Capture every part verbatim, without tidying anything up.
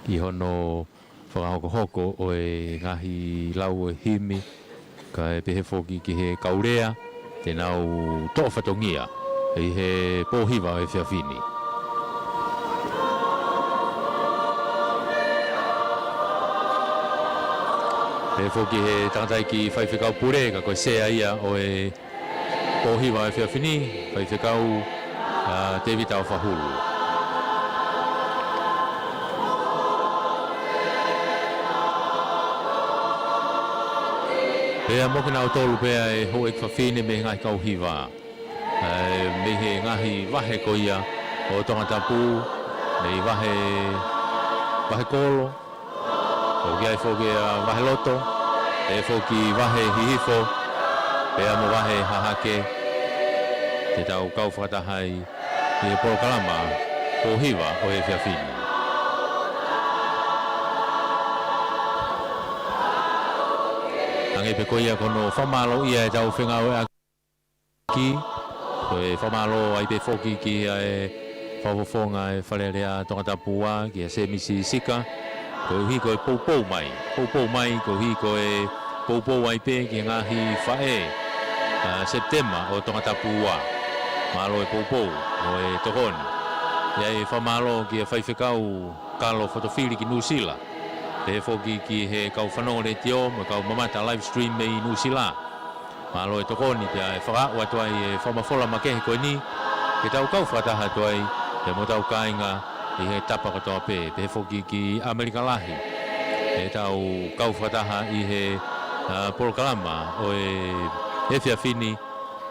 ʻi hono fakahokohoko ʻo e ngaahi lau ʻo e himi, kae pehē foki ki he kau lea te nau toʻo fatongia ʻi he pō hiva ʻo e efiafi ni. Pehē foki he tangataʻeiki faifekau pule, ka ko e sea ia ʻo e pō hiva ʻo e efiafi ni, Faifekau, ā, Tēvita ʻOfahulu. Pea mo kinautolu pē ʻa e houʻeiki fafine mei he ngaahi kau hiva. Ā, mei he ngaahi vahe ko ia ʻo Tongatapu, mei vahe, vahe kolo, ʻoku ʻi ai foki ʻa Vaheloto, pehē foki Vahe Hihifo, pea mo Vahe Hahake, te tau kau fakataha ai ʻi he polokalama pō hiva ʻo e efiafi ni. Hangē pē ko ia ko hono fakamālōʻia ʻetau fengāueʻaki, ko e fakamālō ai pē foki ki he fakafofonga ʻo e Fale Alea Tongatapu Ua, kia Semisi Sika, koeʻuhi ko e poupou mai. Poupou mai, koeʻuhi ko e poupou ai pē ki he ngaahi faʻē, ā, Sepitema ʻo Tongatapu Ua. Mālō e poupou mo e tokoni. ʻI ai e fakamālō kia Faifekau Kalo Fotofili ki Nuʻusila. Pehē foki ki he kau fanongo letiō mo e kau mamata live stream mei Nuʻusila. Mālō e tokoni pea ʻe fakaaʻu atu ai e fakamafola makehe ko eni ke tau kau fakataha atu ai pea mo hotau kāinga ʻi he tapa kotoa pē. Pehē foki ki ʻAmelika Lahi, ʻetau kau fakataha ʻi he, ā, polokalama ʻo e efiafi ni,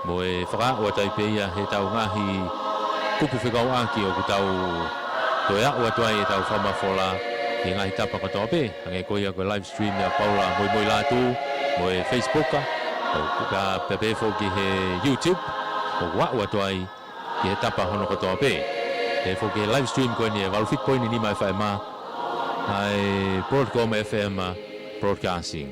mo e fakaaʻu atu ai pē ia heʻetau ngaahi kupu fekauʻaki ʻoku tau toe aʻu atu ai ʻetau fakamafola ʻi he ngaahi tapa kotoa pē. Hangē ko ia ko e live stream ʻa Paula Moimoilatu mo e Facebook, ʻo ka pehē foki he YouTube, ʻoku aʻu atu ai ki he tapa hono kotoa pē. Pehē foki he live stream ko eni ʻe valu fitu poini nima FM, ʻa e Broadcom FM Broadcasting.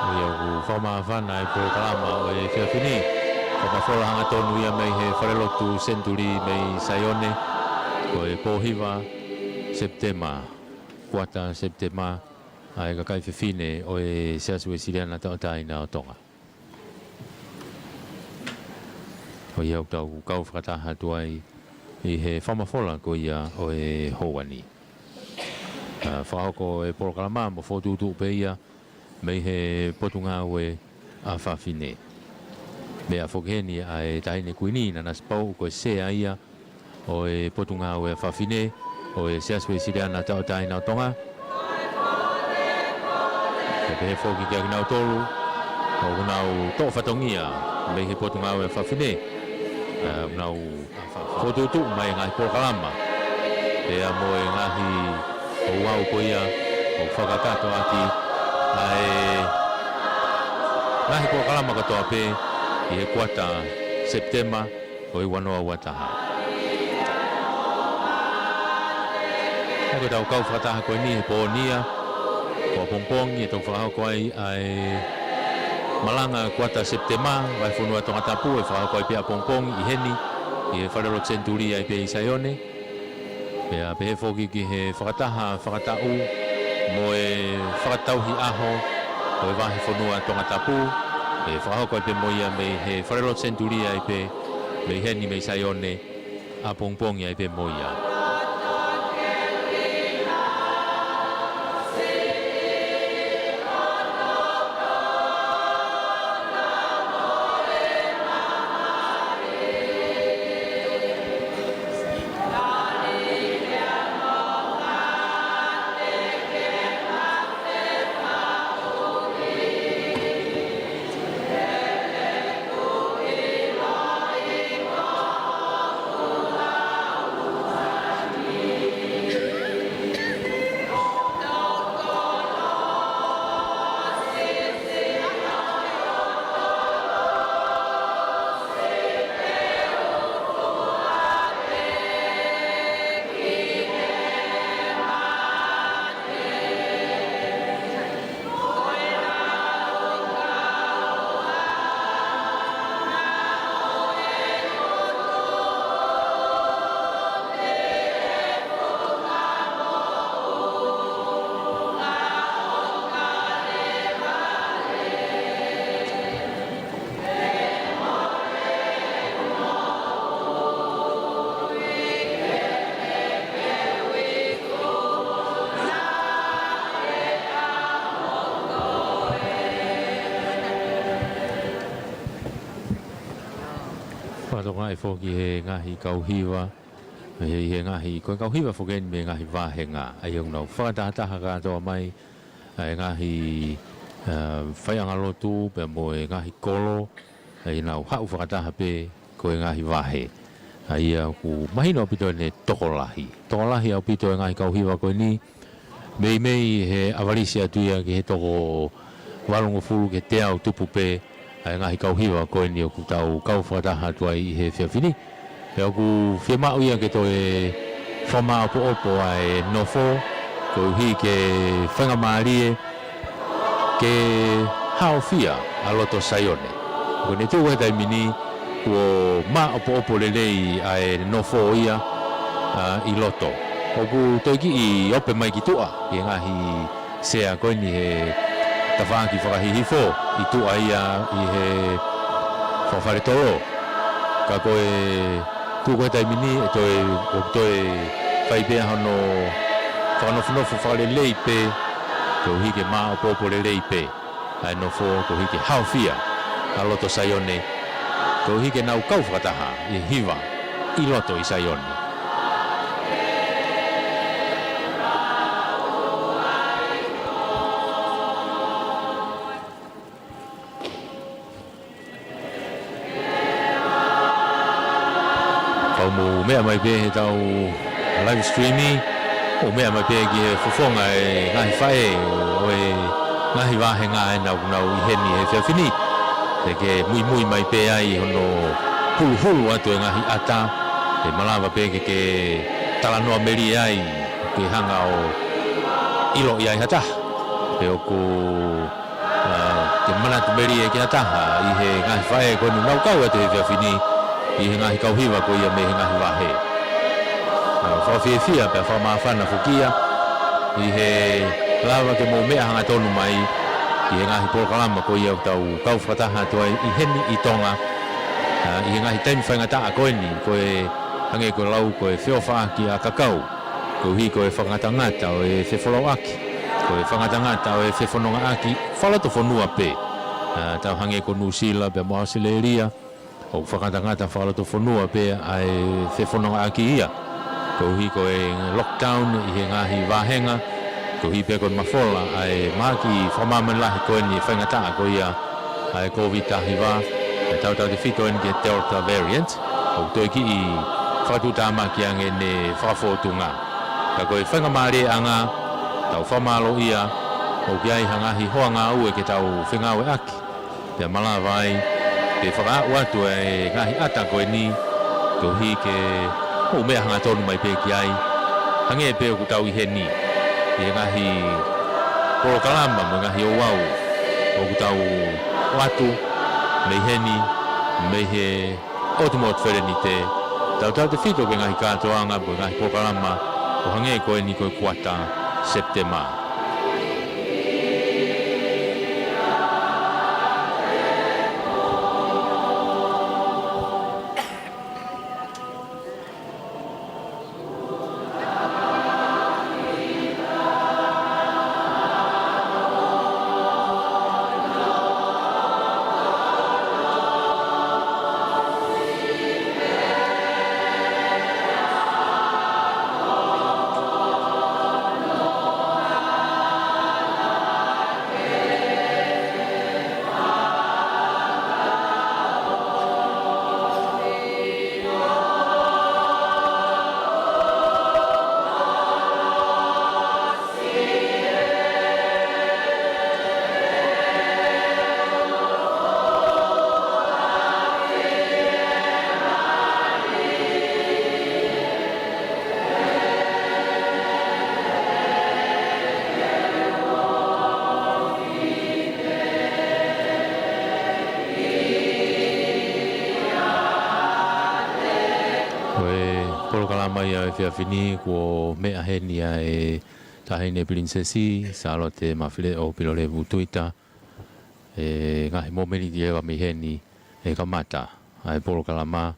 ʻA ia ʻoku fakamāfana e polokalama ʻo e efiafi ni. Fakamafola hangatonu ia mei he Falelotu Senituli mei Saione. Ko e pō hiva Sepitema, kuata Sepitema, ʻa e kakai fefine ʻo e Siasi Uēsiliana Tauʻatāina ʻo Tonga. Ko ia ʻoku tau kau fakataha atu ai ʻi he fakamafola ko ia ʻo e houa ni. Ā, fakahoko e polokalama mo fokotuʻutuʻu pē ia mei he Potungāue ʻa Fafine. Meʻa foki heni ʻa e Taʻahine Kuini Nanasipauʻu, ko e sea ia ʻo e Potungāue ʻa Fafine ʻo e Siasi Uēsiliana Tauʻatāina ʻo Tonga. Pea pehē foki kia kinautolu ʻoku nau toʻo fatongia mei he Potungāue ʻa Fafine, ā, ʻoku nau fokotuʻutuʻu mai e ngaahi polokalama pea mo e ngaahi ouau ko ia ʻoku fakakakato ʻaki ʻa e ngaahi polokalama kotoa pē ʻi he kuata Sepitema ʻo e ua noa ua taha. Pea ko ʻetau kau fakataha ko eni he pō ni ia, ko ʻapongipongi ʻe toki fakahoko ai ʻa e malanga kuata Sepitema, vahefonua Tongatapu, ʻe fakahoko ai pē ʻapongipongi ʻi heni, ʻi he Falelotu Senituli ai pē ʻi Saione. Pea pehē foki ki he fakataha fakataʻu mo e fakatauhi ʻaho ʻo e vahefonua Tongatapu, ʻe fakahoko ai pē mo ia mei he Falelotu Senituli ai pē mei heni mei Saione, ʻapongipongi ai pē mo ia. Fakatokangaʻi foki he ngaahi kau hiva, he, he ngaahi, ko e kau hiva foki eni mei he ngaahi vāhenga. ʻA ia ʻoku nau fakatahataha kātoa mai, ʻa e ngaahi, ā, faiʻanga lotu, pea mo e ngaahi kolo, ʻa ia nau haʻu fakataha pē, ko e ngaahi vahe. ʻA ia ʻoku mahino ʻaupito ʻene tokolahi. Tokolahi ʻaupito e ngaahi kau hiva ko eni, meimei he ʻavalisi atu ia ki he toko valungofulu ki he teau tupu pē, ʻa e ngaahi kau hiva ko eni ʻoku tau kau fakataha atu ai ʻi he efiafi ni. Pea ʻoku fiemaʻu ia ke toe fakamāʻopoʻopo ʻa e nofo, koeʻuhi ke faingamālie ke haofia ʻa loto Saione. Ko ʻene tuʻu he taimi ni, kuo māʻopoʻopo lelei ʻa e nofo ia, ā, ʻi loto. ʻOku toe kiʻi ope mai ki tuʻa, ʻi he ngaahi sea ko eni he tafaʻaki fakahihifo, ʻi tuʻa ia ʻi he fakafaletolo. Ka ko e tuʻu ko e taimi ni, ʻe toe, ʻoku toe fai pē hono fakanofonofo fakalelei pē, koeʻuhi ke māʻopoʻopo lelei pē ʻa e nofo, koeʻuhi ke haofia ʻa loto Saione, koeʻuhi ke nau kau fakataha ʻi he hiva ʻi loto ʻi Saione. Kau mou meʻa mai pē he tau live stream, mou meʻa mai pē ki he fofonga e ngaahi faʻē ʻo e ngaahi vāhenga ʻenau nau ʻi heni he efiafi ni. Te ke muimui mai pē ai hono huluhulu atu e ngaahi ʻata, ʻe malava pē ke ke talanoa melie ai, ke hanga ʻo ʻiloʻi ai ha taha. Pea ʻoku ā, ke manatu melie ki ha taha ʻi he ngaahi faʻē ko eni ʻoku nau kau atu he efiafi ni ʻi he ngaahi kau hiva ko ia mei he ngaahi vahe. Ā, fakafiefia pea fakamāfana foki ia ʻi he lava ke mou meʻa hangatonu mai ʻi he ngaahi polokalama ko ia ʻoku tau kau fakataha atu ai ʻi heni ʻi Tonga. Ā, ʻi he ngaahi taimi faingataʻa ko eni, ko e hangē ko e lau, ko e feʻofaʻaki ʻa kakau. Koeʻuhi ko e fakangatangata ʻo e fefolau ʻaki, ko e fakangatangata ʻo e fefonongaʻaki fakalotofonua pē. Ā, tau hangē ko Nuʻusila pea mo ʻAositelēlia, ʻoku fakangatangata fakalotofonua pē ʻa e fefonongaʻaki ia. Koeʻuhi ko e lockdown ʻi he ngaahi vāhenga, koeʻuhi pē ko e mafola ʻa e mahaki fakamāmani lahi ko eni e faingataʻa ko ia ʻa e Kōviti taha hiva, ʻe tautautefito eni ki he Delta variant, ʻoku toe kiʻi fakatuʻutāmaki ange ʻene fakafōtunga. Ka ko e faingamālieʻanga, tau fakamālōʻia, ʻoku ʻi ai ha ngaahi hoa ngāue ke tau fengāueʻaki, pea malava ai ke fakaaʻu atu e ngaahi ʻata ko eni, koeʻuhi ke mou meʻa hangatonu mai pē ki ai, hangē pē ʻoku tau ʻi heni ʻi he ngaahi polokalama mo e ngaahi ouau ʻoku tau ʻoatu mei heni, mei he ʻOtu Motu Felenite, tautautefito ki he ngaahi kātoanga mo e ngaahi polokalama ʻo hangē ko eni ko e kuata Sepitema. Ko e polokalama ia ʻo e efiafi ni, kuo meʻa heni ʻa e Taʻahine Pilinisesi Sālote Mafileʻo Pilolevu Tuita, ʻi he ngaahi momeniti ʻe ua mei heni ʻe kamata ʻa e polokalama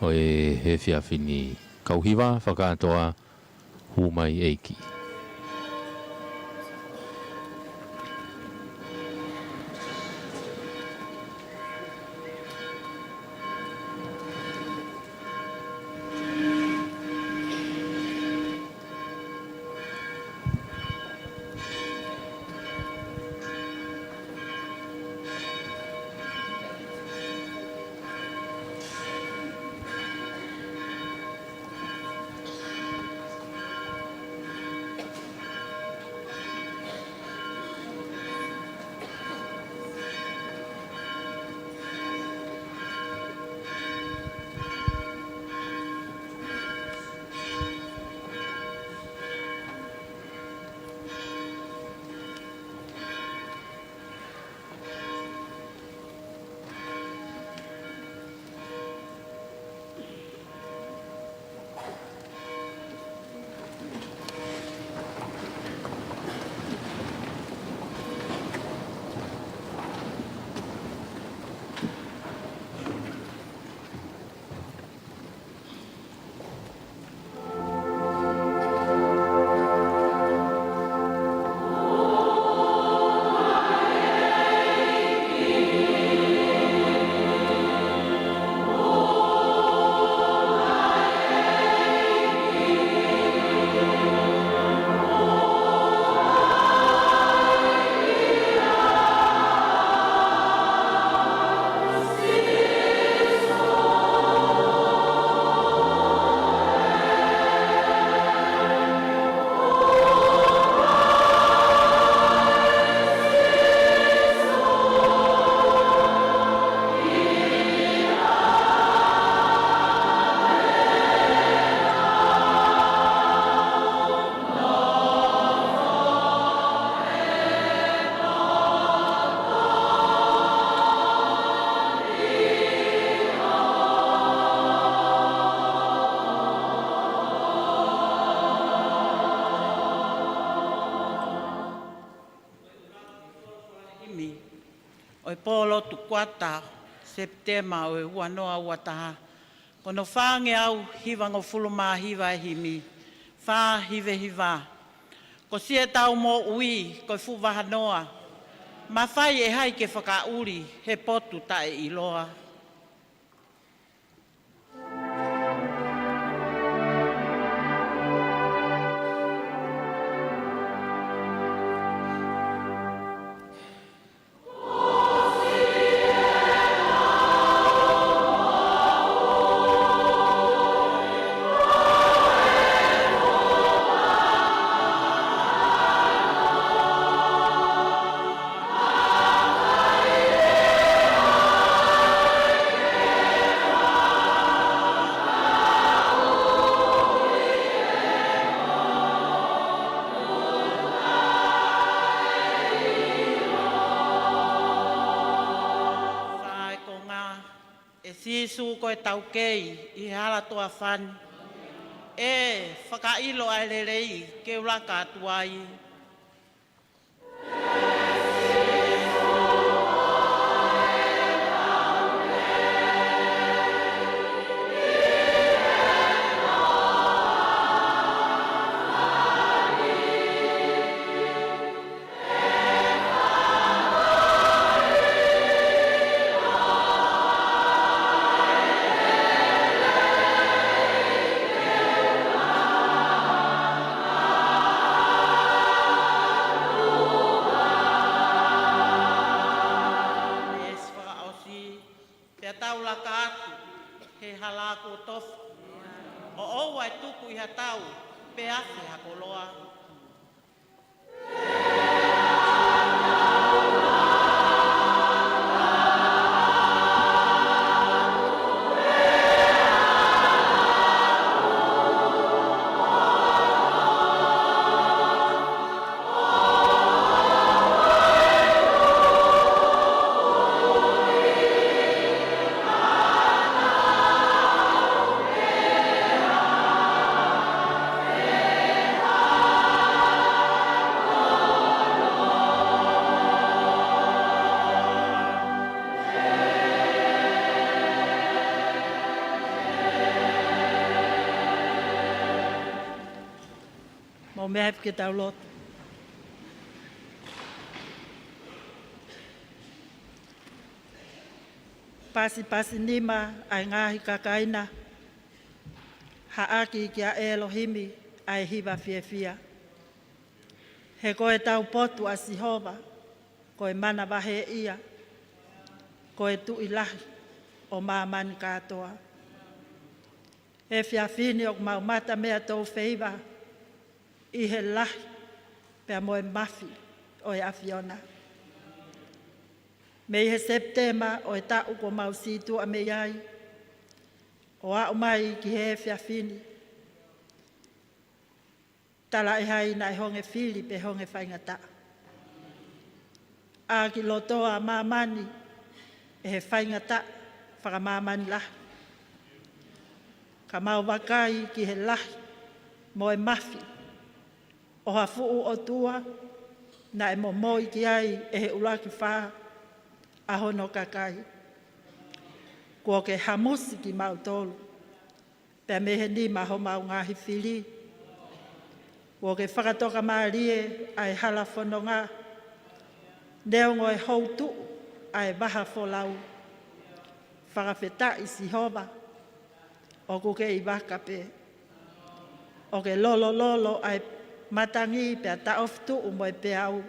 ʻo e efiafi ni. Kau hiva fakakātoa, hū mai ʻEiki. ʻo e pō lotu kuata, Sepitema ʻo e ua noa ua taha. Ko hono fāngeau hivangofulu mā hiva e himi, fā hiva hiva. Ko siʻetau moʻui ko e fuʻu vahanoa, mafai ʻe hai ke fakaʻuli he potu taʻeʻiloa. Fai konga, ʻe Sīsū ko e taukei ʻi he hala toafa ni. ʻE fakaʻilo ʻa e lelei ke u laka atu ai. Pea tau laka atu he hala kuo tofa, ʻo ʻoua ʻe tuku ʻi ha tau, pe afe ha koloa. Mou meʻa hifo ke tau lotu. Pasipasi nima ʻa e ngaahi kakai na, haʻaki kia ʻElohimi ʻa e hiva fiefia. He ko ʻetau potu ʻa Sihova, ko e manavahēʻia, ko e Tuʻi lahi ʻo māmani kātoa. He efiafi ni ʻoku mau mata meʻa tō feiva ʻi he lahi pea mo e mafi ʻo e ʻAfiona. Mei he Sepitema ʻo e taʻu kuo mau sītuʻa mei ai, ʻo aʻu mai ki he efiafi ni, talaʻehai naʻe honge fili pe honge faingataʻa. ʻAki lotoa māmani ʻe he faingataʻa fakamāmani lahi. Ka mau vakai ki he lahi mo e mafi ʻo ha fuʻu ʻOtua naʻe momoi ki ai ʻe he ʻuluaki fā ʻa hono kakai. Kuo ke hamusi kimautolu pea mei he nima homau ngaahi fili. Kuo ke fakatokamālie ʻa e hala fononga, neongo e houtuʻu ʻa e vaha folau. Fakafetaʻi Sihova, ʻoku ke ʻi vaka pē. ʻOku ke lolololo ʻa e matangi pea taʻofi tuʻu mo e peau.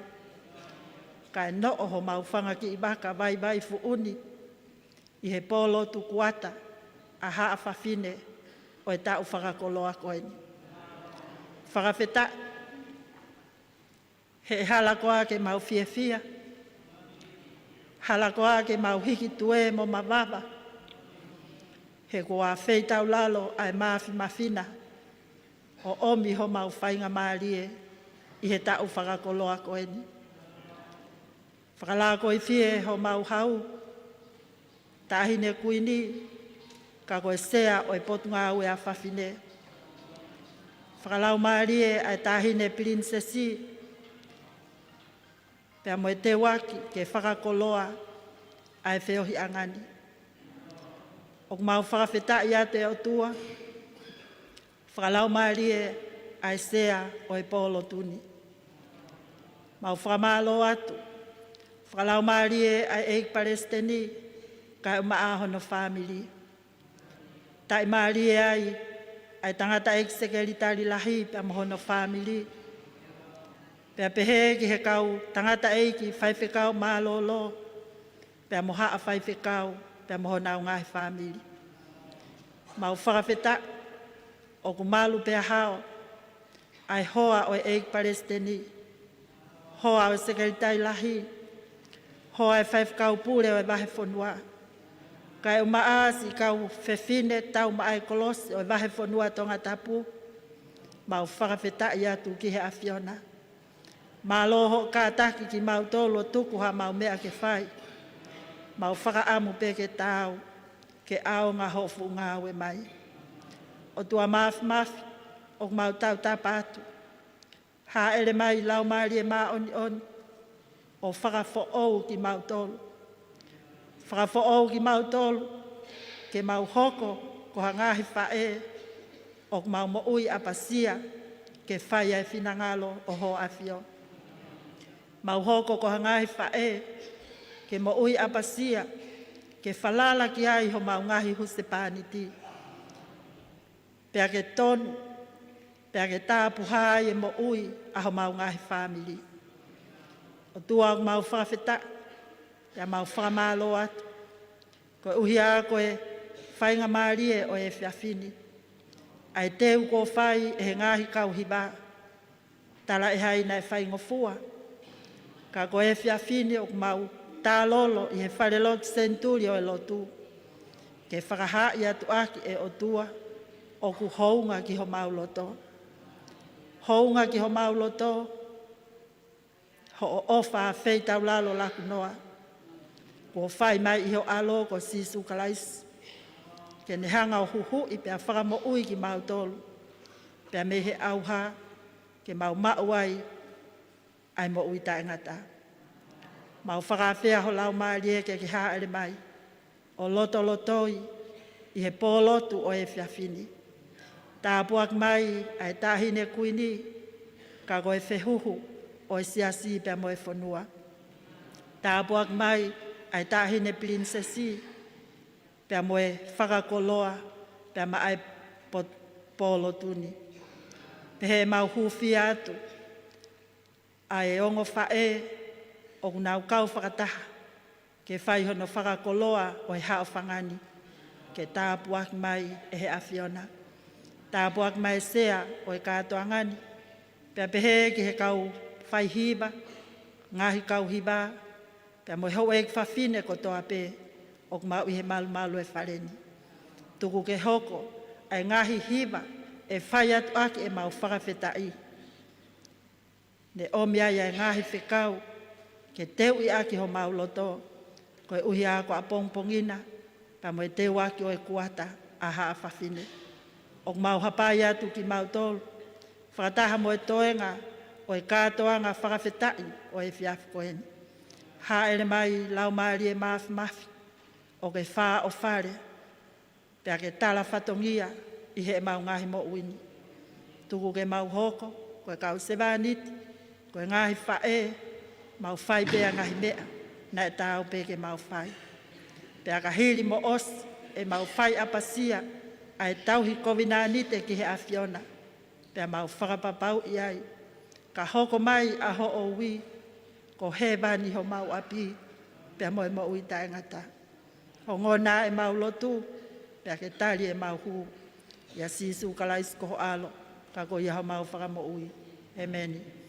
Kae noʻo homau fanga kiʻi vaka vaivai fuʻu ni ʻi he pō lotu kuata ʻa Haʻa Fafine ʻo e taʻu fakakoloa ko eni. Fakafetaʻi he hala koā ke mau fiefia, hala koā ke mau hiki tuē mo mavava, he kuo ʻafeitaulalo ʻa e Māfimafi na ʻo ʻomi homau faingamālie ʻi he taʻu fakakoloa ko eni. Fakalakoifie homau hau, Taʻahine Kuini, ka ko e Sea ʻo e Potungāue ʻa Fafine. Fakalaumālie ʻa e Taʻahine Pilinisesi, pea mo e Teuaki ke fakakoloa ʻa e feohiʻanga ni. ʻOku mau fakafetaʻi atu, ʻe ʻOtua, fakalaumālie ʻa e sea ʻo e pō lotu ni. Mau fakamālō atu, fakalaumālie ʻa e ʻEiki Palesiteni, kae ʻumaʻā hono fāmili. Taʻimālie ai ʻa e tangataʻeiki sekelitali lahi pea mo hono fāmili. Pea pehē ki he kau tangataʻeiki faifekau mālōlō, pea mo haʻa faifekau, pea mo honau ngaahi fāmili. Mau fakafetaʻi ʻoku malu pea hao ʻa e hoa ʻo e ʻEiki Palesiteni, hoa ʻo e sekelitali lahi, hoa ʻo e faifekau pule ʻo e vahefonua, kae ʻumaʻā siʻi kau fefine taumaʻa e kolosi ʻo e vahefonua Tongatapu. Mau fakafetaʻi atu ki he ʻAfiona. Mālō hoʻo kātaki kimautolu ʻo tuku haʻamau meʻa ke fai. Mau fakaʻamu pē ke taau, ke ʻaonga hoʻo fuʻu ngāue mai. ʻOtua Māfimafi, ʻoku mau tautapa atu. Hāʻele mai Laumālie Māʻoniʻoni ʻo fakafoʻou kimautolu. Fakafoʻou kimautolu ke mau hoko ko ha ngaahi faʻē ʻoku mau moʻui ʻapasia ke fai ʻa e finangalo ʻo ho ʻAfio. Mau hoko ko ha ngaahi faʻē ke moʻui ʻapasia ke falala ki ai homau ngaahi husepāniti, pea ke tonu, pea ke tāpuhā ai e moʻui ʻa homau ngaahi fāmili. ʻOtua, ʻoku mau fakafetaʻi, pea mau fakamālō atu, koeʻuhi ā ko e faingamālie ʻo e efiafi ni, ʻa e teu kuo fai ʻe he ngaahi kau hiva, talaʻehai naʻe faingofua. Ka ko e efiafi ni ʻoku mau tālolo ʻi he falelotu senituli ʻo e lotu, ke fakahaaʻi atu ʻaki, ʻe ʻOtua, ʻoku hounga ki homau loto. Hounga ki homau loto hoʻo ʻofa feitaulalo laku noa kuo fai mai ʻi ho ʻAlo ko Sīsū Kalaisi, ke ne hanga ʻo huhuʻi pea fakamoʻui kimautolu, pea mei he ʻauha ke mau maʻu ai ʻa e moʻui taʻengata. Mau fakaafeʻi ho Laumālie ke ke hāʻele mai ʻo lotolotoi ʻi he pō lotu ʻo e efiafi ni. Tāpuaki mai ʻa e Taʻahine Kuini, ka ko e fehuhu ʻo e siasi pea mo e fonua. Tāpuaki mai ʻa e Taʻahine Pilinisesi, pea mo e fakakoloa, pea maʻa e po-, pō lotu ni. Pehē ʻemau hūfia atu ʻa e ongo faʻē ʻoku nau kau fakataha ke fai hono fakakoloa ʻo e haʻofanga ni, ke tāpuaki mai ʻe he ʻAfiona. Tāpuaki mai e sea ʻo e kātoanga ni, pea pehē ki he kau faihiva, ngaahi kau hiva, pea mo e houʻeiki fafine kotoa pē ʻoku mau ʻi he malumalu ʻo e fale ni. Tuku ke hoko ʻa e ngaahi hiva ʻe fai atu ʻaki ʻemau fakafetaʻi, ne ʻomi ai ʻa e ngaahi fekau ke teuʻi ʻaki homau loto, koeʻuhi ā ko ʻapongipongi na, pea mo e teuaki ʻo e kuata ʻa Haʻa Fafine. ʻOku mau hapai atu kimautolu, fakataha mo e toenga ʻo e kātoanga fakafetaʻi ʻo e efiafi ko eni. Hāʻele mai Laumālie Māfimafi, ʻo ke fāʻofale, pea ke tala fatongia ʻi heʻemau ngaahi moʻui ni. Tuku ke mau hoko ko e kau sevāniti, ko e ngaahi faʻē, mau fai pē ʻa e ngaahi meʻa naʻe taau pē ke mau fai. Pea ka hili mo ʻosi ʻemau fai ʻapasia ʻa e tauhi kovinānite ki he ʻAfiona, pea mau fakapapauʻi ai, ka hoko mai ʻa hoʻo ui, ko hēvani homau ʻapi, pea mo e moʻui taʻengata. Ongona ʻemau lotu, pea ke tali ʻemau hū. ʻIa Sīsū Kalaisi ko ho ʻAlo, ka ko ia homau Fakamoʻui. ʻEmeni.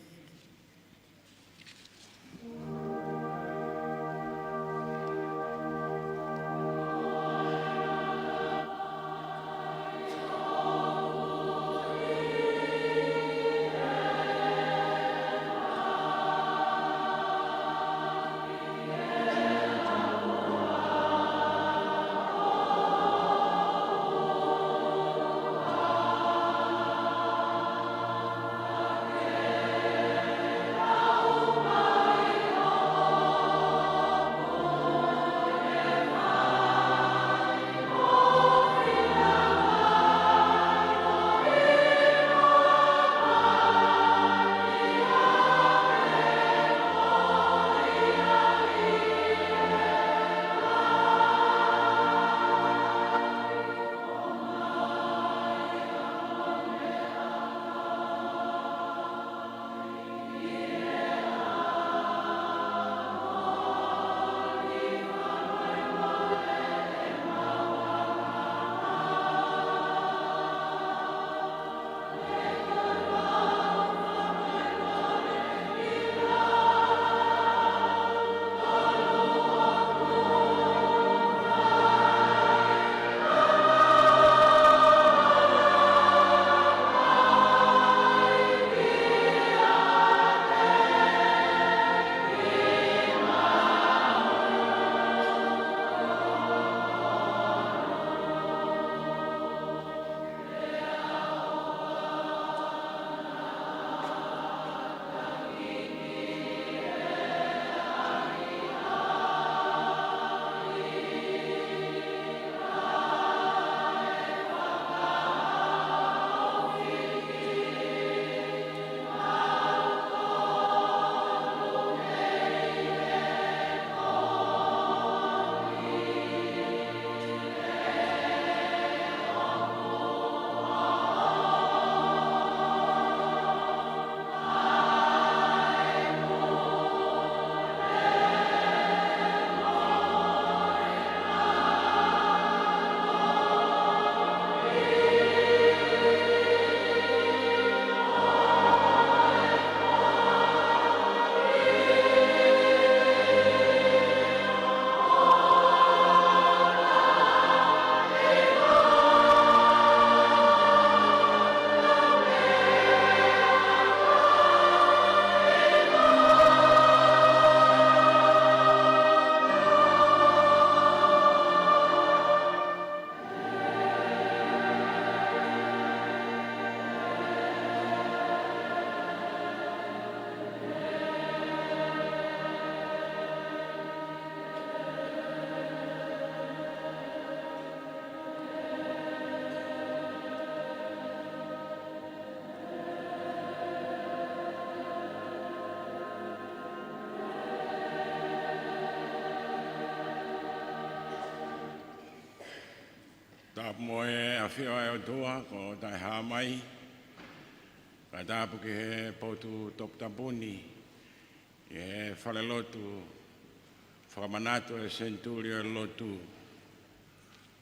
Tapu mo e ʻafio ʻa e ʻOtua, ko Taʻehāmai. Fakatapu ki he potu toputapu ni, ʻi he falelotu fakamanatu ʻo e senituli ʻo e lotu.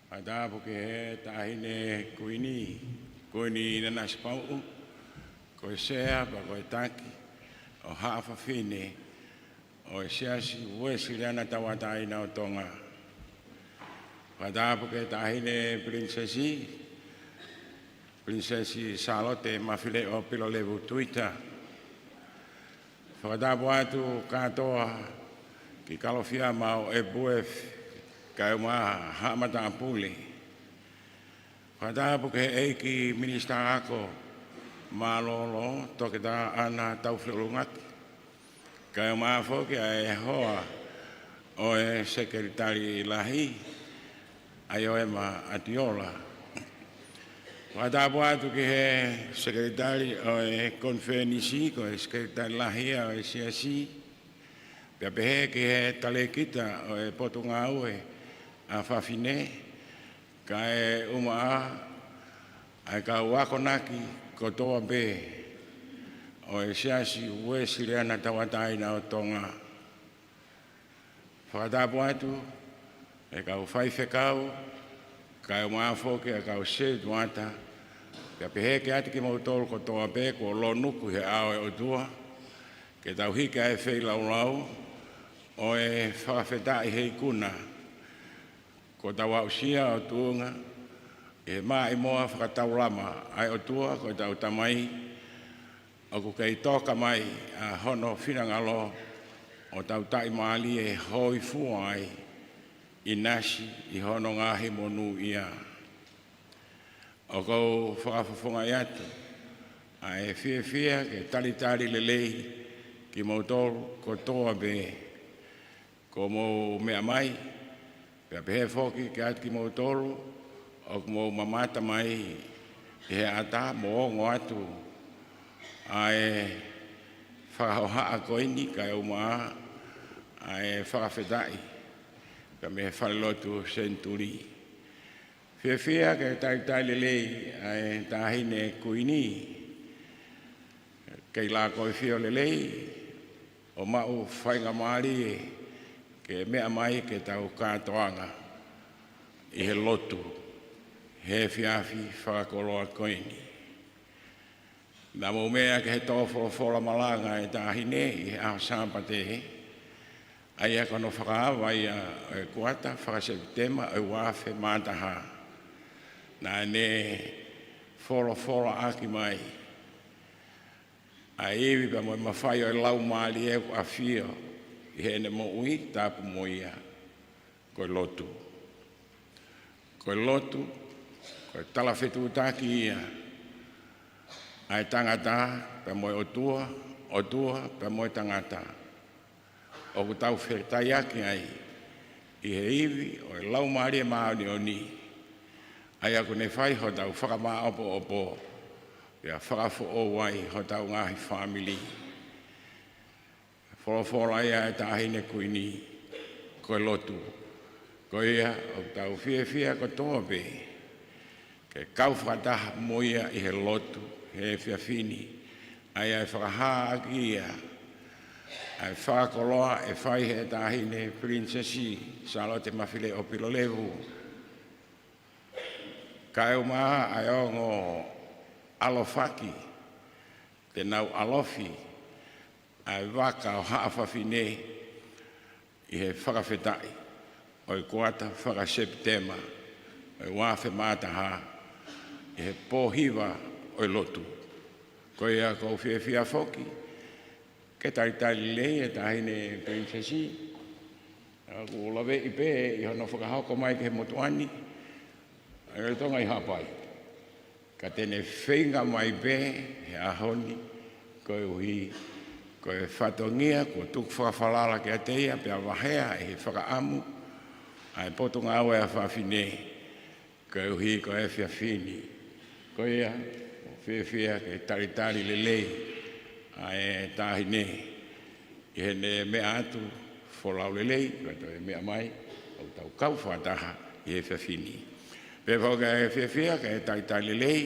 Fakatapu ki he Taʻahine Kuini, Kuini Nanasipauʻu, ko e sea pea ko e taki ʻo Haʻa Fafine ʻo e Siasi Uēsiliana Tauʻatāina ʻo Tonga. Fakatapu ki he Taʻahine Pilinisesi, Pilinisesi Sālote Mafileʻo Pilolevu Tuita. Fakatapu atu kātoa ki Kalofiama ʻo e P F, kae ʻumaʻā Haʻa Matāpule. Fakatapu ki he ʻEiki Minisitā Ako Mālōlō, Toketā ʻAna Taufeʻulungaki, kae ʻumaʻā foki ʻa e hoa ʻo e Sekelitali Lahi, ʻa Ioema ʻAtiola. Fakatapu atu ki he Sekelitali ʻo e Konifelenisi, ko e Sekelitali Lahi ʻo e Siasi, pea pehē ki he Talēkita ʻo e Potungāue ʻa Fafine, kae ʻumaʻā ʻa e kau akonaki kotoa pē ʻo e Siasi Uēsiliana Tauʻatāina ʻo Tonga. Fakatapu atu ki he kau faifekau, kae ʻumaʻā foki ʻa e kau sētuata, pea pehē kiate kimoutolu kotoa pē kuo lōnuku he ʻao ʻo e ʻOtua, ke tau hiki ʻa e feilaulau ʻo e fakafetaʻi he ikuna kuo tau aʻusia ʻo tuʻunga ʻi he maʻimoa fakataulama ʻa e ʻOtua ko ʻetau Tamai, ʻoku kei toka mai ʻa hono finangalo ʻo tau taʻimālie hōifua ai ʻinasi ʻi hono ngaahi monūʻia. ʻOku ou fakafofongaʻi atu ʻa e fiefia ke talitali lelei kimoutolu kotoa pē kuo mou meʻa mai, pea pehē foki kiate kimoutolu ʻoku mou mamata mai ʻi he ʻata mo ongo atu ʻa e fakahohaʻa ko eni kae ʻumaʻā ʻa e fakafetaʻi pea mei he falelotu senituli. Fiefia ke talitali lelei ʻa e Taʻahine Kuini, kei lākoifio lelei ʻo maʻu faingamālie ke meʻa mai ke tau kātoanga ʻi he lotu he efiafi fakakoloa ko eni. Naʻa mou meʻa ki he tō folofola malanga ʻa e Taʻahine ʻi he ʻaho Sāpate, ʻa ia ko hono fakaava ia ʻo e kuata faka-Sepitema ʻo e ua afe mā taha. Naʻa ne folofolaʻaki mai ʻa e ivi pea mo e mafai ʻo e Laumālie ʻoku ʻafio ʻi heʻene moʻui tapu mo ia, ko e lotu. Ko e lotu ko e talafetuʻutaki ia ʻa e tangata pea mo e ʻOtua, ʻOtua pea mo e tangata, ʻoku tau fetaiaki ai ʻi he ivi ʻo e Laumālie Māʻoniʻoni, ʻa ia ʻoku ne fai hotau fakamāʻopoʻopo pea fakafoʻou ai hotau ngaahi fāmili. Folofola ia ʻa e Taʻahine Kuini, ko e lotu. Ko ia ʻoku tau fiefia kotoa pē ke kau fakataha mo ia ʻi he lotu he efiafi ni, ʻa ia ʻe fakahā ʻaki ia ʻa e fakakoloa ʻe fai ʻe he Taʻahine Pilinisesi Sālote Mafileʻo Pilolevu, kae ʻumaʻā ʻa e ongo ʻalofaki te nau ʻalofi ʻa e vaka ʻo Haʻa Fafine ʻi he fakafetaʻi ʻo e kuata faka-Sepitema ʻo e ua afe mā taha, ʻi he pō hiva ʻo e lotu. Ko ia ʻoku ou fiefia foki ke talitali lelei ʻa e Taʻahine Pilinisesi, ʻa ia ʻoku laveʻi pē ʻi hono fakahoko mai ki he motuʻa ni ʻa e Tonga ʻi Haʻapai. Ka te ne feinga mai pē he ʻaho ni, koeʻuhi ko e fatongia kuo tuku fakafalala kiate ia pea vahea ʻe he fakaʻamu ʻa e Potungāue ʻa Fafine, koeʻuhi ko e efiafi ni. Ko ia ʻoku ou fiefia ke talitali lelei ʻa e Taʻahine ʻi heʻene meʻa atu folau lelei, ka toe meʻa mai ʻo tau kau fakataha ʻi he efiafi ni. Pea ʻoku ou fiefia ke talitali lelei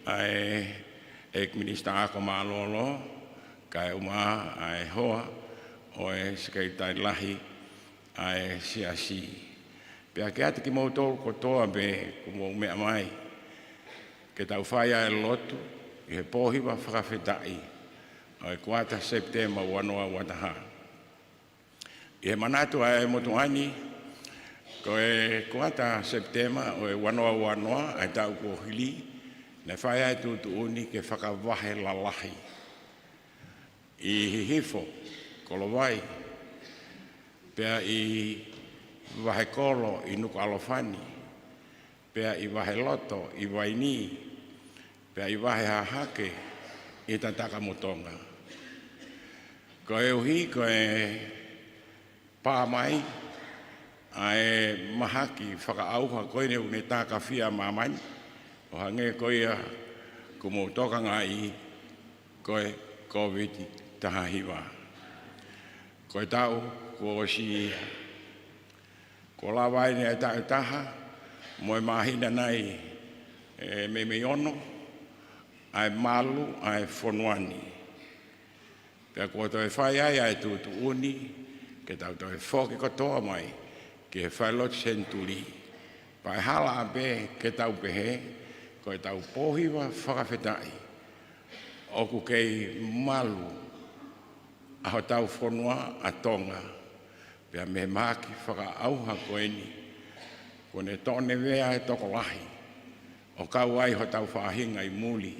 ʻa e ʻEiki Minisitā Ako Mālōlō, kae ʻumaʻā ʻa e hoa ʻo e Sekelitali Lahi ʻa e Siasi. Pea kiate kimoutolu kotoa pē kuo mou meʻa mai ke tau fai ʻa e lotu ʻi he pō hiva fakafetaʻi ʻo e kuata Sepitema ua noa ua taha. ʻI he manatu ʻa e motuʻa ni, ko e kuata Sepitema ʻo e ua noa ua noa ʻa e taʻu kuo hili, naʻe fai ʻa e tuʻutuʻuni ke fakavahe lalahi ʻi Hihifo, Kolovai, pea ʻi Vahekolo ʻi Nukuʻalofa ni, pea ʻi Vaheloto ʻi Vainī, pea ʻi Vahehahake ʻi Tatakamotonga. Koeʻuhi ko e pā mai ʻa e mahaki fakaʻauha ko eni ʻoku ne tākafia ʻa māmani, ʻo hangē ko ia kuo mou tokangaʻi ko e Kōviti taha hiva. Ko e taʻu kuo ʻosi ia. Kuo lava eni ʻa e taʻu ʻe taha mo e māhina nai ʻe meimei ono ʻa e malu ʻa e fonua ni. Pea kuo toe fai ai ʻa e tuʻutuʻuni ke tau toe foki kotoa mai ki he falelotu senituli. Pea ʻe hala pē ke tau pehē ko e tau pō hiva fakafetaʻi ʻoku kei malu ʻa hotau fonua ʻa Tonga, pea mei he mahaki fakaʻauha ko eni, kuo ne toʻonevea e tokolahi ʻo kau ai hotau faʻahinga ʻi muli,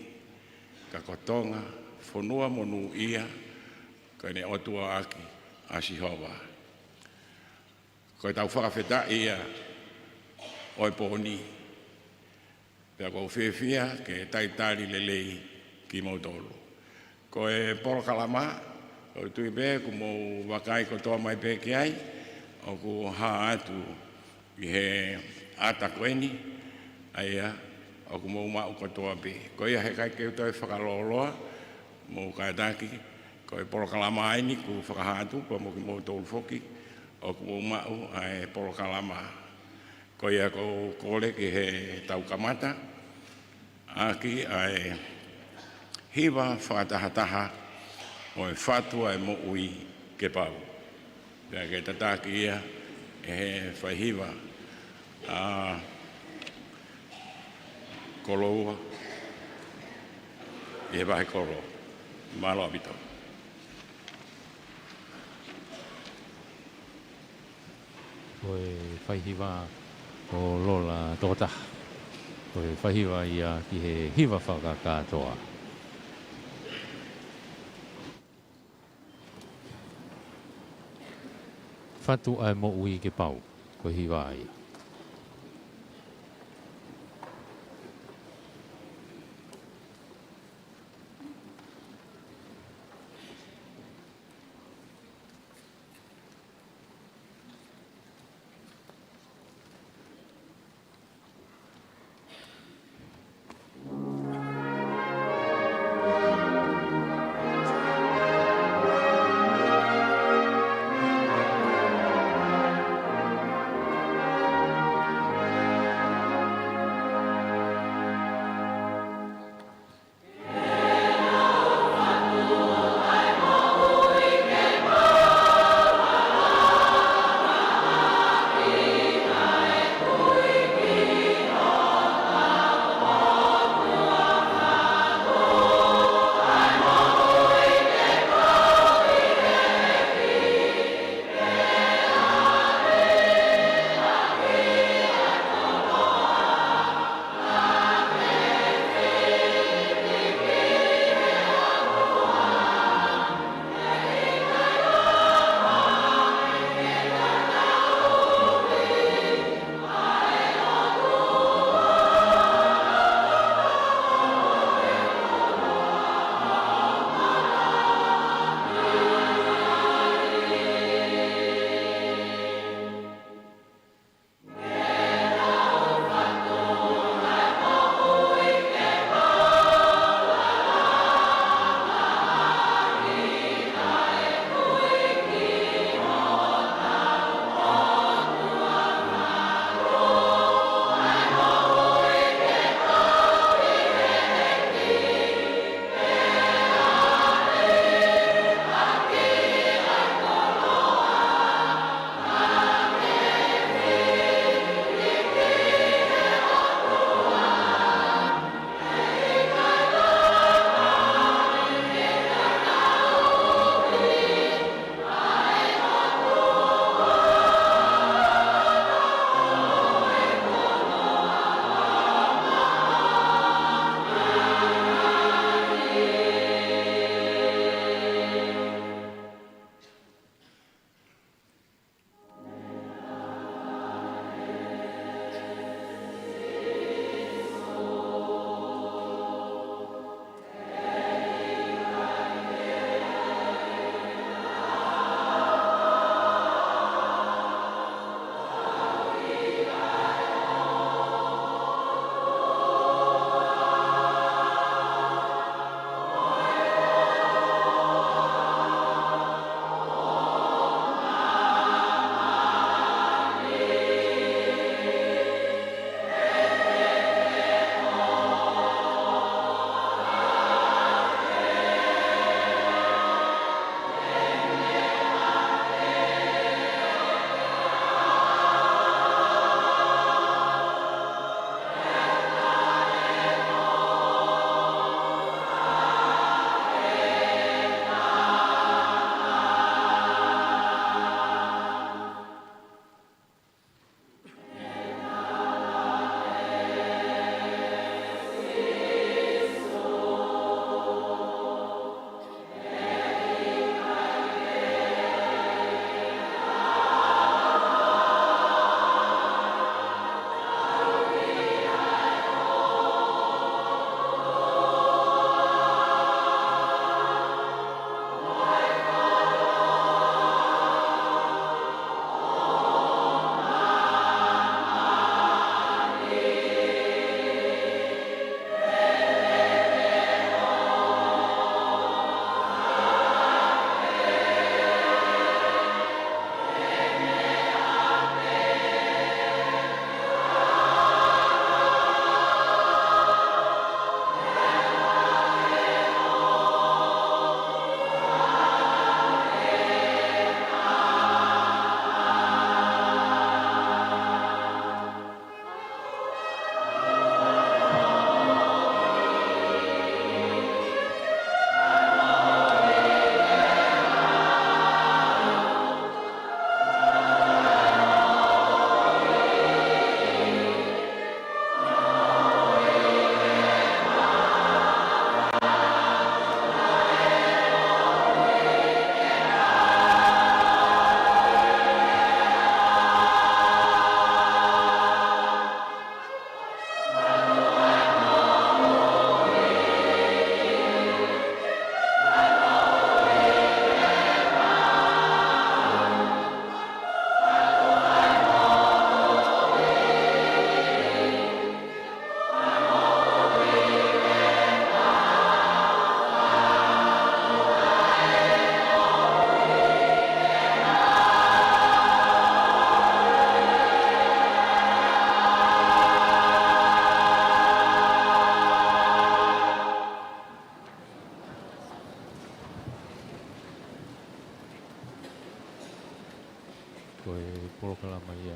ka ko Tonga fonua monūʻia, ko ʻene ʻOtua ʻaki ʻa Sihova. Ko e tau fakafetaʻi ia ʻo e pō ni. Pea ʻoku ou fiefia ke talitali lelei kimoutolu. Ko e polokalama, ʻoku ou tui pē kuo mou vakai kotoa mai pē ki ai, ʻoku hā atu ʻi he ʻata ko eni, ʻa ia ʻoku mou maʻu kotoa pē. Ko ia heʻikai ke u toe fakalōloa, mou kātaki, ko e polokalama eni kuo fakahā atu, pea mo kimoutolu foki ʻoku mou maʻu ʻa e polokalama. Ko ia ʻoku ou kole ke tau kamata ʻaki ʻa e hiva fakatahataha ʻo e Fatu ʻa e Moʻui ke Pau. Pea ke tataki ia ʻe he faihiva ʻa Koloua ʻi he Vahekolo. Mālō ʻaupito. Ko e faihiva ko Lola Tokotaha. Ko e faihiva ia ki he hiva fakakātoa. Fatu ʻa e Moʻui ke Pau, ko e hiva ia.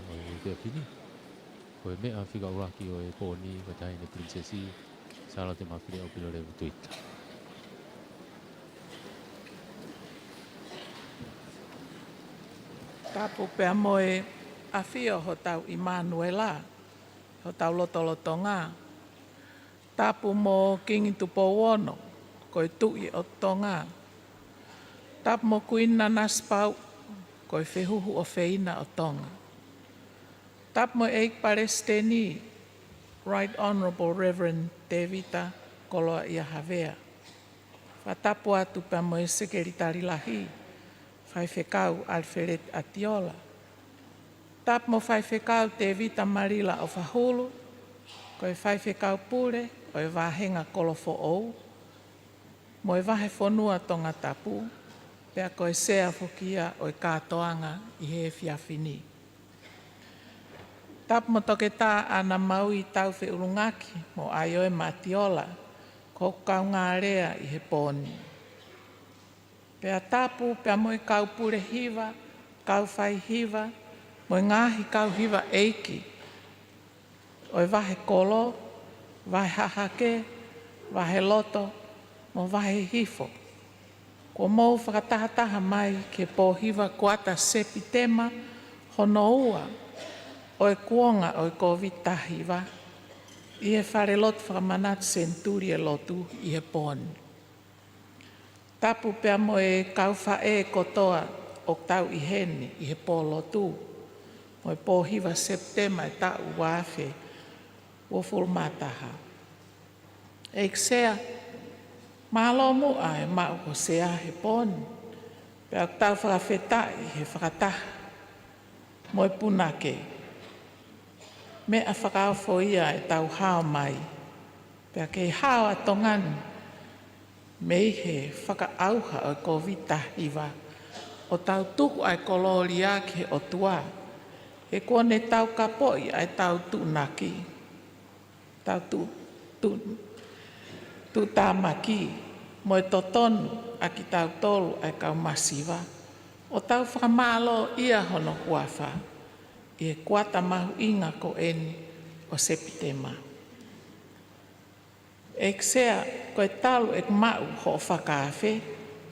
ʻo e efiafi ni. Ko e meʻa fika ʻuluaki ʻo e pō ni, ko e Taʻahine Pilinisesi Sālote Mafileʻo Pilolevu Tuita. Tapu pea mo e ʻafio hotau ʻImanuela, hotau lotolotonga. Tapu mo Kingi Tupou Ono, ko e Tuʻi ʻo Tonga. Tapu mo Kuini Nanasipauʻu, ko e Fehuhu ʻofeina ʻo Tonga. Tapu mo e ʻEiki Palesiteni, Right Honourable Reverend Tevita Koloaʻia Havea. Fakatapu atu pea mo e Sekelitali Lahi, Faifekau Alifeleti ʻAtiola. Tapu mo Faifekau Tevita Malila ʻOfahulu, ko e Faifekau Pule ʻo e Vāhenga Kolo Foʻou, mo e Vahefonua Tongatapu, pea ko e Sea foki ia ʻo e kātoanga ʻi he efiafi ni. Tapu mo Toketā ʻAna Maui Taufeʻulungaki mo ʻAioe Matiola, ko hoku kaungā lea ʻi he pō ni. Pea tapu pea mo e kau pule hiva, kau faihiva, mo e ngaahi kau hiva ʻeiki ʻo e Vahe Kolo, Vahe Hahake, Vahe Loto, mo Vahe Hihifo. Kuo mou fakatahataha mai ki he pō hiva kuata Sepitema hono ua ʻo e kuonga ʻo e Kōviti taha hiva ʻi he Falelotu Fakamanatu Senituli e Lotu ʻi he pō ni. Tapu pea mo e kau faʻē kotoa ʻoku tau ʻi heni ʻi he pō lotu, mo e pō hiva Sepitema e taʻu ua afe uofulu mā taha. ʻEiki Sea, mālō muʻa e maʻu ho sea he pō ni, pea ʻoku tau fakafetaʻi he fakataha mo e punake. Meʻa fakaofo ia ʻetau hao mai, pea kei hao ʻa Tonga ni mei he fakaʻauha ʻo e Kōviti taha hiva, ʻo tau tuku ʻa e kolōlia ki he ʻOtua, he kuo ne taukapoʻi ʻa ʻetau tuʻunaki, tau tu, tu, tuʻutāmaki, mo e totonu ʻa kitautolu ʻa e kau masiva, ʻo tau fakamālōʻia hono huafa ʻi he kuata mahuʻinga ko eni ʻo Sepitema. ʻEiki Sea, ko e talu ʻeku maʻu hoʻo fakaafe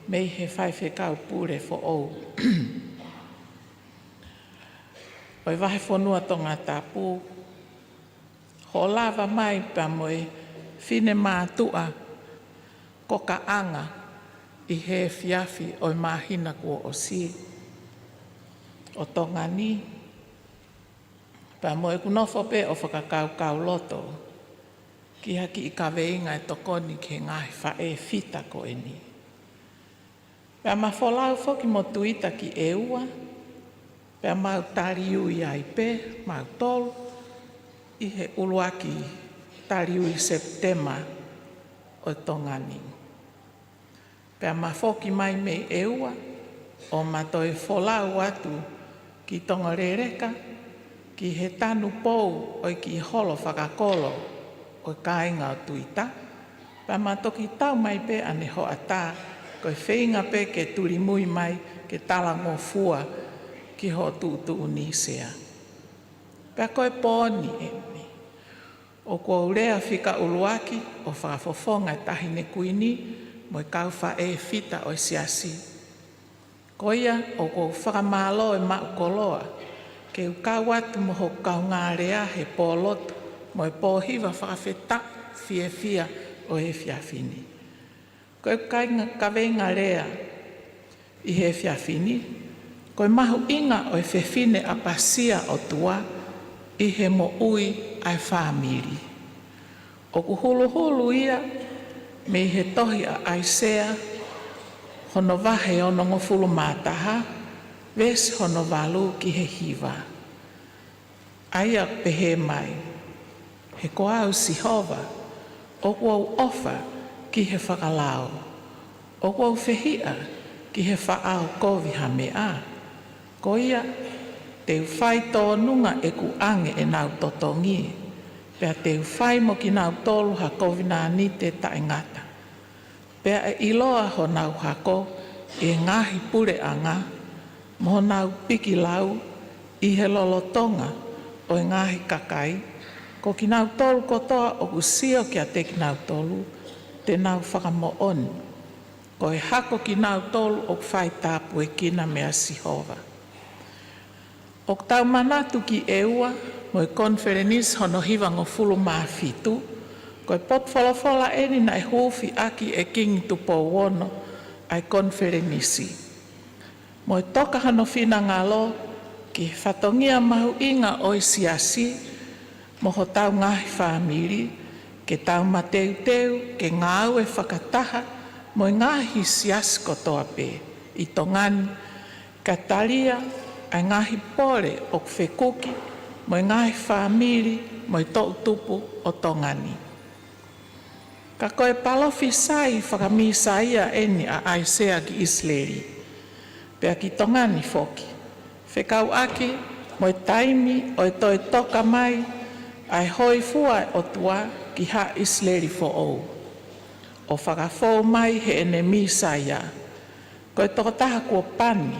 mei he Faifekau Pule foʻou ʻo e Vahefonua Tongatapu, hoʻo lava mai pea mo e finemātuʻa ko Kaʻanga ʻi he efiafi ʻo e māhina kuo ʻosi ʻo Tonga ni, pea mo ʻeku nofo pē ʻo fakakaukau loto ki ha kiʻi kaveinga ʻe tokoni ki he ngaahi faʻē fita ko eni. Pea ma folau foki mo Tuita ki ʻEua, pea mau taliui ai pē mautolu ʻi he ʻuluaki taliui Sepitema ʻo Tonga ni. Pea ma foki mai mei ʻEua, ʻo ma toe folau atu ki Tongaleleka, ki he tanupou ʻo e kiʻi holo fakakolo ʻo e kāinga ʻo Tuita, pea ma toki tau mai pē ʻanehoʻatā, ko e feinga pē ke tulimui mai ke talangofua ki hoʻo tuʻutuʻuni Sea. Pea ko e pō ni eni, ʻoku ou lea fika ʻuluaki ʻo fakafofonga e Taʻahine Kuini mo e kau faʻē fita ʻo e Siasi. Ko ia ʻoku ou fakamālō e maʻu koloa ke u kau atu mo hoku kaungā lea he pō lotu mo e pō hiva fakafetaʻi fiefia ʻo e efiafi ni. Ko e kāinga kaveinga lea ʻi he efiafi ni, ko e mahuʻinga ʻo e fefine ʻapasia ʻOtua ʻi he moʻui ʻa e fāmili. ʻOku huluhulu ia mei he tohi ʻa ʻAisea, hono vahe onongofulu mā taha, veesi hono valu ki he hiva. ʻA ia ʻoku pehē mai, he ko au Sihova, ʻoku ou ʻofa ki he fakalao, ʻoku ou fehiʻa ki he faʻao kovi ha meʻa. Ko ia, te u fai tōnunga ʻeku ʻange ʻenau totongi, pea te u fai mo kinautolu ha kovinānite taʻengata. Pea ʻe ʻiloa honau hako ʻi he ngaahi puleʻanga, mo honau pikilau ʻi he lolotonga ʻo e ngaahi kakai, ko kinautolu kotoa ʻoku sio kiate kinautolu, te nau fakamoʻoni ko e hako kinautolu ʻoku faitāpuekina meia Sihova. ʻOku tau manatu ki ʻEua mo e konifelenisi hono hivangofulu mā fitu, ko e potufolofola ʻeni naʻe huufi ʻaki ʻe Kingi Tupou Ono ʻa e konifelenisi. Mo e toka hono finangalo ki he fatongia mahuʻinga ʻo e siasi mo hotau ngaahi fāmili, ke tau mateuteu ke ngāue fakataha mo e ngaahi siasi kotoa pē ʻi Tonga ni, ka talia ʻa e ngaahi pole ʻoku fekuki mo e ngaahi fāmili mo e toʻutupu ʻo Tonga ni. Ka ko e palofisai faka-Mīsaia ʻeni ʻa ʻAisea ki ʻIsileli, pea ki Tonga ni foki, fekauʻaki mo e taimi ʻo e toe toka mai ʻa e hōifua ʻa e ʻOtua ki Haʻa ʻIsileli foʻou, ʻo fakafou mai heʻene Mīsaia, ko e tokotaha kuo pani,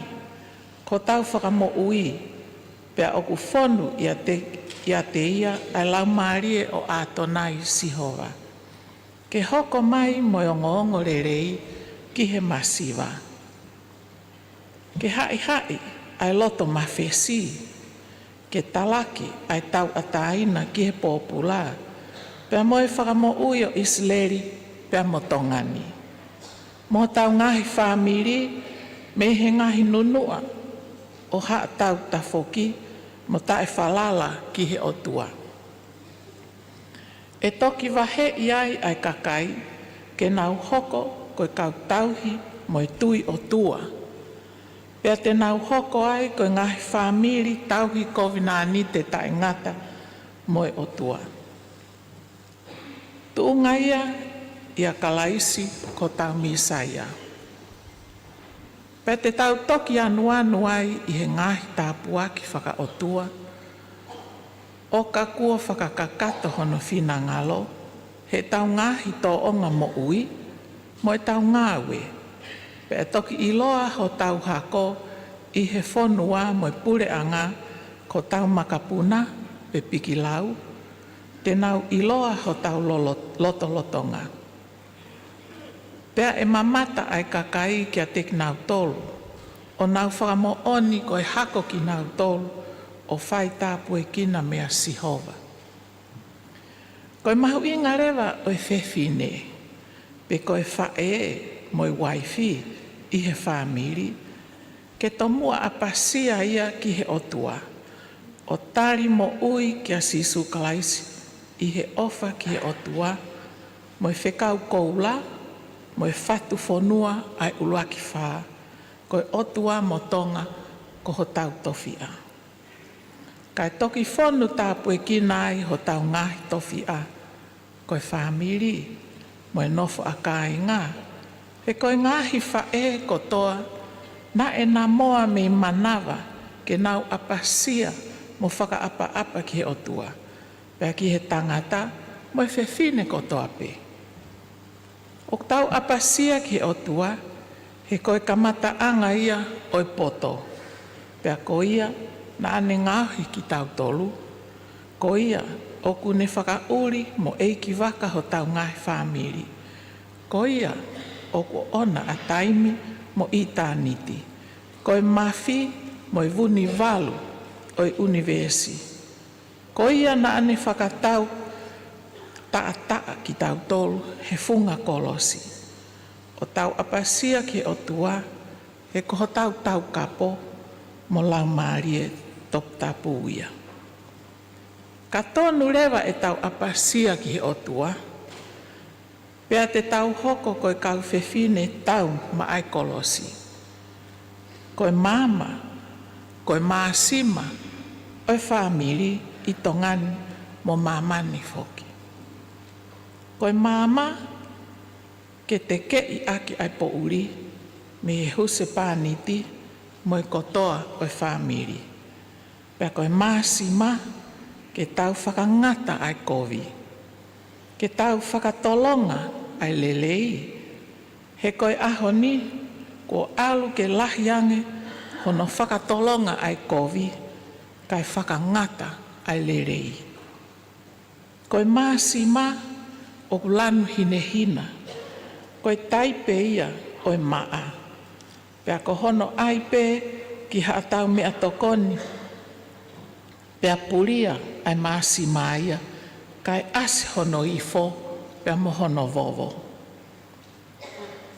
ko hotau Fakamoʻui, pea ʻoku fonu ʻiate, ʻiate ia ʻa e Laumālie ʻo ʻĀtonai Sihova, ke hoko mai mo e ongoongolelei ki he masiva, ke haʻihaʻi ʻa e loto mafesi, ke talaki ʻa e tauʻatāina ki he pōpula, pea mo e fakamoʻui ʻo ʻIsileli pea mo Tonga ni, mo hotau ngaahi fāmili mei he ngaahi nunuʻa ʻo haʻatau tafoki mo taʻefalala ki he ʻOtua. ʻE toki vaheʻi ai ʻa e kakai ke nau hoko ko e kau tauhi mo e tui ʻOtua, pea te nau hoko ai ko e ngaahi fāmili tauhi kovinānite taʻengata mo e ʻOtua. Tuʻunga ia ʻia Kalaisi ko hotau Mīsaia. Pea te tau toki anuanu ai ʻi he ngaahi tāpuaki fakaʻotua, ʻo ka kuo fakakakato hono finangalo heʻetau ngaahi tōʻonga moʻui mo ʻetau ngāue, pea toki ʻiloa hotau hako ʻi he fonua mo e puleʻanga ko hotau makapuna pe pikilau, te nau ʻiloa hotau lolo-, lotolotonga. Pea ʻe mamata ʻa e kakai kiate kinautolu, ʻo nau fakamoʻoni ko e hako kinautolu ʻo faitāpuekina meia Sihova. Ko e mahuʻinga leva ʻo e fefine, pe ko e faʻē mo e uaifi ʻi he fāmili, ke tomuʻa ʻapasia ia ki he ʻOtua, ʻo tali moʻui kia Sīsū Kalaisi ʻi he ʻofa ki he ʻOtua, mo e fekau koula, mo e fatu fonua ʻa e ʻuluaki fā, ko e ʻOtua mo Tonga ko hotau tofiʻa. Kae toki fonu tāpuekina ai hotau ngaahi tofiʻa, ko e fāmili mo e nofo ʻa kāinga, he ko e ngaahi faʻē kotoa naʻe namoa mei manava ke nau ʻapasia mo fakaʻapaʻapa ki he ʻOtua, pea ki he tangata mo e fefine kotoa pē. ʻOku tau ʻapasia ki he ʻOtua, he ko e kamataʻanga ia ʻo e poto. Pea ko ia naʻa ne ngaohi kitautolu, ko ia ʻoku ne fakaʻuli mo ʻeikivaka hotau ngaahi fāmili, ko ia ʻoku ʻoʻona ʻa taimi mo ʻitāniti, ko e mafi mo e vunivalu ʻo e ʻunivēsi. Ko ia naʻa ne fakatau taʻataʻa kitautolu he funga kolosi, ʻo tau ʻapasia ki he ʻOtua, he ko hotau taukapo mo Laumālie Toputapu ia. Ka tonu leva ʻetau ʻapasia ki he ʻOtua, pea te tau hoko ko e kau fefine tau maʻa e kolosi, ko e maama, ko e māsima ʻo e fāmili ʻi Tonga ni mo māmani foki. Ko e maama ke tekeʻi ʻaki ʻa e poʻuli mei he husepāniti mo e kotoa ʻo e fāmili. Pea ko e māsima ke tau fakangata ʻa e kovi, ke tau fakatolonga ʻa e lelei. He ko e ʻaho ni, kuo ʻalu ke lahi ange hono fakatolonga ʻa e kovi, kae fakangata ʻa e lelei. Ko e māsima ʻoku lanu hinehina, ko e taipe ia ʻo e maʻa. Pea ko hono ʻai pē ki haʻatau meʻatokoni, pea pulia ʻa e māsima ia, kae ʻasi hono ifo pea mo hono vovo.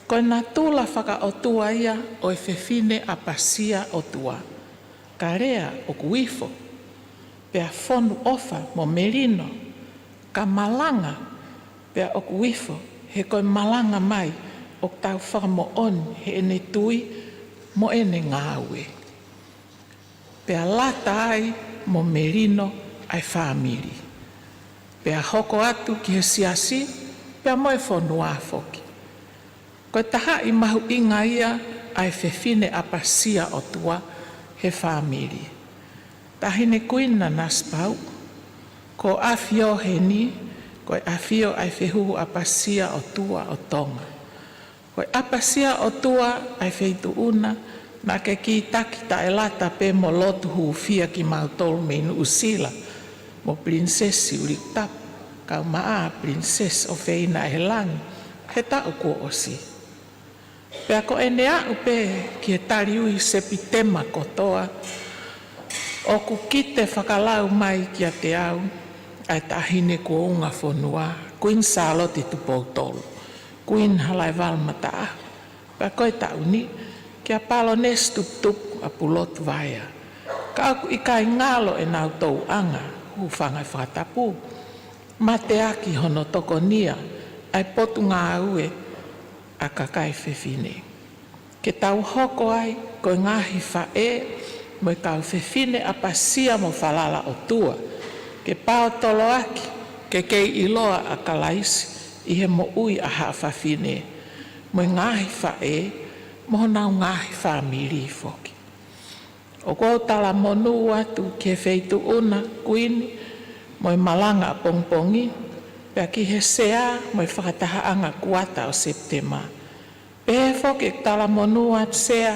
Ko e natula fakaʻotua ia ʻo e fefine ʻapasia ʻotua, ka lea ʻoku ifo, pea fonu ʻofa mo melino, ka malanga pea ʻoku ifo, he ko e malanga mai ʻoku tau fakamoʻoni heʻene tui mo ʻene ngāue. Pea lata ai mo melino ʻa e fāmili, pea hoko atu ki he siasi, pea mo e fonua foki. Ko e tahaʻi mahuʻinga ia ʻa e fefine ʻapasia ʻotua he fāmili. Taʻahine Kuini Nanasipauʻu, ko ʻAfio heni, ko e ʻafio ʻa e fehuhu ʻapasia ʻotua ʻo Tonga. Ko e ʻapasia ʻotua ʻa e feituʻu na, naʻa ke kītaki taʻelata pē mo lotu hūfia kimautolu mei Nuʻusila, mo Pilinisesi ʻUlikutapu, kaumaʻā Pilinisesi ʻOfeina ʻi he Langi, he taʻu kuo ʻosi. Pea ko ʻene aʻu pē ki he taliui Sepitema kotoa, ʻoku kite fakalau mai kiate au ʻa e taʻahine kuo unga fonua, Kuini Sālote Tupou Tolu, Kuini Halaevalu Mataʻaho, pea ko e taʻu ni, kia Palōnesi Tuputupu ʻa Pulotu Vaea. Ka ʻoku ʻikai ngalo ʻenau touʻanga, hūfanga he fakatapu, mateaki hono tokonia ʻa e Potungāue ʻa e Kakai Fefine. Ke tau hoko ai ko e ngaahi faʻē mo e kau fefine ʻapasia mo falala ʻotua, ke paotoloaki, ke kei ʻiloa ʻa Kalaisi ʻi he moʻui ʻa haʻa fafine, mo e ngaahi faʻē, mo honau ngaahi fāmili foki. ʻOku ou talamonū atu ki he feituʻu na, Kuini, mo e malanga ʻapongipongi, pea ki he Sea mo e fakatahaʻanga kuata ʻo Sepitema. Pehē foki ʻeku talamonū atu, Sea,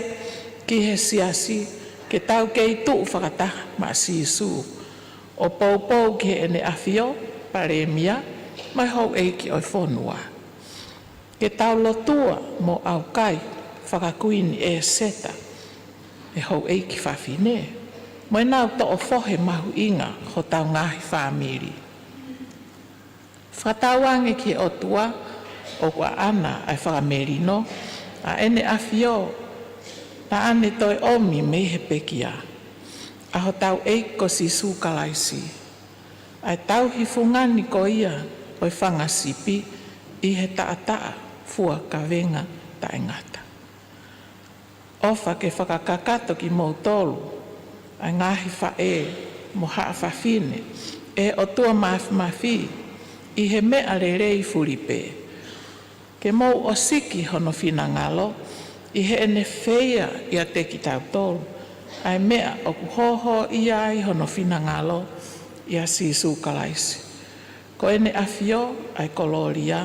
ki he siasi, ke tau kei tuʻu fakataha maʻa Sīsū, ʻo poupou ki heʻene ʻafio, Palēmia, mo e houʻeiki ʻo e fonua. Ke tau lotua mo ʻaukai fakakuini ʻEseta, ʻe houʻeiki fafine, mo ʻenau toʻo fohe mahuʻinga hotau ngaahi fāmili. Fakatauange ki he ʻOtua, ʻoku ʻaʻana ʻa e fakamelino, ʻa ʻene ʻafio, naʻa ne toe ʻomi mei he pekia, ʻa hotau ʻEiki ko Sīsū Kalaisi, ʻa e tauhi fungani ko ia ʻo e fanga sipi ʻi he taʻataʻa fua kavenga taʻengata. ʻOfa ke fakakakato kimoutolu, ʻa e ngaahi faʻē mo haʻa fafine, ʻe he ʻOtua Māfimafi, ʻi he meʻa lelei fuli pē. Ke mou ʻosiki hono finangalo, ʻi heʻene feia ʻiate kitautolu ʻa e meʻa ʻoku hōhōʻia ai hono finangalo, ʻia Sīsū Kalaisi. Ko ʻene ʻafio ʻa e kolōlia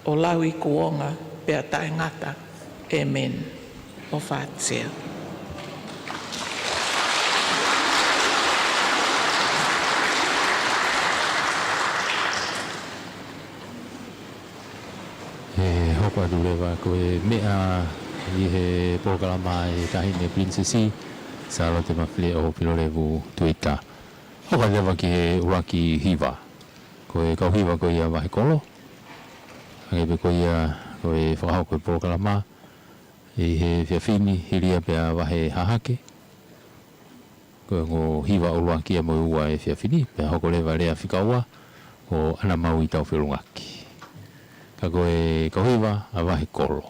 ʻo lauikuonga pea taʻengata. ʻĒmeni. ʻOfa atu, Sea. ʻE hoko atu leva ko e meʻa ʻi he polokalama ʻa e Taʻahine Pilinisesi Sālote Mafileʻo Pilolevu Tuita. Hoko atu leva ki he ʻuluaki hiva. Ko e kau hiva ko ia Vahe Kolo. Hangē pē ko ia ko e fakahoko e polokalama ʻi he efiafi ni, hili ia pea vahe hahake. Ko e ongo hiva ʻuluaki ia mo e ua he efiafi ni, pea hoko leva lea fika ua, ko ʻAna Maui Taufeʻulungaki. Ka ko e kau hiva ʻa Vahe Kolo.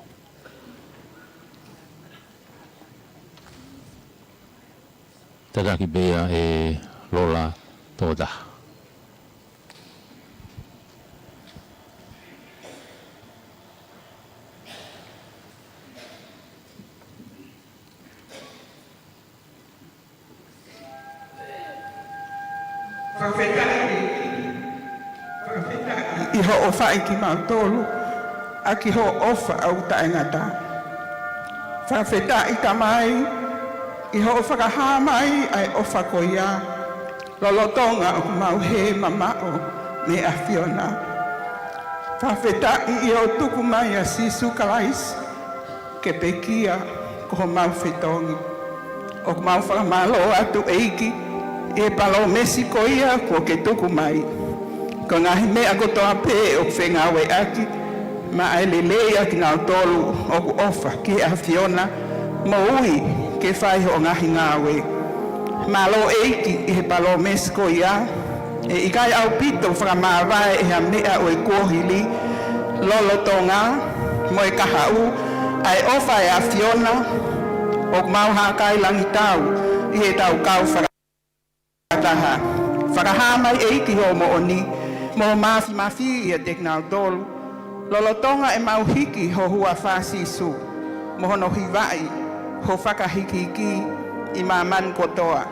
Tataki pē ia ʻe Lola Toʻotaha. Fakafetaʻi, fakafetaʻi ʻi hoʻo fai kimautolu, ʻaki hoʻo ʻofa ʻoku taʻengata. Fakafetaʻi Tamai, ʻI hoʻo fakahā mai ʻa e ʻofa ko ia, lolotonga ʻoku mau hē mamaʻo mei he ʻAfiona. Fakafetaʻi ʻi hoʻo tuku mai ʻa Sīsū Kalaisi ke pekia ko homau fetongi. ʻOku mau fakamālō atu ʻEiki ʻi he palōmesi ko ia kuo ke tuku mai. Ko e ngaahi meʻa kotoa pē ʻoku fengāueʻaki maʻa e lelei ʻa kinautolu ʻoku ʻofa ki he ʻAfiona mo ui ke fai hoʻo ngaahi ngāue. Mālō ʻEiki ʻi he palōmesi ko ia, ʻe ʻikai ʻaupito fakamāvae ʻe ha meʻa ʻo e kuohili, lolotonga mo e kahaʻu ʻa e ʻofa ʻa e ʻAfiona ʻoku mau hākailangitau ʻi heʻetau kau fakataha. Fakahā mai ʻEiki hoʻo moʻoni mo e māfimafi ʻiate kinautolu, lolotonga ʻemau hiki ho huafa Sīsū, mo hono hivaʻi ho fakahīkihiki ʻi māmani kotoa.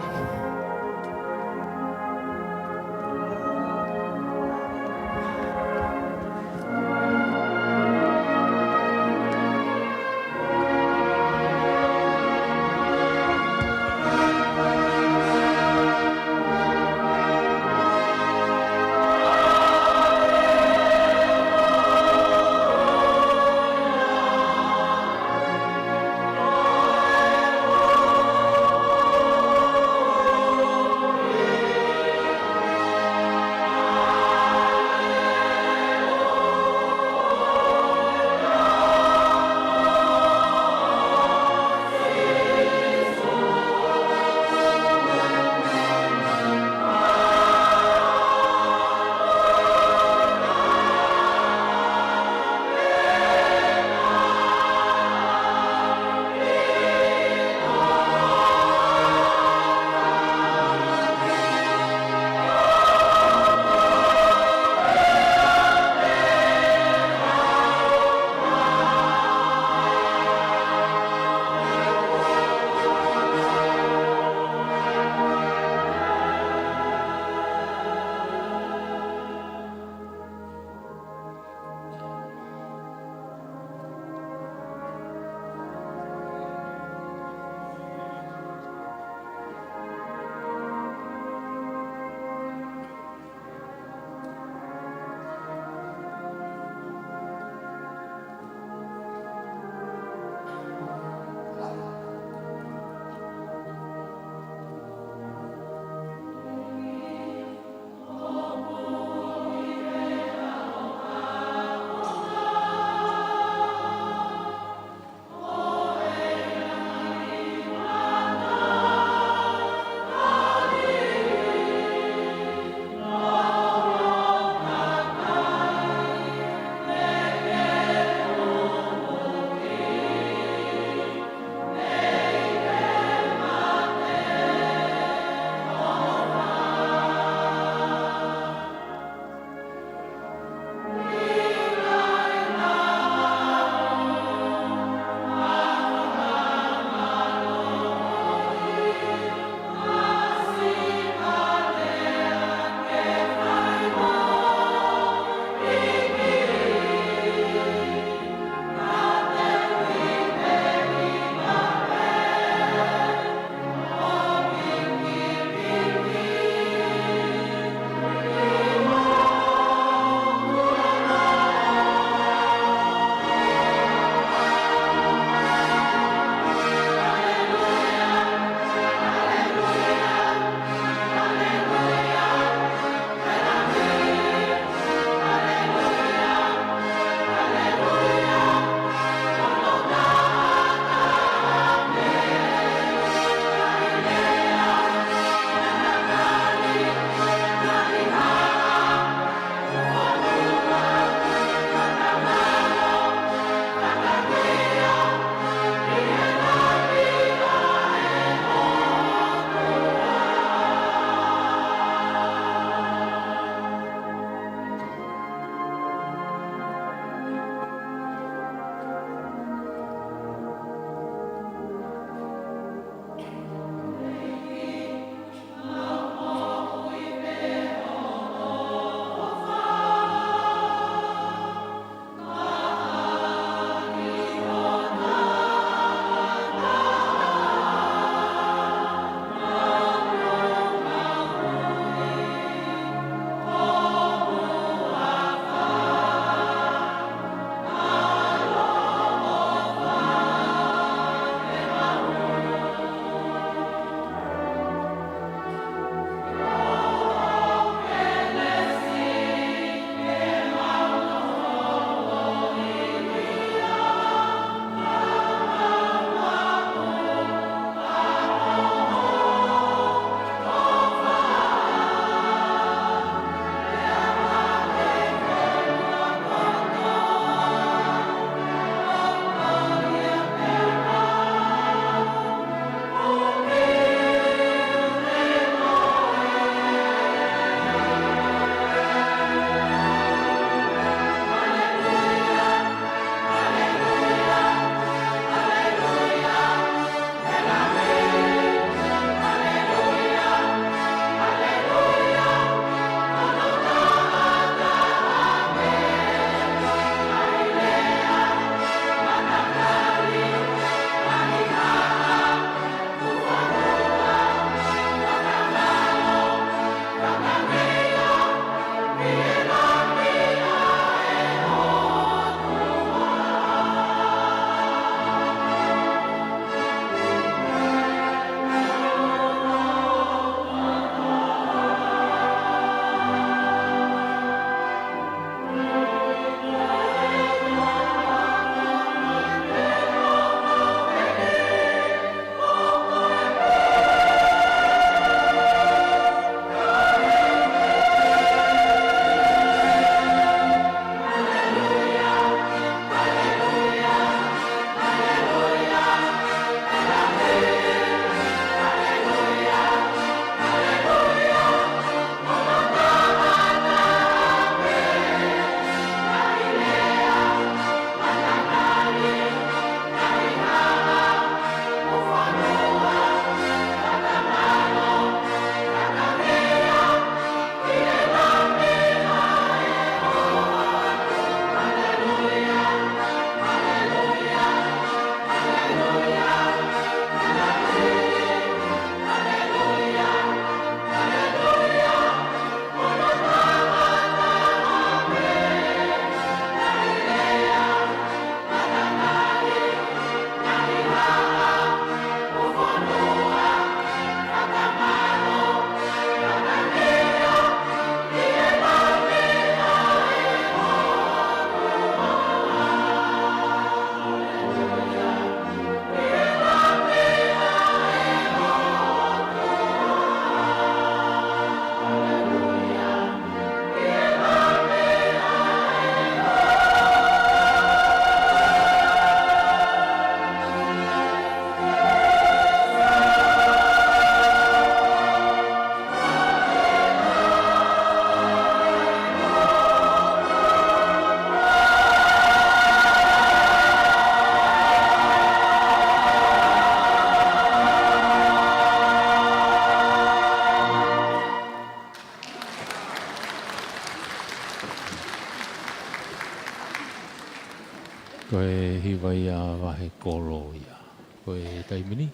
Ko e hiva ia vahe kolo ia. Ko e taimi ni,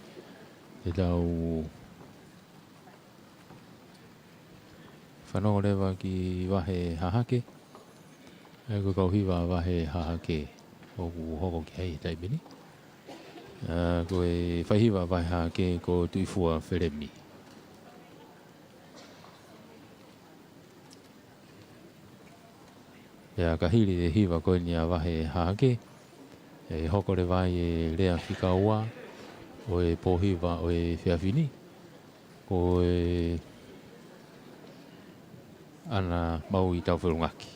te tau fanongo leva ki vahe Hahake. ʻE, ko e kau hiva vahe Hahake ʻoku hoko ki ai he taimi ni. ʻA, ko e faihiva vahe Hahake ko Tuʻifua Felemi. ʻIa, ka hili e hiva ko eni ʻa vahe Hahake, ʻe hoko leva ai e lea fika ua ʻo e pōhiva ʻo e efiafi ni, ko e ʻAna Maui Tau Feʻulungaki.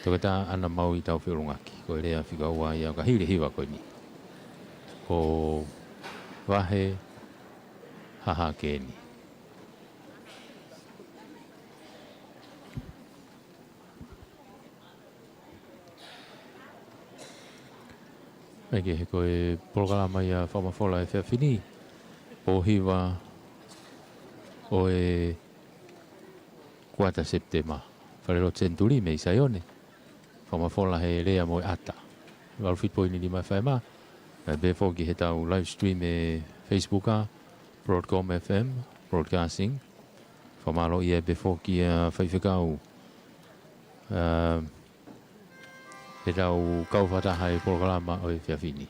Toketā ʻAna Maui Tau Feʻulungaki. Ko e lea fika ua ia ka hili e hiva ko eni. Ko vahe Hahake eni. Mai ke he ko e polokalama ia fakamafola he efiafi ni. Pōhiva ʻo e kuata Sepitema. Falelotu Senituli mei Saione. Fakamafola he lea mo e ʻata. Valu fitu poini nima F M. ʻE pehē foki he tau live stream he Facebook ʻa Broadcom F M Broadcasting. Fakamālō ia pē foki ʻa faifekau, ʻa, he tau kau fakataha he polokalama ʻo e efiafi ni.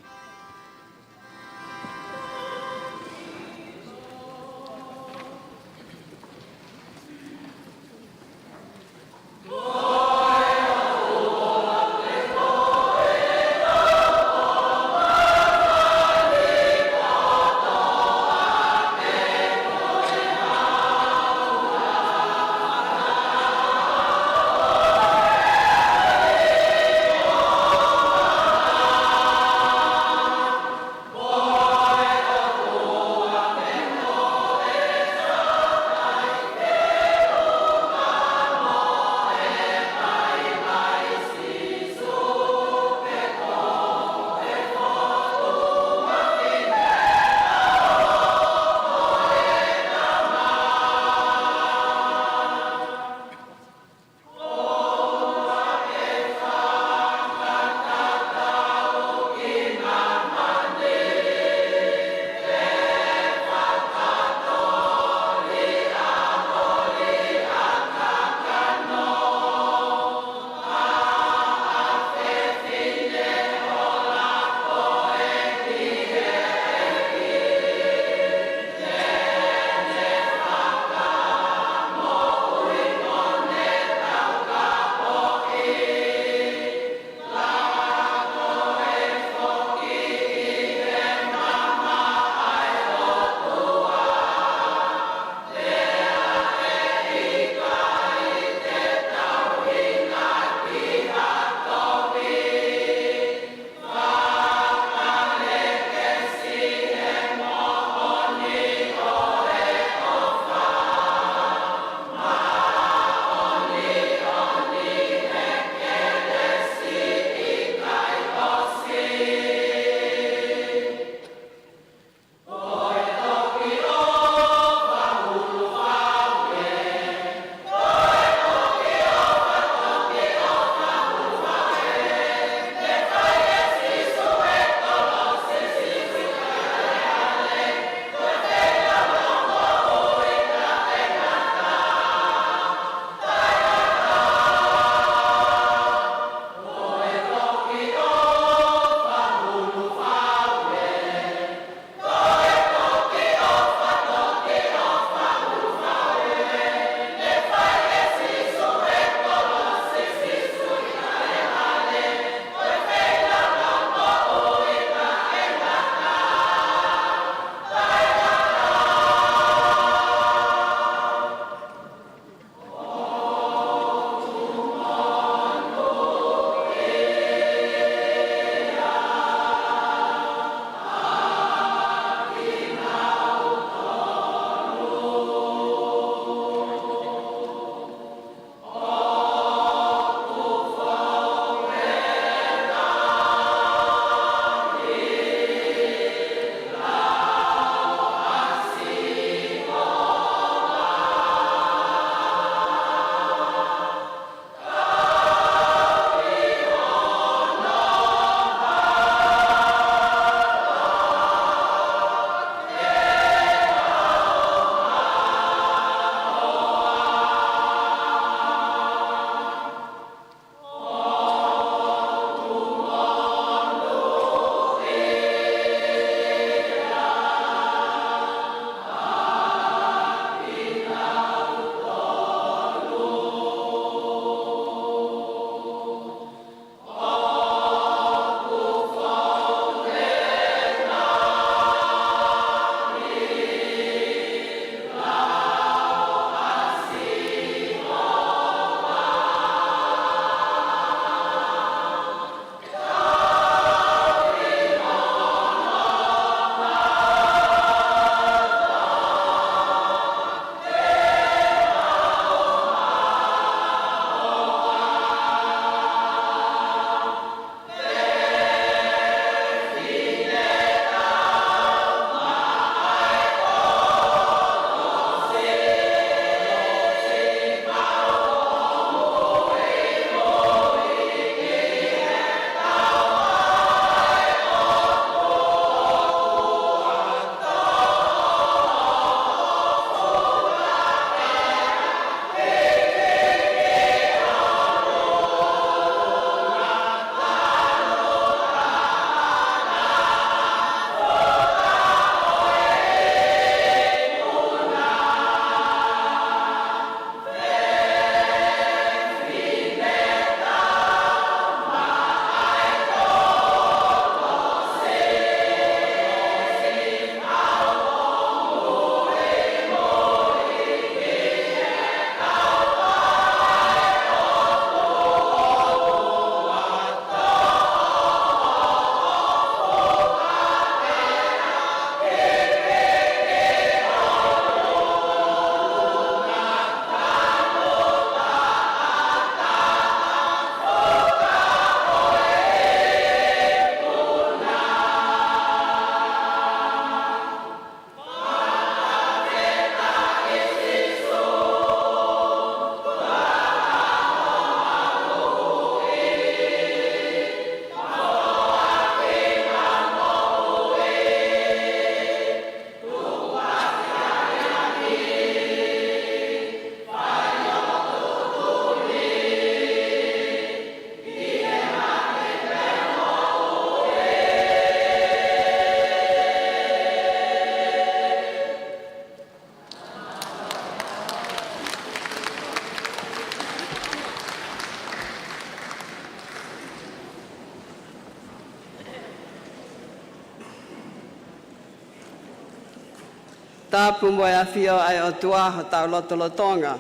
Tapu mo e ʻafio ʻa e ʻOtua ʻi hotau lotolotonga.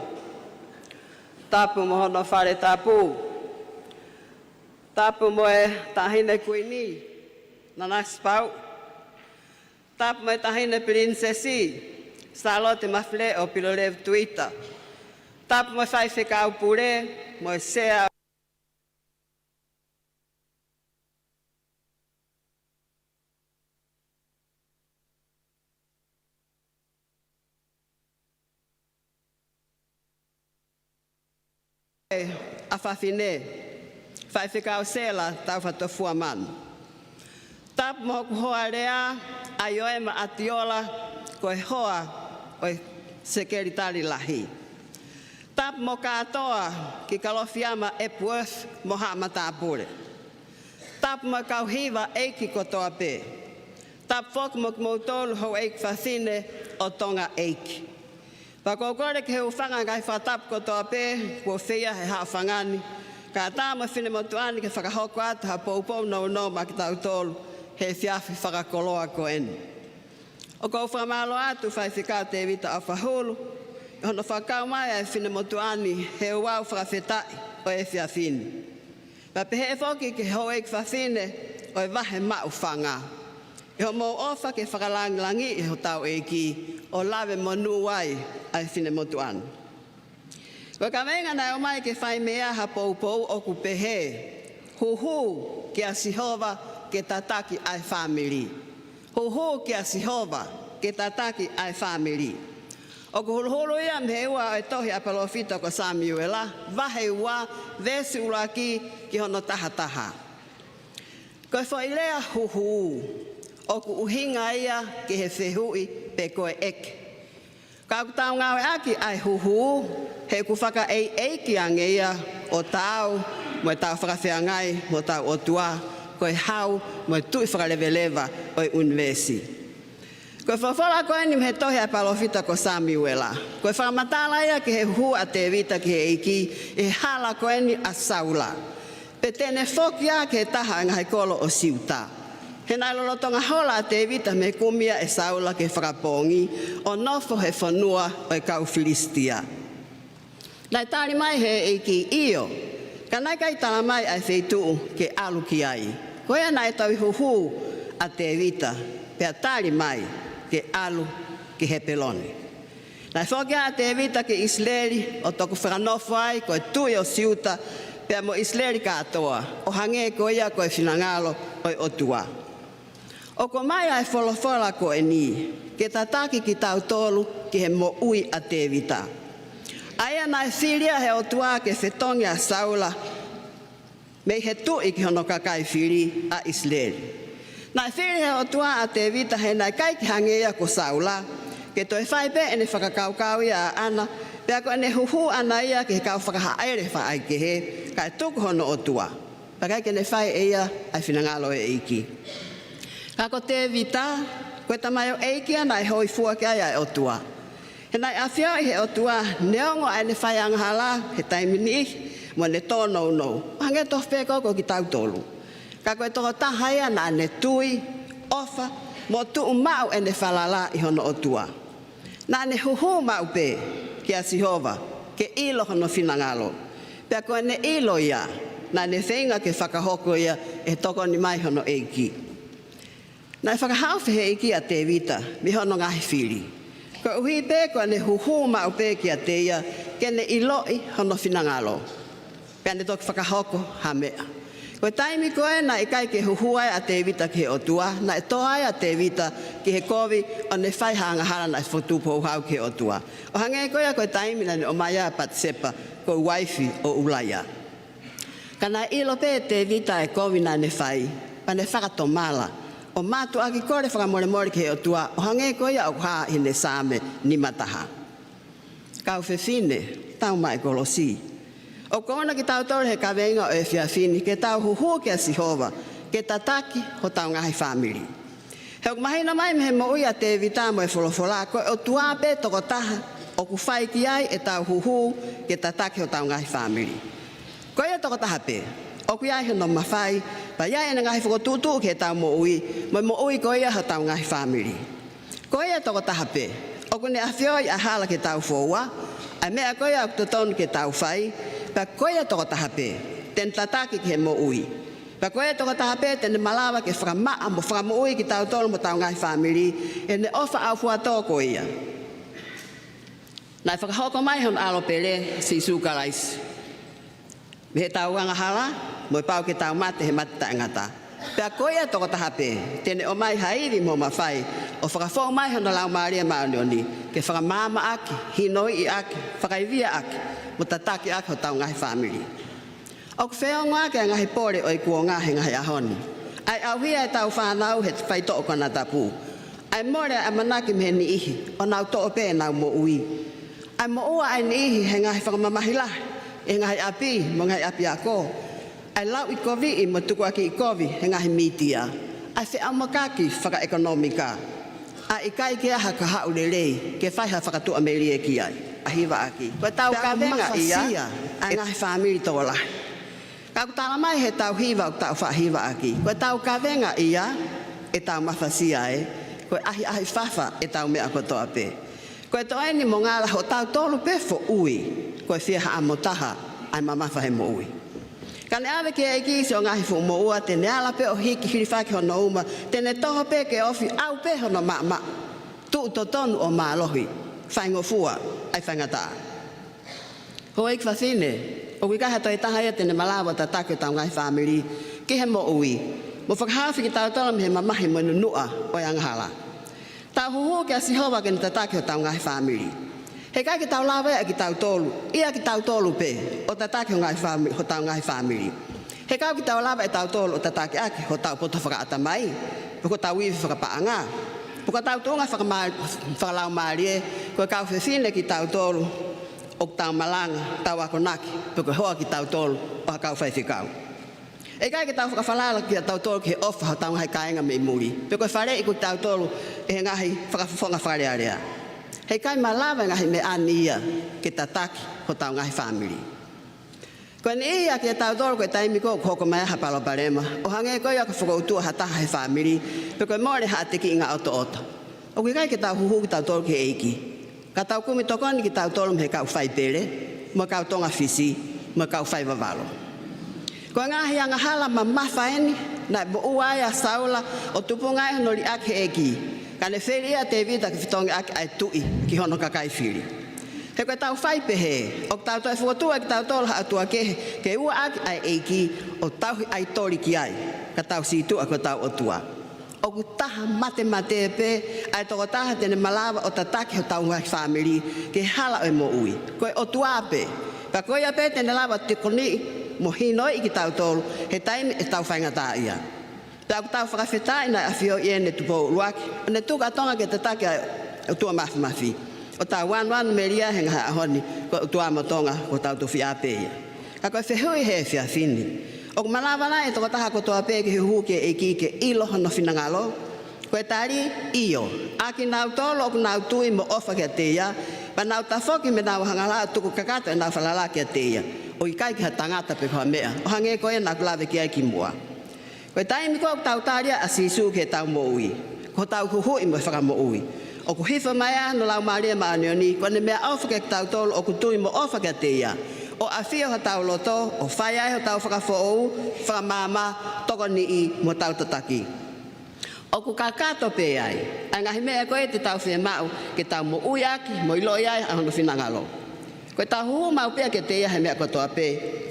Tapu mo hono fale tapu. Tapu mo e Taʻahine Kuini Nanasipauʻu. Tapu mo e Taʻahine Pilinisesi Sālote Mafileʻo Pilolevu Tuita. Tapu mo e Faifekau Pule, mo e Sea ʻa Fafine, Faifekau Sela Taufatofuamanu. Tapu mo hoku hoa lea, ʻa Ioema ʻAtiola, ko e hoa ʻo e Sekelitali Lahi. Tapu mo kātoa, ki Kalofiama Epworth mo haʻa matāpule. Tapu mo e kau hiva ʻeiki kotoa pē. Tapu foki mo kimoutolu houʻeiki fafine ʻo Tonga ʻEiki. Pea ʻoku ou kole ke u hūfanga he ngaahi fakatapu kotoa pē kuo feia he haʻofanga ni, kae ʻatā mo e finemotuʻa ni ke fakahoko atu ha poupou nounou maʻa kitautolu he efiafi fakakoloa ko eni. ʻOku ou fakamālō atu Faifekau Tēvita ʻOfahulu, ʻi hono fakakau mai ʻa e finemotuʻa ni he ouau fakafetaʻi ʻo e efiafi ni. Pea pehē foki ki he houʻeiki fafine ʻo e Vahe Maʻufanga, ʻi hoʻomou ʻofa ke fakalangilangiʻi hotau ʻEiki ʻo lave monū ai ʻa e finemotuʻa ni. Ko e kaveinga naʻe ʻomai ke fai mei ai ha poupou ʻoku pehē: Huhū kia Sihova ke tataki ʻa e fāmili. Huhū kia Sihova ke tataki ʻa e fāmili. ʻOku huluhulu ia mei he ua ʻo e tohi ʻa e palōfita ko Samiuela, vahe ua, veesi ʻuluaki ki hono tahataha. Ko e foʻi lea huhū, ʻoku ʻuhinga ia ki he fehuʻi pe ko e ʻeke. Ka ʻoku tau ngāueʻaki ʻa e huhū, he ʻoku fakaʻeiʻeiki ange ia ʻo taau mo ʻetau fakafeangai mo hotau ʻOtua, ko e hau mo e Tuʻi fakaleveleva ʻo e ʻunivēsi. Ko e folofola ko eni mei he tohi ʻa e palōfita ko Samiuela, ko e fakamatala ia ki he huhū ʻa Tēvita ki he ʻEiki, ʻi he hala ko eni ʻa Saula. Pea te ne foki ia ki he taha ʻo e ngaahi kolo ʻo Siuta. He naʻe lolotonga hola ʻa Tēvita mei he kumi ia ʻe Saula ki he fakapoongi, ʻo nofo he fonua ʻo e kau Filisitia. Naʻe tali mai ʻe he ʻEiki, ʻio, ka naʻe ʻikai tala mai ʻa e feituʻu ke ʻalu ki ai. Ko ia naʻe toe huhū ʻa Tēvita, pea tali mai ke ʻalu ki Hepeloni. Naʻe foki ʻa Tēvita ki ʻIsileli, ʻo toki fakanofo ai ko e tuʻi ʻo Siuta, pea mo ʻIsileli kātoa, ʻo hangē ko ia ko e finangalo ʻo e ʻOtua. ʻOku ʻomai ʻa e folofola ko eni ke tataki kitautolu ki he moʻui ʻa Tēvita. ʻA ia naʻe fili ia ʻe he ʻOtua ke fetongi ʻa Saula mei he tuʻi ki hono kakai fili ʻa ʻIsileli. Naʻe fili ʻe he ʻOtua ʻa Tēvita he naʻe ʻikai ke hangē ia ko Saula, ke toe fai pē ʻene fakakaukau ia ʻaʻana, pea ko ʻene huhū ʻana ia ki he kau fakahaʻele faʻahikehe, kae tuku hono ʻOtua. Pea ʻikai ke ne fai ʻe ia ʻa e finangalo ʻo e ʻEiki. Ka ko Tēvita, ko e tamaioʻeiki ia naʻe hōifua ki ai ʻa e ʻOtua. He naʻe ʻafioʻi ʻe he ʻOtua, neongo ʻa ʻene fai angahala he taimi niʻihi mo ʻene tōnounou, ʻo hangē tofu pē ko kitautolu. Ka ko e tokotaha ia naʻa ne tui, ʻofa, mo tuʻu maʻu ʻene falala ʻi hono ʻOtua. Naʻa ne huhū maʻu pē kia Sihova ke ʻilo hono finangalo. Pea ko ʻene ʻilo ia, naʻa ne feinga ke fakahoko ia ʻi he tokoni mai hono ʻEiki. Naʻe fakahaofi ʻe he ʻEiki ʻa Tēvita mei hono ngaahi fili, koeʻuhi pē ko ʻene huhū maʻu pē kiate ia ke ne ʻiloʻi hono finangalo. Pea ne toki fakahoko ha meʻa. Ko e taimi ko ē naʻe ʻikai ke huhū ai ʻa Tēvita ki he ʻOtua, naʻe tō ai ʻa Tēvita ki he kovi ʻo ne fai ha angahala naʻe fokotuʻu houhau ki he ʻOtua. ʻO hangē ko ia ko e taimi naʻa ne ʻomai ai ʻa Patisepa ko e uaifi ʻo ʻUlaia. Ka naʻe ʻilo pē ʻe Tēvita e kovi naʻa ne fai, pea ne fakatomala, ʻo mātuʻaki kole fakamolemole ki he ʻOtua, ʻo hangē ko ia ʻoku hā ʻi heʻene Saame nimataha. Kau fefine, tau maʻu e kolosi. ʻOku ou ʻoange kitautolu he kaveinga ʻo e efiafi ni ke tau huhū kia Sihova ke tataki hotau ngaahi fāmili. He ʻoku mahino mai mei he moʻui ʻa Tēvita mo e folofola, ko e ʻOtua pē tokotaha ʻoku fai ki ai ʻetau huhū ke tataki hotau ngaahi fāmili. Ko ia tokotaha pē ʻoku ʻi ai hono mafai, pea ʻi ai ʻene ngaahi fokotuʻutuʻu ki heʻetau moʻui, mo e moʻui ko ia hotau ngaahi fāmili. Ko ia tokotaha pē ʻOku ne ʻafioʻi ʻa e hala ke tau foua, ʻa e meʻa ko ia ʻoku totonu ke tau fai, pea ko ia tokotaha pē te ne tataki ki he moʻui. Pea ko ia tokotaha pē te ne malava ke fakamaʻa mo fakamoʻui kitautolu mo hotau ngaahi fāmili, ʻi heʻene ʻofa ʻaufuatō ko ia. Naʻe fakahoko mai hono ʻAlo pele, Sīsū Kalaisi, mei heʻetau angahala, mo e pau ke tau mate he mate taʻengata. Pea ko ia tokotaha pē te ne ʻomai ha ivi mo mafai, ʻo fakafou mai hono Laumālie Māʻoniʻoni, ke fakamaamaʻaki, hinoiʻiʻaki, fakaiviaʻaki, mo tatakiʻaki hotau ngaahi fāmili. ʻOku feongoʻaki ʻa e ngaahi pole ʻo e kuonga he ngaahi ʻaho ni, ʻa e ʻauhia ʻetau fānau he faitoʻo konatapu, ʻa e mole ʻa e ʻamanaki mei he niʻihi ʻo nau toʻo pē ʻenau moʻui, ʻa e moʻua ʻa e niʻihi he ngaahi fakamamahi lahi, he ngaahi ʻapi mo e ngaahi ʻapiako, ʻa e lauʻikoviʻi mo e tukuakiʻi kovi he ngaahi mītia, ʻa e feʻamakaki fakaʻekonōmika, ʻa e ʻikai ke ʻi ai ha kahaʻu lelei ke fai ha fakatuʻamelie ki ai. ʻA e hivaʻaki, ko ʻetau kavenga ia ʻa e ngaahi fāmili tokolahi. Ka ʻoku tala mai heʻetau hiva ʻoku tau faʻa hivaʻaki, ko ʻetau kavenga ia ʻetau mafasia ē, ko e ʻahiʻahi fafa ʻetau meʻa kotoa pē. Ko e toʻeni mo ngala hotau tolu pē foʻui, ko e fie haʻamo taha ʻa e mamafa he moʻui. Ka ne ʻave ki he ʻEiki siʻo ngaahi fuʻu moʻua, te ne ala pē ʻo hiki hilifaki hono uma, te ne toho pē ke ofi, ʻau pē hono maʻamaʻa, tuʻu totonu ʻo mālohi, faingofua ʻa e faingataʻa. Houʻeiki fafine, ʻoku ʻikai ha toe taha ia te ne malava ʻo tataki hotau ngaahi fāmili ki he moʻui, mo fakahaofi kitautolu mei he mamahi mo e nunuʻa ʻo e angahala. Tau huhū kia Sihova ke ne tataki hotau ngaahi fāmili. He ʻikai ke tau lava ia ʻe kitautolu, ia kitautolu pē, ʻo tataki ho ngaahi fāmi-, hotau ngaahi fāmili. He ʻikai ke tau lava ʻe tautolu ʻo tatakiʻaki hotau poto fakaʻatamai, pe ko hotau ivi fakapaʻanga, pe ko hotau tuʻunga fakama-, fakalaumālie, ko e kau fefine kitautolu ʻoku tau malanga, tau akonaki, pe ko e hoa kitautolu ʻo ha kau faifekau. ʻE ʻikai ke tau fakafalala kitautolu ki he ʻofa hotau ngaahi kāinga mei muli, pe ko e faleʻi kitautolu ʻe he ngaahi fakafofonga Fale Alea. He ʻikai malava e ngaahi meʻa ni ia ke tataki hotau ngaahi fāmili. Ko e niʻihi ʻiate kitautolu ko e taimi ko ē ʻoku hoko mai ai ha palopalema, ʻo hangē ko ia ʻoku fokoutua ha taha he fāmili, pe ko e mole ha ʻatekiʻinga ʻotoʻoto, ʻoku ʻikai ke tau huhū kitautolu ki he ʻEiki, ka tau kumi tokoni kitautolu mei he kau fai pele, mo e kau tonga fisi, mo e kau fai vavalo. Ko e ngaahi angahala mamafa eni naʻe moʻua ai ʻa Saula ʻo tupunga ai hono liʻaki ʻe he ʻEiki, ka ne fili ʻa Tēvita ke fetongi ʻaki ʻa e tuʻi ki hono kakai fili. He ko ʻetau fai pehē, ʻoku tau toe fokotuʻu ʻe kitautolu ha ʻotua kehe ke ua ʻaki ʻa e ʻEiki, ʻo tauhi ʻaitoli ki ai, ka tau sītuʻa ki hotau ʻOtua. ʻOku taha matemate pē ʻa e tokotaha te ne malava ʻo tataki hotau ngaahi fāmili ki he hala ʻo e moʻui, ko e ʻOtua pē. Pea ko ia pē te ne lava ʻo tokoniʻi mo hinoiʻi kitautolu he taimi ʻetau faingataʻaʻia. Pea ʻoku tau fakafetaʻi naʻe ʻafioʻi ʻene Tupou ʻUluaki, ʻo ne tuku ʻa Tonga ke tataki ʻa e ʻOtua Māfimafi, ʻo tau anuanu melie he ngaahi ʻaho ni, ko e ʻOtua mo Tonga ko hotau tofiʻa pē ia. Ka ko e fehuʻi he efiafi ni, ʻoku malava nai e tokotaha kotoa pē ke huhū ki he ʻEiki ke ʻilo hono finangalo? Ko e tali, ʻio, ʻa kinautolu ʻoku nau tui mo ʻofa kiate ia, pea nau tafoki mei heʻenau angahala ʻo tuku kakato ʻenau falala kiate ia, ʻo ʻikai ki ha tangata pe ko ha meʻa, ʻo hangē ko ia naʻa ku lave ki ai kimuʻa. Ko e taimi ko ē ʻoku tau tali ai ʻa Sīsū ki heʻetau moʻui, ko hotau huhuʻi mo e fakamoʻui, ʻoku hifo mai ai hono Laumālie Māʻoniʻoni, ko ʻene meʻaʻofa kiate kitautolu ʻoku tui mo ʻofa kiate ia, ʻo ʻafio hotau loto, ʻo fai ai hotau fakafoʻou, fakamaama, tokoniʻi mo tau tataki. ʻOku kakato pē ai ʻa e ngaahi meʻa ko ē te tau fiemaʻu ke tau moʻui ʻaki mo ʻiloʻi ai ʻa hono finangalo. Ko ʻetau huhū maʻu pē ia kiate ia he meʻa kotoa pē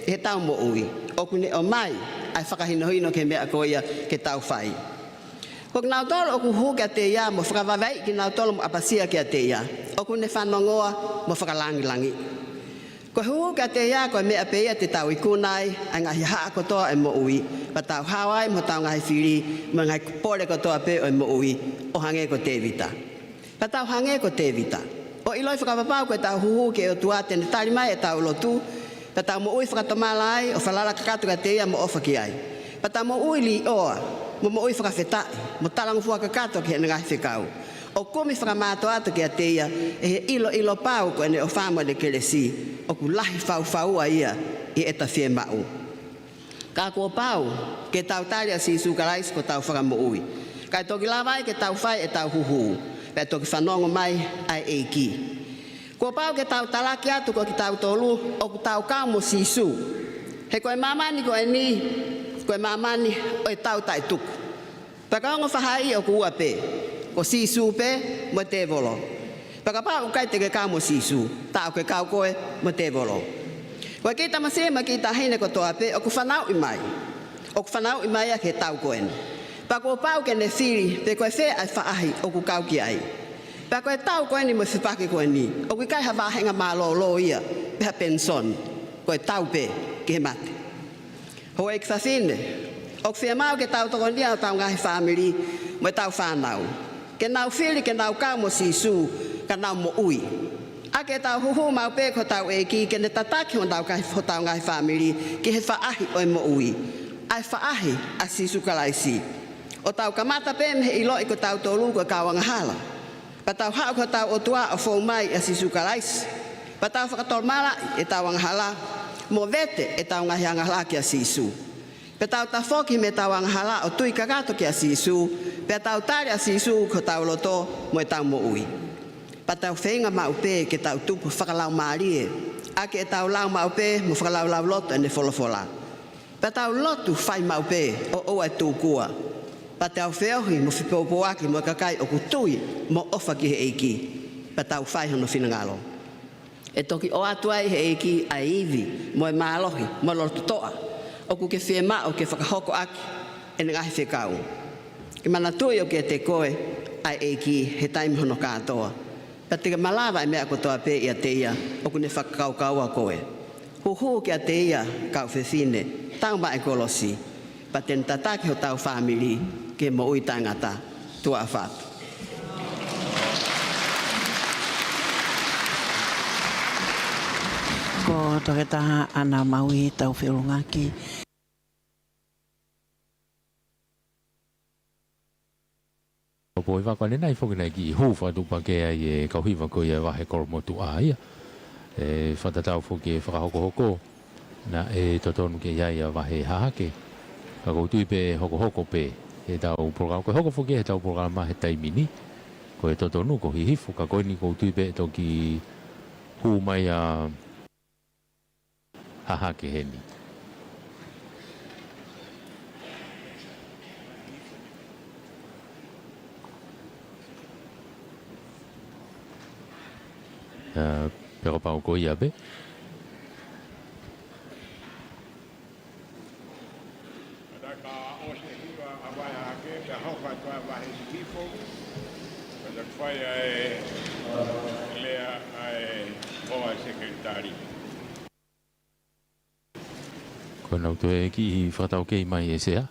ʻi heʻetau moʻui, ʻoku ne ʻomai ʻa e fakahinohino ki he meʻa ko ia ke tau fai. Ko kinautolu ʻoku huhū kiate ia mo fakavavevave kinautolu mo ʻapasia kiate ia, ʻoku ne fanongoa mo fakalangilangiʻi. Ko e huhū kiate ia ko e meʻa pē ia te tau ikuna ai ʻa e ngaahi haʻa kotoa ʻo e moʻui, pea tau hao ai mo hotau ngaahi fili mo e ngaahi pole kotoa pē ʻo e moʻui, ʻo hangē ko Tēvita. Pea tau hangē ko Tēvita, ʻo ʻiloʻi fakapapau ko ʻetau huhū ki he ʻOtua te ne tali mai ʻetau lotu, pea tau moʻui fakatomala ai, ʻo falala kakato kiate ia mo ʻofa ki ai. Pea tau moʻui līʻoa, mo moʻui fakafetaʻi, mo talangofua kakato ki heʻene ngaahi fekau, ʻo kumi fakamātoato kiate ia ʻi he ʻiloʻilo pau ko ʻene ʻofa mo ʻene kelesi, ʻoku lahi faufaua ia ʻi heʻeta fiemaʻu. Ka kuo pau ke tau tali ʻa Sīsū Kalaisi ko hotau Fakamoʻui, kae toki lava ai ke tau fai ʻetau huhū. Pea toki fanongo mai ʻa e ʻEiki. Kuo pau ke tau talaki atu ko kitautolu ʻoku tau kau mo Sīsū. He ko e māmani ko eni, ko e māmani ʻo e tau taʻetuku. Pea ka ongo fahaʻi ʻoku ua pē, ko Sīsū pē mo e tēvolo. Pea kapau ʻoku ʻikai te ke kau mo Sīsū, tā ʻoku ke kau koe mo e tēvolo. Ko e kiʻi tamasiʻi mo e kiʻi taʻahine kotoa pē ʻoku fanauʻi mai. ʻOku fanauʻi mai ʻa e tau ko eni. Pea kuo pau ke ne fili pe ko e fē ʻa e faʻahi ʻoku kau ki ai. Pea ko e tau ko eni mo e fepaki ko eni, ʻoku ʻikai ha vāhenga mālōlō ia, pe ha penisoni, ko e tau pē ki he mate. Houʻeiki fafine, ʻoku fiemaʻu ke tau tokonia hotau ngaahi fāmili mo ʻetau fānau, ke nau fili ke nau kau mo Sīsū, ka nau moʻui. ʻAki ʻetau huhu maʻu pē ki hotau ʻEiki ke ne tataki hotau ngaahi, hotau ngaahi fāmili ki he faʻahi ʻo e moʻui, ʻa e faʻahi ʻa Sīsū Kalaisi. ʻO tau kamata pē mei he ʻiloʻi ko tautolu ko e kau angahala. Pea tau haʻu ki hotau ʻOtua ʻo fou mai ʻia Sīsū Kalaisi. Pea tau fakatomala ʻetau angahala, mo vete ʻetau ngaahi angahala kia Sīsū. Pea tau tafoki mei heʻetau angahala ʻo tui kakato kia Sīsū, pea tau tali ʻa Sīsū ki hotau loto mo ʻetau moʻui. Pea tau feinga maʻu pē ke tau tupu fakalaumālie, ʻaki ʻetau lau maʻu pē mo fakalaulauloto ʻene folofola. Pea tau lotu fai maʻu pē ʻo ʻoua ʻe tūkua. Pea tau feohi mo fepoupouaki mo e kakai ʻoku tui mo ʻofa ki he ʻEiki. Pea tau fai hono finangalo. ʻE toki ʻoatu ai ʻe he ʻEiki ʻa e ivi, mo e mālohi, mo e lototoʻa ʻoku ke fiemaʻu ke fakahoko ʻaki ʻene ngaahi fekau. Ke manatuʻi ʻoku ʻiate koe ʻa e ʻEiki he taimi hono kātoa. Pea te ke malava ʻa e meʻa kotoa pē ʻiate ia ʻoku ne fakakaukauʻi koe. Huhu kiate ia, kau fefine, tau maʻa e kolosi. Pea te ne tataki hotau fāmili ki he moʻui taʻengata. Tuʻa ʻofa atu. Ko Toketā ʻAna Maui, tau feʻulungaki. ʻO poi vako ane nai foki nai ki hū fakatuʻupakē ai e kau hiva ko ia vahe kolomotuʻa ia. ʻE fakatatau foki e fakahokohoko naʻe totonu ke ʻi ai ʻa vahe hahake. Ka ʻoku ou tui pē hokohoko pē ʻetau polokalama, ko e hoko foki ʻetau polokalama he taimi ni. Ko e totonu ko Hihifo, ka ko eni ʻoku ou tui pē toki hū mai ʻa hahake heni. ʻA, pea kapau ko ia pē. Ka ʻosi e hiva ʻa vahe hahake, pea hoko atu ʻa vahe Hihifo, pea fai ʻa e lea ʻa e hoa sekelitali. Ko ʻenau toe kiʻi fakataukei mai e sea,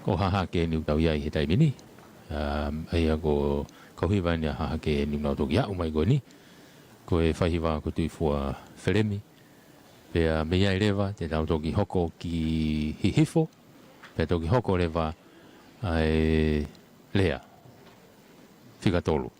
ko hahake eni ʻoku tau ʻi ai he taimi ni. ʻA, ʻa ia ko e kau hiva eni ʻa hahake eni ʻoku nau toki aʻu mai ko eni. Ko e faihiva ko Tuʻifua Felemi. Pea mei ai leva, te tau toki hoko ki Hihifo. Pea toki hoko leva ʻa e lea. Fika tolu.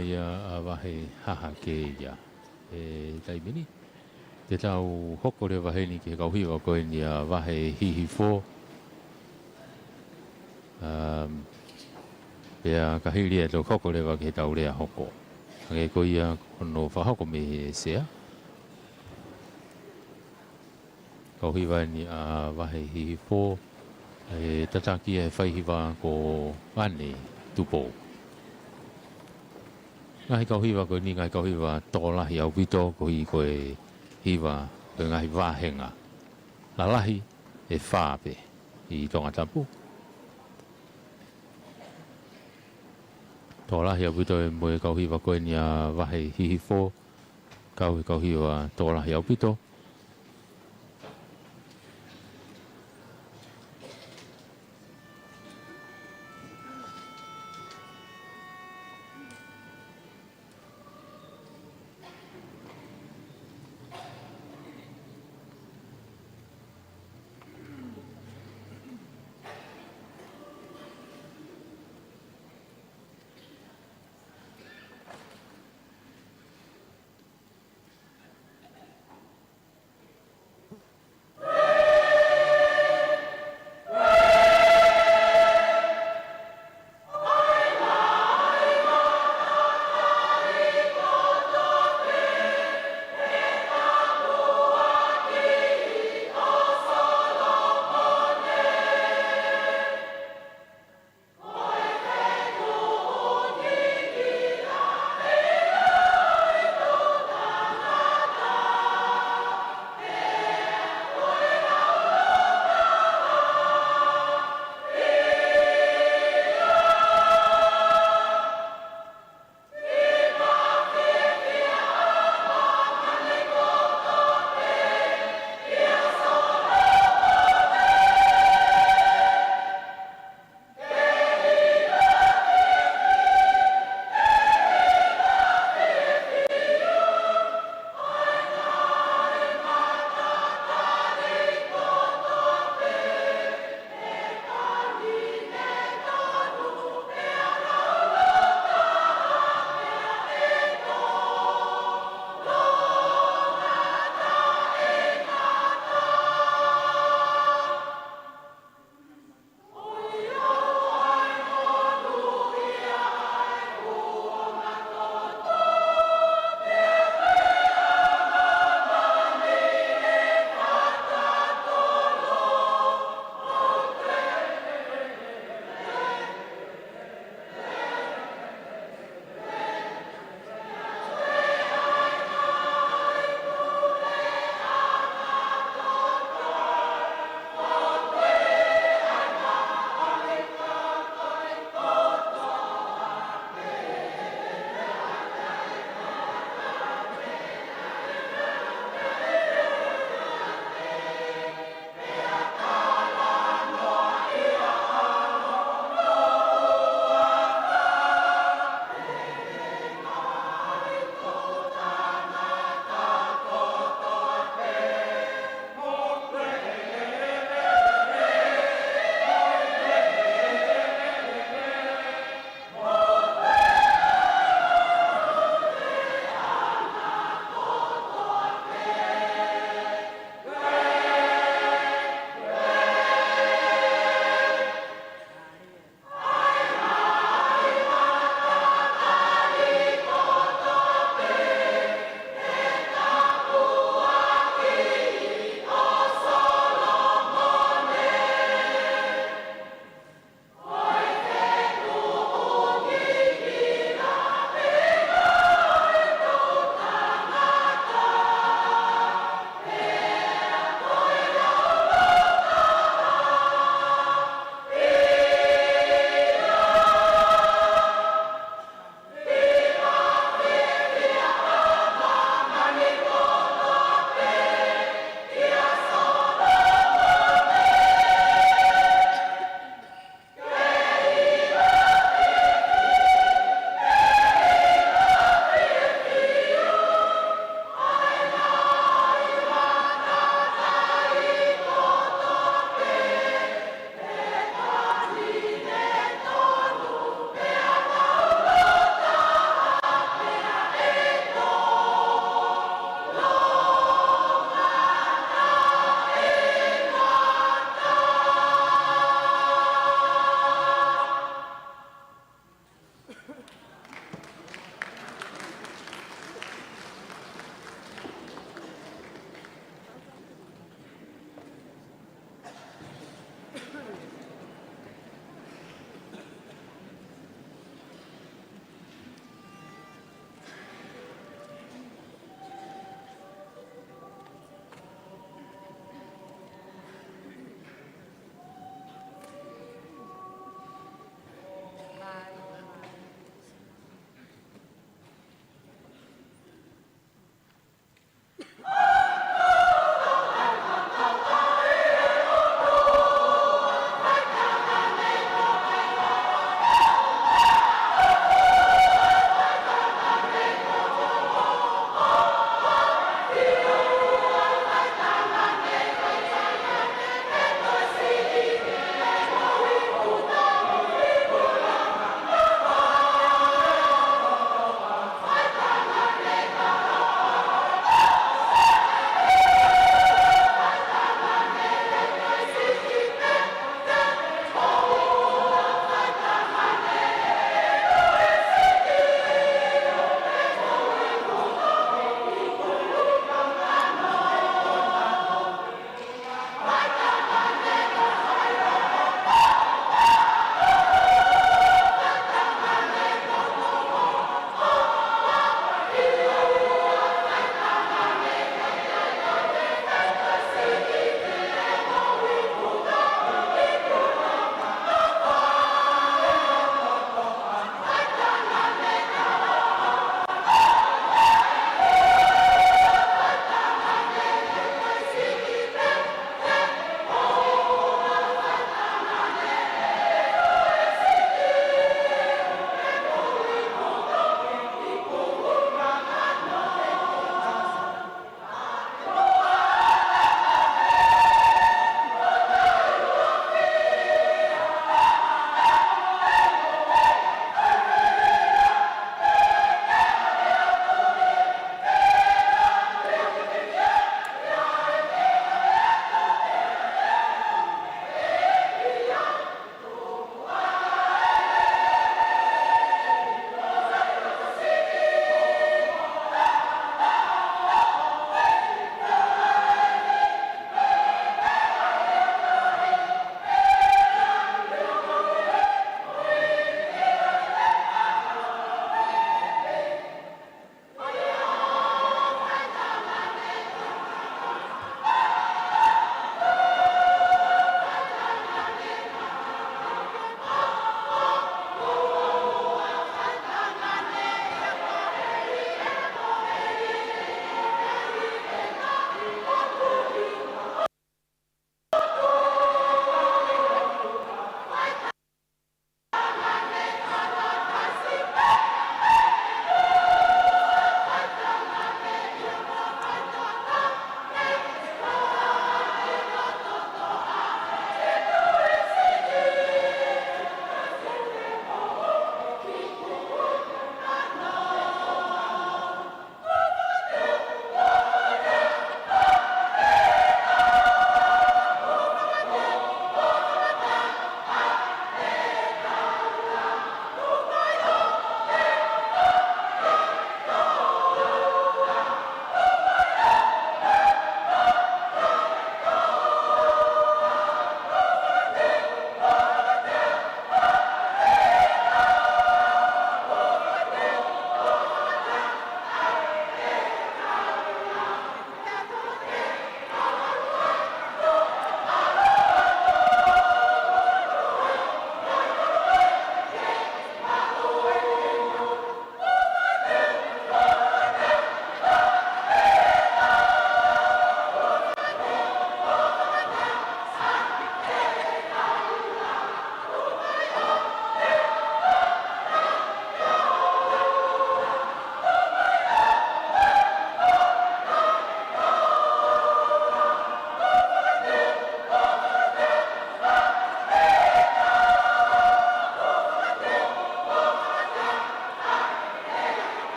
Ia ʻa Vahe Hahake ia. ʻE taimi ni, te tau hoko leva heni ki he kau hiva ko eni ʻa Vahe Hihifo. Um, pea ka hili ʻe toki hoko leva ki heʻetau lea hoko. Hangē ko ia ko hono fakahoko mei he sea. Kau hiva eni ʻa Vahe Hihifo, ʻe tataki ʻe he faihiva ko ʻAne Tupou. Ngaahi kau hiva ko eni, ngaahi kau hiva tokolahi ʻaupito, koeʻuhi ko e hiva ko e ngaahi vāhenga lalahi ʻe fā pē ʻi Tongatapu. Tokolahi ʻaupito ʻa e mo e kau hiva ko eni ʻa Vahe Hihifo, kau he kau hiva tokolahi ʻaupito.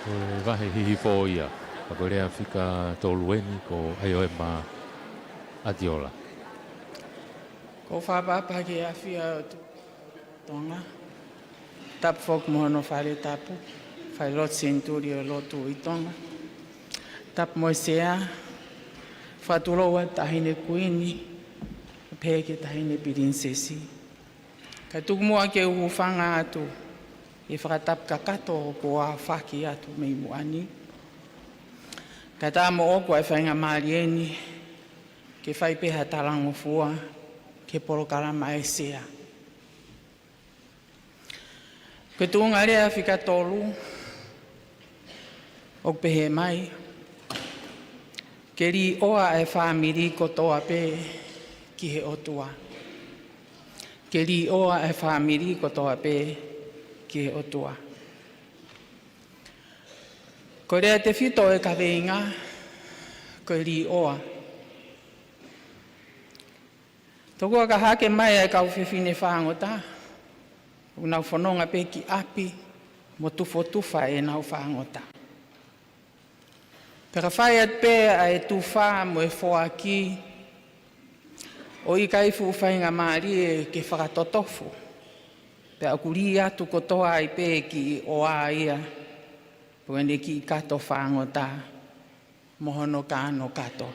Ko e vahe hihifo ia, ka ko e lea fika tolu eni ko ʻAioema ʻAtiola. Ko e fakaʻapaʻapa ki he ʻafio ʻa e ʻOtua ʻi Tonga. Tapu foki mo hono fale tapu, Falelotu Senituli ʻo e Lotu ʻi Tonga. Tapu mo e Sea, fakatulou atu Taʻahine Kuini, pehē ki he Taʻahine Pilinisesi. Kae tuku muʻa ke u hūfanga atu ʻi he fakatapu kakato kuo aofaki atu mei muʻa ni. Kae ʻatā moʻoku ʻa e faingamālie ni ke fai pē ha talangofua ki he polokalama ʻa e Sea. Ko e tuʻunga lea fika tolu, ʻoku pehē mai: Ke līʻoa ʻa e fāmili kotoa pē ki he ʻOtua. Ke līʻoa ʻa e fāmili kotoa pē ki he ʻOtua. Ko e lea tefito ʻo e kaveinga, ko e līʻoa. Tokua ka hake mai ʻa e kau fefine fāngota, ʻoku nau fononga pē ki ʻapi mo tufotufa ʻenau fāngota. Pea ka fai atu pē ʻa e tufa mo e foaki, ʻoku ʻikai fuʻu faingamālie ke fakatotofu, pea ʻoku lī atu kotoa ai pē ki ʻoa ia, pe ko ʻene kiʻi kato fāngota mo hono kano kato.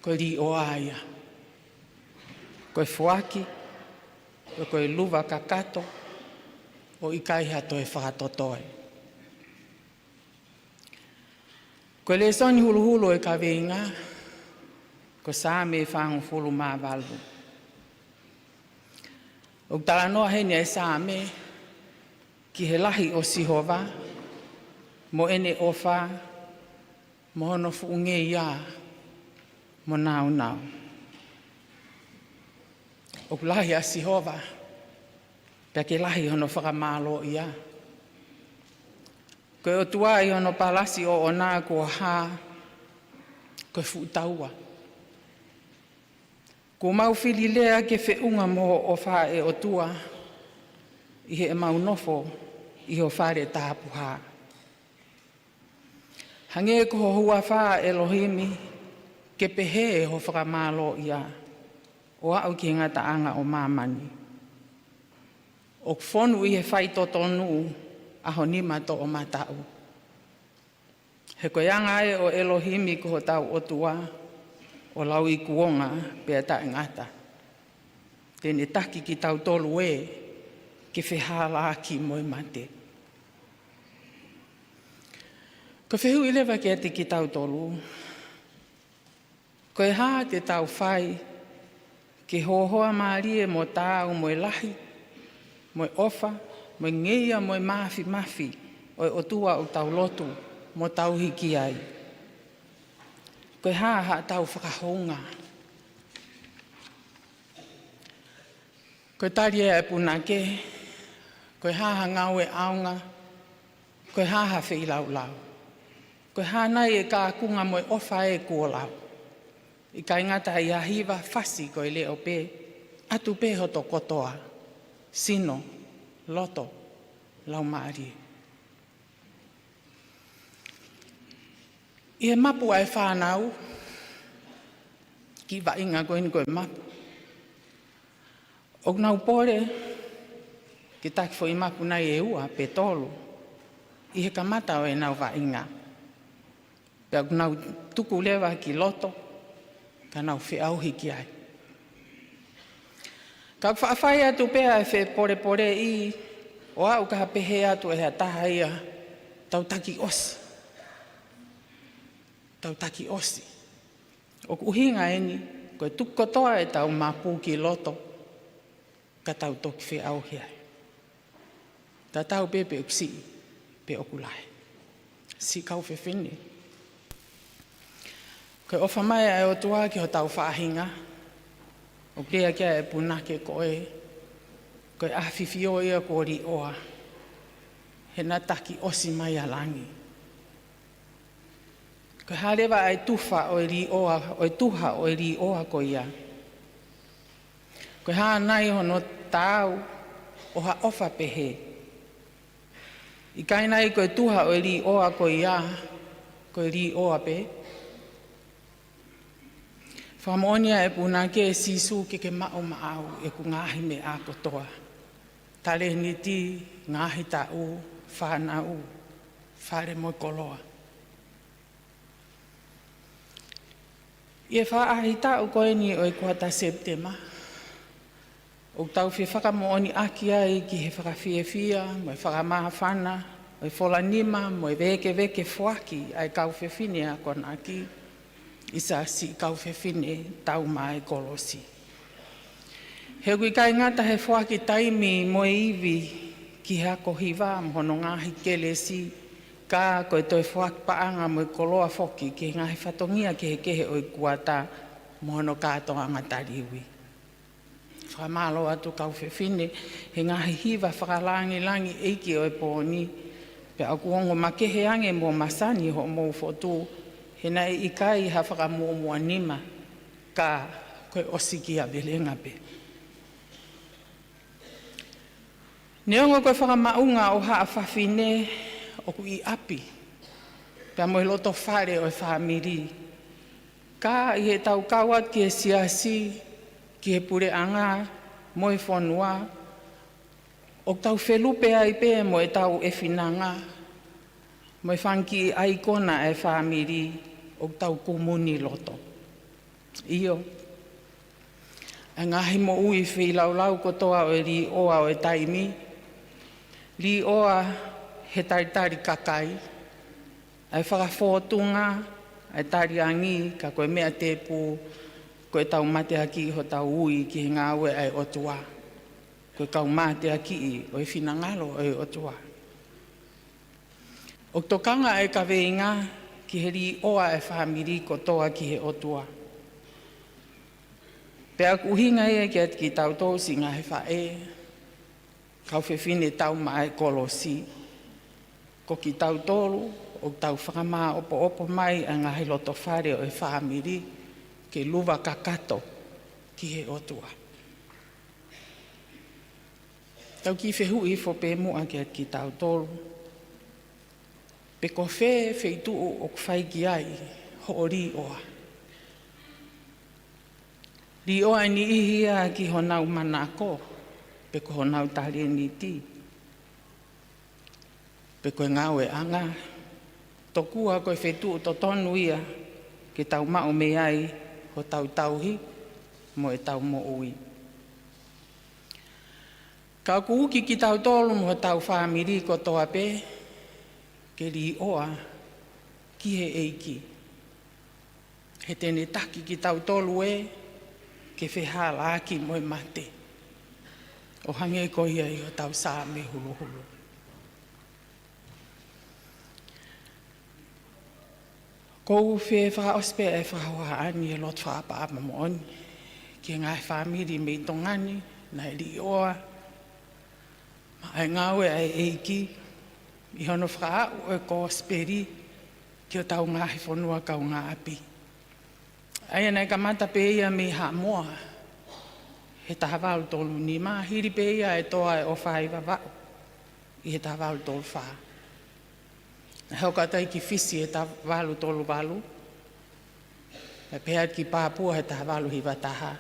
Ko e līʻoa ia. Ko e foaki, ko e, ko e luva kakato, ʻoku ʻikai ha toe fakatotoe. Ko e lēsoni huluhulu ʻo e kaveinga, ko e Saame fāngofulu mā valu. ʻOku talanoa heni ʻa e Saame ki he lahi ʻo Sihova, mo ʻene ʻofa, mo hono fuʻu ngeia mo nāunau. ʻOku lahi ʻa Sihova, pea ke lahi hono fakamālōʻia. Ko e ʻOtua ʻi hono palasi ʻoʻona kuo hā, ko e fuʻu taua. Kuo mau fili lea ke feʻunga mo hoʻo ʻofa ʻe ʻOtua, ʻi heʻemau nofo ʻi ho fale tapuhā. Hangē ko ho huafa ʻElohimi, ke pehē ho fakamālōʻia, ʻo aʻu ki he ngataʻanga ʻo māmani. ʻOku fonu ʻi he faitotonu ʻa ho nima toʻomataʻu. He ko e anga ē ʻo ʻElohimi ko hotau ʻOtua, ʻo lauikuonga pea taʻengata. Te ne taki kitautolu ē ke fehālaaki mo e mate. Ko e fehuʻi leva kiate kitautolu, ko e hā te tau fai ke hohoa mālie mo taau mo e lahi, mo e ʻofa, mo e ngeia, mo e māfimafi ʻo e ʻOtua ʻoku tau lotu mo tauhi ki ai? Ko e hā haʻatau fakahounga? Ko e tali ʻa e punake, ko e hā ha ngāue ʻaonga, ko e hā ha feilaulau, ko e hā nai e kākunga mo e ʻofa ē kuo lau? ʻIkai ngata ʻi ha hiva, fasi, ko e leʻo pē, ʻatu pē hoto kotoa, sino, loto, laumālie. ʻI he mapu ʻa e fānau, kiʻi vaʻinga ko eni ko e mapu. ʻOku nau pole ke taki foʻi mapu nai ʻe ua pe tolu ʻi he kamata ʻo ʻenau vaʻinga. Pea ʻoku nau tuku leva ki loto, ka nau feʻauhi ki ai. Ka ʻoku faʻa fai atu pē ʻa e fepolepoleʻi, ʻo aʻu ki ha pehē atu ʻe ha taha ia, tau taki ʻosi. Tau taki ʻosi. ʻOku ʻuhinga eni, ko e tuku kotoa ʻetau mapu ki loto, ka tau toki feʻauhi ai. Tatau pē pe ʻoku siʻi, pe ʻoku lahi. Siʻi kau fefine. Ko e ʻofa mai ʻa e ʻOtua ki hotau faʻahinga, ʻoku lea ki ai e punake ko ē, ko e ʻafifio ia kuo līʻoa, he naʻa taki ʻosi mai ʻa langi. Ko e hā leva ʻa e tufa ʻo e līʻoa, ʻo e tuha ʻo e līʻoa ko ia? Ko e hā nai hono taau ʻo ha ʻofa pehē? ʻIkai naʻe ʻi ai ko e tuha ʻo e līʻoa ko ia, ko e līʻoa pē? Fakamoʻoni ʻa e punake, Sīsū, ke ke maʻu maʻau ʻeku ngaahi meʻa kotoa. Talēniti, ngaahi taʻu, fānau, fale mo e koloa. ʻI he faʻahitaʻu ko eni ʻo e kuata Sepitema, ʻoku tau fefakamoʻoniʻaki ai ki he fakafiefia mo e fakamāfana ʻo e folanima mo e vēkeveke foaki ʻa e kau fefine akonaki ʻi he Siasi Kau Fefine Taumaʻa e Kolosi. He ʻoku ʻikai ngata he foaki taimi mo e ivi ki he ako hiva mo hono ngaahi kelesi, ka ko e toe foaki paʻanga mo e koloa foki ki he ngaahi fatongia kehekehe ʻo e kuata mo hono kātoanga taliui. Fakamālō atu kau fefine he ngaahi hiva fakalāngilangi ʻeiki ʻo e pō ni, pea ʻoku ongo makehe ange mo masani hoʻomou fotu, he naʻe ʻikai ha fakamuʻomuʻa nima, ka ko e ʻosikiavelenga pē. Neongo ko e fakamaʻunga ʻo haʻa fafine ʻoku ʻi ʻapi, pea mo e loto fale ʻo e fāmili, ka ʻi heʻetau kau atu ki he siasi, ki he puleʻanga mo e fonua, ʻoku tau felupe ai pē mo ʻetau ʻefinanga mo e fanga kiʻi ʻaikona ʻa e fāmili ʻoku tau kumuni loto. ʻIo, ʻa e ngaahi moʻui feilaulau kotoa ʻo e līʻoa ʻo e taimi, līʻoa he talitali kakai, ʻa e fakafōtunga, ʻa e taliangi, ka ko e meʻa tēpū, ko ʻetau mateakiʻi hotau ui ki he ngāue ʻa e ʻOtua. Ko e kau mateakiʻi ʻo e finangalo ʻo e ʻOtua. ʻOku tokanga ʻa e kaveinga ki he līʻoa ʻa e fāmili kotoa ki he ʻOtua. Pea ʻoku ʻuhinga ia kiate kitautolu siʻi ngaahi faʻē, kau fefine taumaʻa e kolosi, ko kitautolu ʻoku tau fakamāʻopoʻopo mai ʻa e ngaahi loto fale ʻo e fāmili ke luva kakato ki he ʻOtua. Tau kiʻi fehuʻi hifo pē muʻa kiate kitautolu, pe ko fē feituʻu ʻoku fai ki ai hoʻo līʻoa? Līʻoa e niʻihi ia ki honau manako, pe ko honau talēniti, pe ko e ngāueʻanga. Tokua ko e feituʻu totonu ia ke tau maʻu mei ai hotau tauhi mo ʻetau moʻui. Ka ʻoku uki kitautolu mo hotau fāmili kotoa pē ke līʻoa ki he ʻEiki. He te ne taki kitautolu ē ke fehālaaki mo e mate, ʻo hangē ko ia ʻi hotau Saame huluhulu. ʻOku ou fie fakaʻosi pē ʻa e fakahohaʻa ni he lotu fakaʻapaʻapa moʻoni ki he ngaahi fāmili mei Tonga ni naʻe līʻoa maʻa e ngāue ʻa e ʻEiki ʻi hono fakaaʻu ʻo e kosipeli ki hotau ngaahi fonua kaungāʻapi. ʻA ia naʻe kamata pē ia mei Haʻamoa he taha valu tolu nima, hili pē ia e toa e ʻOfa ʻi Vavaʻu ʻi he taha valu tolu fā. Naʻe hoko atu ai ki Fisi he taha valu tolu valu, pea pehē atu ki Papua he taha valu hiva taha,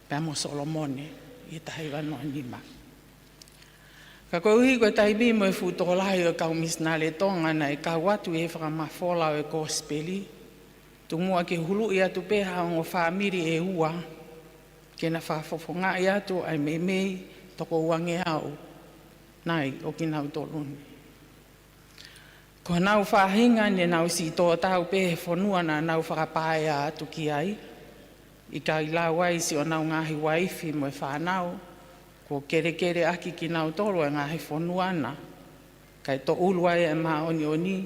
pea mo Solomone ʻi he taha hiva noa nima. Ka koeʻuhi ko e taimi mo e fuʻu tokolahi ʻo e kau misinale Tonga naʻe kau atu ʻi he fakamafola ʻo e kosipeli, tuku muʻa ke huluʻi atu pē ha ongo fāmili ʻe ua ke na fakafofongaʻi atu ʻa e meimei toko uangeau nai ʻo kinautolu ni. Ko honau faʻahinga ne nau siʻi tō tau pē he fonua naʻa nau fakapaea atu ki ai, ʻikai lau ai siʻonau ngaahi uaifi mo e fānau, kuo kelekele ʻaki kinautolu e ngaahi fonua na, kae toʻulu ai e māʻoniʻoni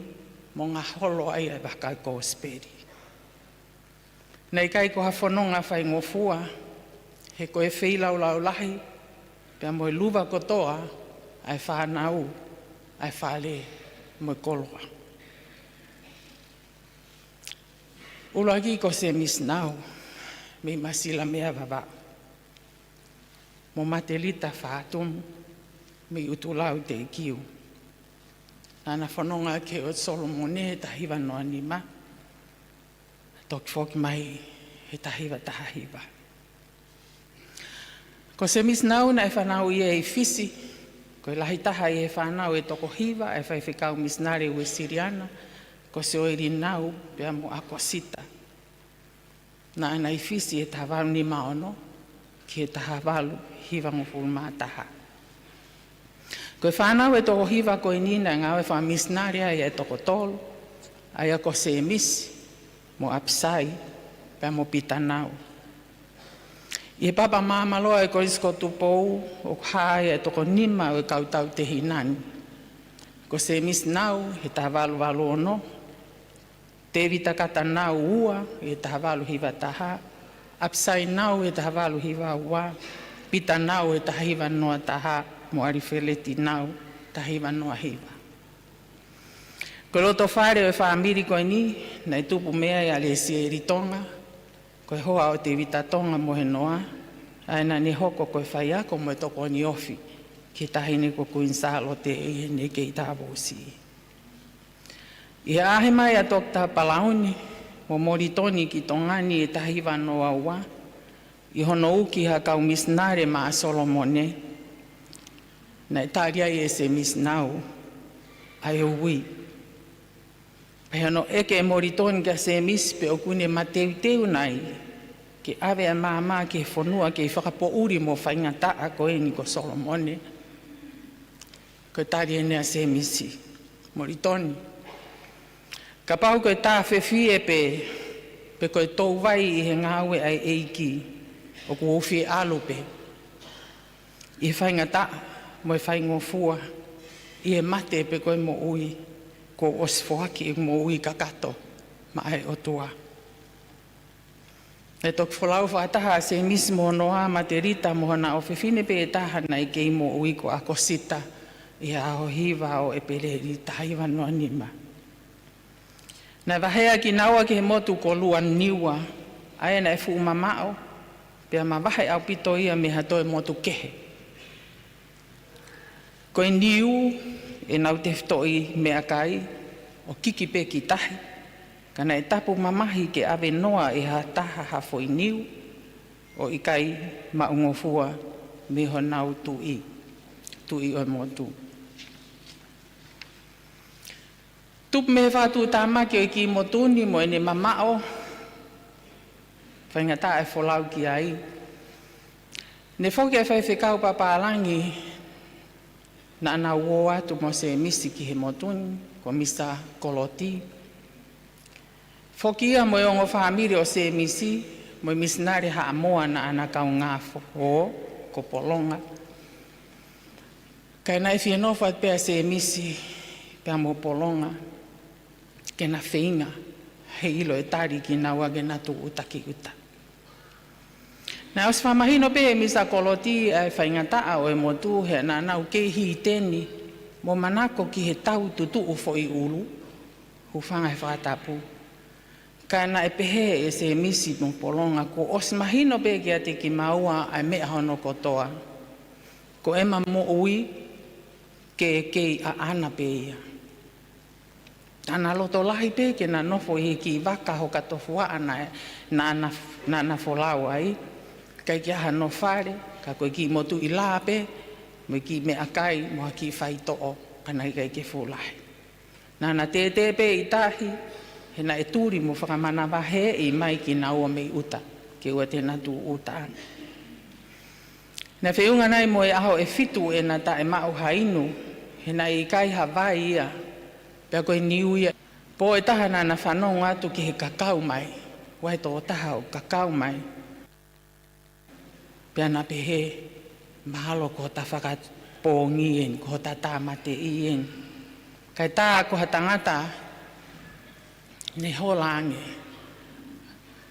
mo ngaholo ai e vaka e kosipeli. Naʻe ʻikai ko ha fononga faingofua, he ko e feilaulau lahi pea mo e luva kotoa ʻa e fānau, ʻa e fale mo e koloa. ʻUluaki ko Semisi Nau mei Masilamea Vavaʻu, mo Matelita Fātumu mei ʻUtulau Teikiu. Naʻa na fononga ki he ʻOtu Solomone he taha hiva noa nima, toki foki mai he taha hiva taha hiva. Ko Semisi Nau naʻe fanauʻi ia ʻi Fisi, ko e lahi taha ʻi he fanau ʻe toko hiva ʻa e faifekau misinale Uesiliana, ko Sioeli Nau pea mo ʻAkosita. Naʻa na ʻi Fisi he taha valu nima ono ki he taha valu hivangofulu mā taha. Ko e fanau ʻe toko hiva ko eni naʻe ngāue fakamisinale ai ʻa e toko tolu, ʻa ia ko Semisi, mo ʻApisai, pea mo Pita Nau. ʻI he papa māmāloa ʻo e Kolisi ko Tupou, ʻoku hā ai ʻa e toko nima ʻo e kau tautehi nani. Ko Semisi Nau he taha valu valu ono, Tevita Kata Nau ua he taha valu hiva taha, ʻApisai Nau he taha valu hiva ua, Pita Nau he taha hiva noa taha, mo ʻAlifeleti Nau taha hiva noa hiva. Ko e loto fale ʻo e fāmili ko eni, naʻe tupu mei ai ʻa Lesieli Tonga, ko e hoa ʻo Tevita Tonga mo Henoa, ʻa ia naʻa ne hoko ko e faiako mo e tokoni ofi ki he Taʻahine ko Kuini Sālote ʻi heʻene kei tāvousi. ʻI he ʻaʻahi mai ʻa Toketā Palauni mo Molitoni ki Tonga ni he taha hiva noa ua, ʻi hono uki ha kau misinale maʻa Solomone, naʻe tali ai ʻe Semisi Nau ʻa e ui. Pea ʻi hono ʻeke ʻe Molitoni kia Semisi pe ʻoku ne mateuteu nai ke ʻave ʻa e maama ki he fonua kei fakapoʻuli mo faingataʻa ko eni ko Solomone, ko e tali eni ʻa Semisi: Molitoni, kapau ko e tāfefie pē, pe ko e touvai ʻi he ngāue ʻa e ʻEiki, ʻoku ou fie ʻalu pē ʻi he faingataʻa mo e faingofua, ʻi he mate pe ko e moʻui, kuo ʻosi foaki ʻeku moʻui kakato maʻa e ʻOtua. Naʻe toki folau fakataha ʻa Semisi mo hono ʻā Matelita mo hona ʻofefine pē ʻe taha naʻe kei moʻui ko ʻAkosita ʻi he ʻaho hiva ʻo ʻEpeleli taha hiva noa nima. Naʻe vaheʻi kinaua ki he motu ko Luaniua, ʻa ia naʻe fuʻu mamaʻo, pea mavahe ʻaupito ia mei ha toe motu kehe. Ko e niu ʻenau tefitoʻi meʻakai ʻo kiki pē ki tahi, ka naʻe tapu mamahi ke ʻave noa ʻe ha taha ha foʻi niu ʻo ʻikai maʻungofua mei honau tuʻi, tuʻi ʻo e motu. Tupu mei he fakatuʻutāmaki ʻo e kiʻi motu ni mo ʻene mamaʻo, faingataʻa e folau ki ai, ne foki ʻa e faifekau papālangi naʻa nau ō atu mo Semisi ki he motu ni, ko Misa Koloti. Foki ia mo e ongo fāmili ʻo Semisi mo e misinale Haʻamoa naʻa na kaungā fo-, ō, ko Polonga. Kae naʻe fie nofo atu pē ʻa Semisi pea mo Polonga ke na feinga he ʻilo e tali kinaua ke na tūʻuta ki ʻuta. Naʻe ʻosi fakamahino pē ʻe Misa Koloti ʻa e faingataʻa ʻo e motu he naʻa nau kei hiteni mo manako ki he tau tutuʻu foʻi ʻulu, hūfanga he fakatapu. Ka naʻe pehē ʻe Semisi mo Polonga kuo ʻosi mahino pē kiate kimaua ʻa e meʻa hono kotoa. Ko ʻema moʻui ke kei ʻaʻana pē ia. Naʻa na loto lahi pē ke na nofo ʻi he kiʻi vaka hokatofuaʻa naʻe, naʻa na, naʻa na folau ai. ʻIkai ke ʻi ai hano fale, ka ko e kiʻi motuʻi lā pē, mo e kiʻi meʻakai, mo ha kiʻi faitoʻo, ka naʻe ʻikai ke fuʻu lahi. Naʻa na tētē pē ʻi tahi, he naʻe tuli mo fakamanavaheʻi mai kinaua mei ʻuta, ke ʻoua te na tūʻuta ange. Naʻe feʻunga nai mo e ʻaho ʻe fitu ʻena taʻemaʻu ha inu, he naʻe ʻikai ha vai ia, pea ko e niu ia. Pō ʻe taha naʻa na fanongo atu ki he kakau mai, ʻa e tokotaha ʻoku kakau mai. Pea na pehē, mahalo ko hota fakapoongi eni, ko hota tāmateʻi eni. Kae tā ko ha tangata ne hola ange,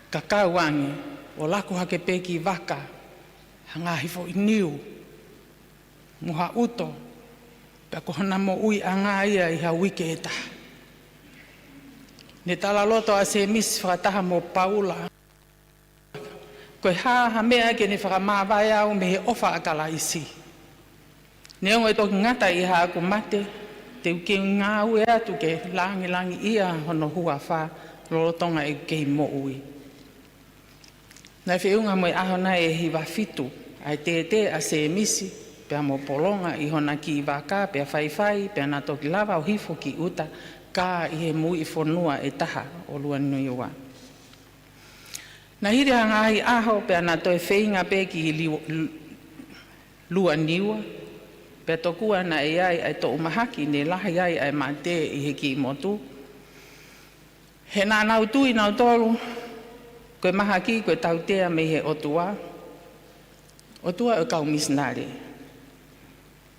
kakau ange, ʻo laku hake pē ki vaka, ha ngaahi foʻi niu mo ha ʻuto, pea ko hona moʻuiʻanga ia ʻi ha uike ʻe taha. Ne talaloto ʻa Semisi fakataha mo Paula, ko e hā ha meʻa ke ne fakamāvae au mei he ʻofa ʻa Kalaisi? Neongo ʻe toki ngata ʻi haʻaku mate, Te u kei ngāue atu ke langilangiʻia hono huafa lolotonga ʻeku kei moʻui. Naʻe feʻunga mo e ʻaho naʻe hiva fitu ʻa e tētē ʻa Sēmisi, pea mo Polonga ʻi hona kiʻi vaka, pea faifai, pea na toki lava ʻo hifo ki ʻuta, ka ʻi he muiʻi fonua ʻe taha ʻo Luaniua. Naʻe hili ha ngaahi ʻaho, pea na toe feinga pē ki Liu-, Luaniua, pea tokua naʻe ʻi ai ʻa e toʻu mahaki ne lahi ai ʻa e mate ʻi he kiʻi motu. He naʻa nau tui nautolu, ko e mahaki ko e tautea mei he ʻOtua, ʻOtua ʻo e kau misinale.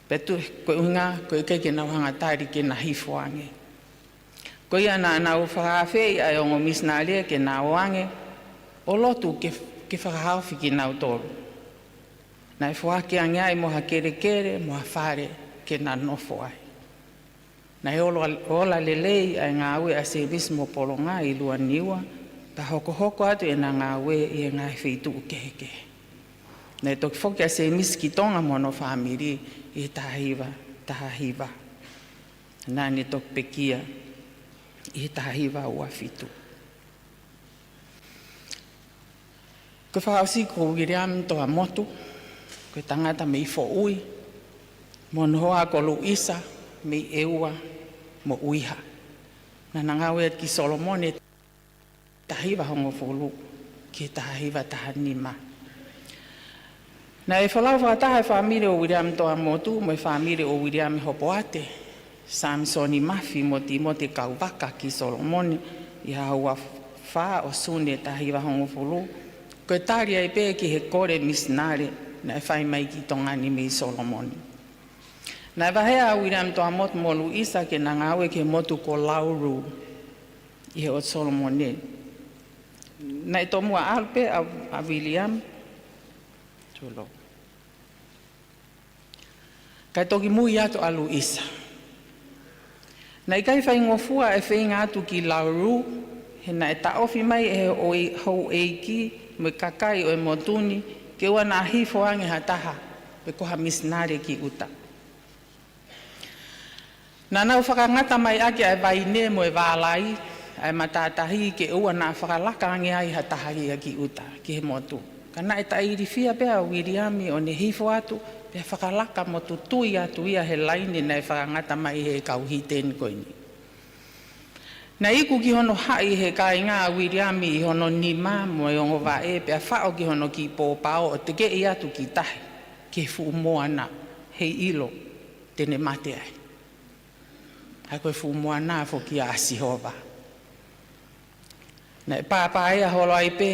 Pea tu, ko e ʻuhinga, ko e ʻikai ke nau hanga tali ke na hifo ange. Ko ia naʻa nau fakaafeʻi ʻa e ongo misinale ke na ō ange, ʻo lotu ke, ke fakahaofi kinautolu. Naʻe foaki ange ai mo ha kelekele, mo ha fale ke na nofo ai. Naʻe ola, ola lelei ʻa e ngāue ʻa Sēmisi mo Polonga ʻi Luaniua, pea hokohoko atu ʻena ngāue ʻi he ngaahi feituʻu kehekehe. Naʻe toki foki ʻa Sēmisi ki Tonga mo hono fāmili ʻi he taha hiva, taha hiva. Naʻa ne toki pekia ʻi he taha hiva ua fitu. Ko e fakaʻosi ko Viliami Toamotu, ko e tangata mei Foʻui, mo hono hoa ko Luisa mei ʻEua mo ʻUiha. Naʻa na ngāue atu ki Solomone taha hiva hongofulu ki he taha hiva taha nima. Naʻe folau fakataha e fāmili ʻo Viliami Toamotu mo e fāmili ʻo Viliami Hopoate, Samisoni Mafi mo Timote Kauvaka ki Solomone ʻi he ʻaho ua fā ʻo Sune taha hiva hongofulu, ko e tali ai pē ki he kole misinale naʻe fai mai ki Tonga ni mei Solomone. Naʻe vaheʻi ʻa Viliami Toamotu mo Luisa ke na ngāue ki he motu ko Lauru ʻi he ʻotu Solomone. Naʻe tomuʻa ʻalu pē ʻa, ʻa Viliami. Tulo. Kae toki mui atu ʻa Luisa. Naʻe ʻikai faingofua e feinga atu ki Lauru, he naʻe taʻofi mai ʻe he houʻei-, houʻeiki mo e kakai ʻo e motu ni ke ʻoua naʻa hifo ange ha taha, pe ko ha misinale ki ʻuta. Naʻa nau fakangata mai ʻaki ʻa e vaine mo e vālai ʻa e matātahi ke ʻoua naʻa fakalaka ange ai ha taha ia ki ʻuta, ki he motu. Ka naʻe taʻeilifia pē ʻa Viliami ʻo ne hifo atu, pea fakalaka mo tutui atu ia he laine naʻe fakangata mai he kau hiteni ko eni. Naʻe iku ki hono haʻi he kāinga ʻa Viliami ʻi hono nima mo e ongo vaʻe, pea faʻo ki hono kiʻi pōpao ʻo tekeʻi atu ki tahi, ki he fuʻu moana, heiʻilo te ne mate ai. ʻA ia ko e fuʻu moana foki ʻa Sihova. Naʻe pāpā ia holo ai pē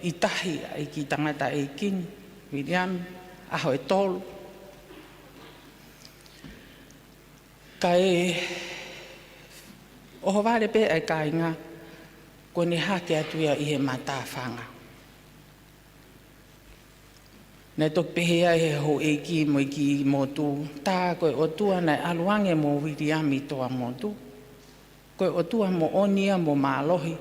ʻi tahi ʻa e kiʻi tangataʻeiki ni, Viliami, ʻaho ʻe tolu. Kae ʻohovale pē ʻa e kāinga, kuo ne hake atu ia ʻi he matāfanga. Naʻe toki pehē ai ʻe he houʻeiki mo e kiʻi motu, tā ko e ʻOtua naʻe ʻalu ange mo Viliami Toamotu. Ko e ʻOtua moʻoni ia mo mālohi,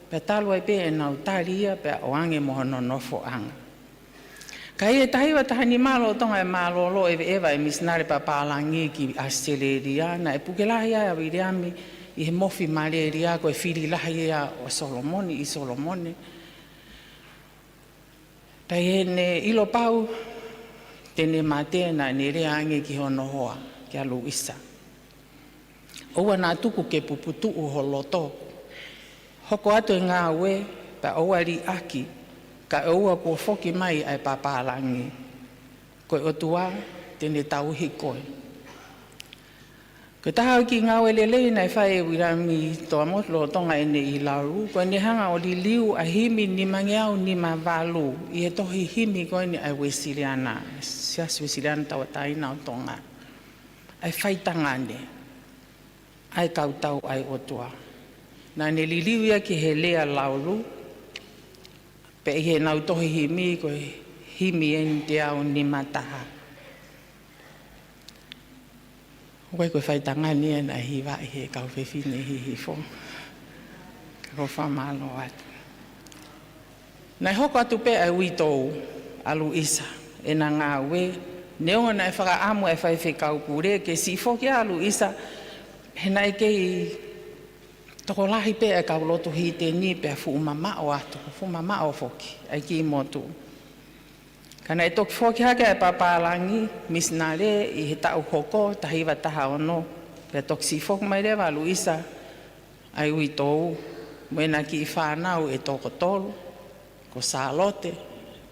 pea talu ai pē ʻenau tali ia pea ʻoange mo hono nofoʻanga. Ka ʻi he taha hiva taha nima lolotonga e mālōlō ʻeveʻeva e misinale papālangi ki ʻAositelēlia, naʻe puke lahi ai ʻa Viliami ʻi he mofi malēlia, ko e fili lahi ia ʻo Solomone, ʻi Solomone. Pea ʻi heʻene ʻilo pau te ne mate, naʻa ne lea ange ki hono hoa, kia Luisa: ʻOua naʻa tuku ke puputuʻu ho loto. Hoko atu e ngāue, pea ʻoua liʻaki, kae ʻoua kuo foki mai ʻa e papālangi. Ko e ʻOtua te ne tauhi koe. Ko e taha ʻo e kiʻi ngāue lelei naʻe fai ʻe Viliami Toamotu lolotonga ʻene ʻi Lauru, ko ʻene hanga ʻo liliu ʻa e himi nimangeau nima valu ʻi he tohi himi ko eni ʻa e Uēsiliana, Siasi Uēsiliana Tauʻatāina ʻo Tonga, ʻa e Faitangane, ʻa e Kau Tau ʻa e ʻOtua. Naʻa ne liliu ia ki he lea Lauru, pea ʻi heʻenau tohi himi ko e himi eni teau nima taha. ʻOku ʻikai ko e Faitangane ia naʻe hivaʻi ʻe he kau fefine Hihifo. Ka ʻoku ou fakamālō atu. Naʻe hoko atu pē ʻa e uitou ʻa Luisa ʻena ngāue, neongo naʻe fakaʻamu ʻa e faifekau pule ke siʻi foki ʻa Luisa He naʻe kei tokolahi pē ʻa e kau lotu hiteni pea fuʻu mamaʻo atu, fuʻu mamaʻo foki ʻa e kiʻi motu. Ka naʻe toki foki hake ʻa e pāpālangi misinale ʻi he taʻu hoko, taha hiva taha ono, pea toki siʻi foki mai leva ʻa Luisa ʻa e uitou, mo ʻena kiʻi fānau ʻe toko tolu, ko Sālote,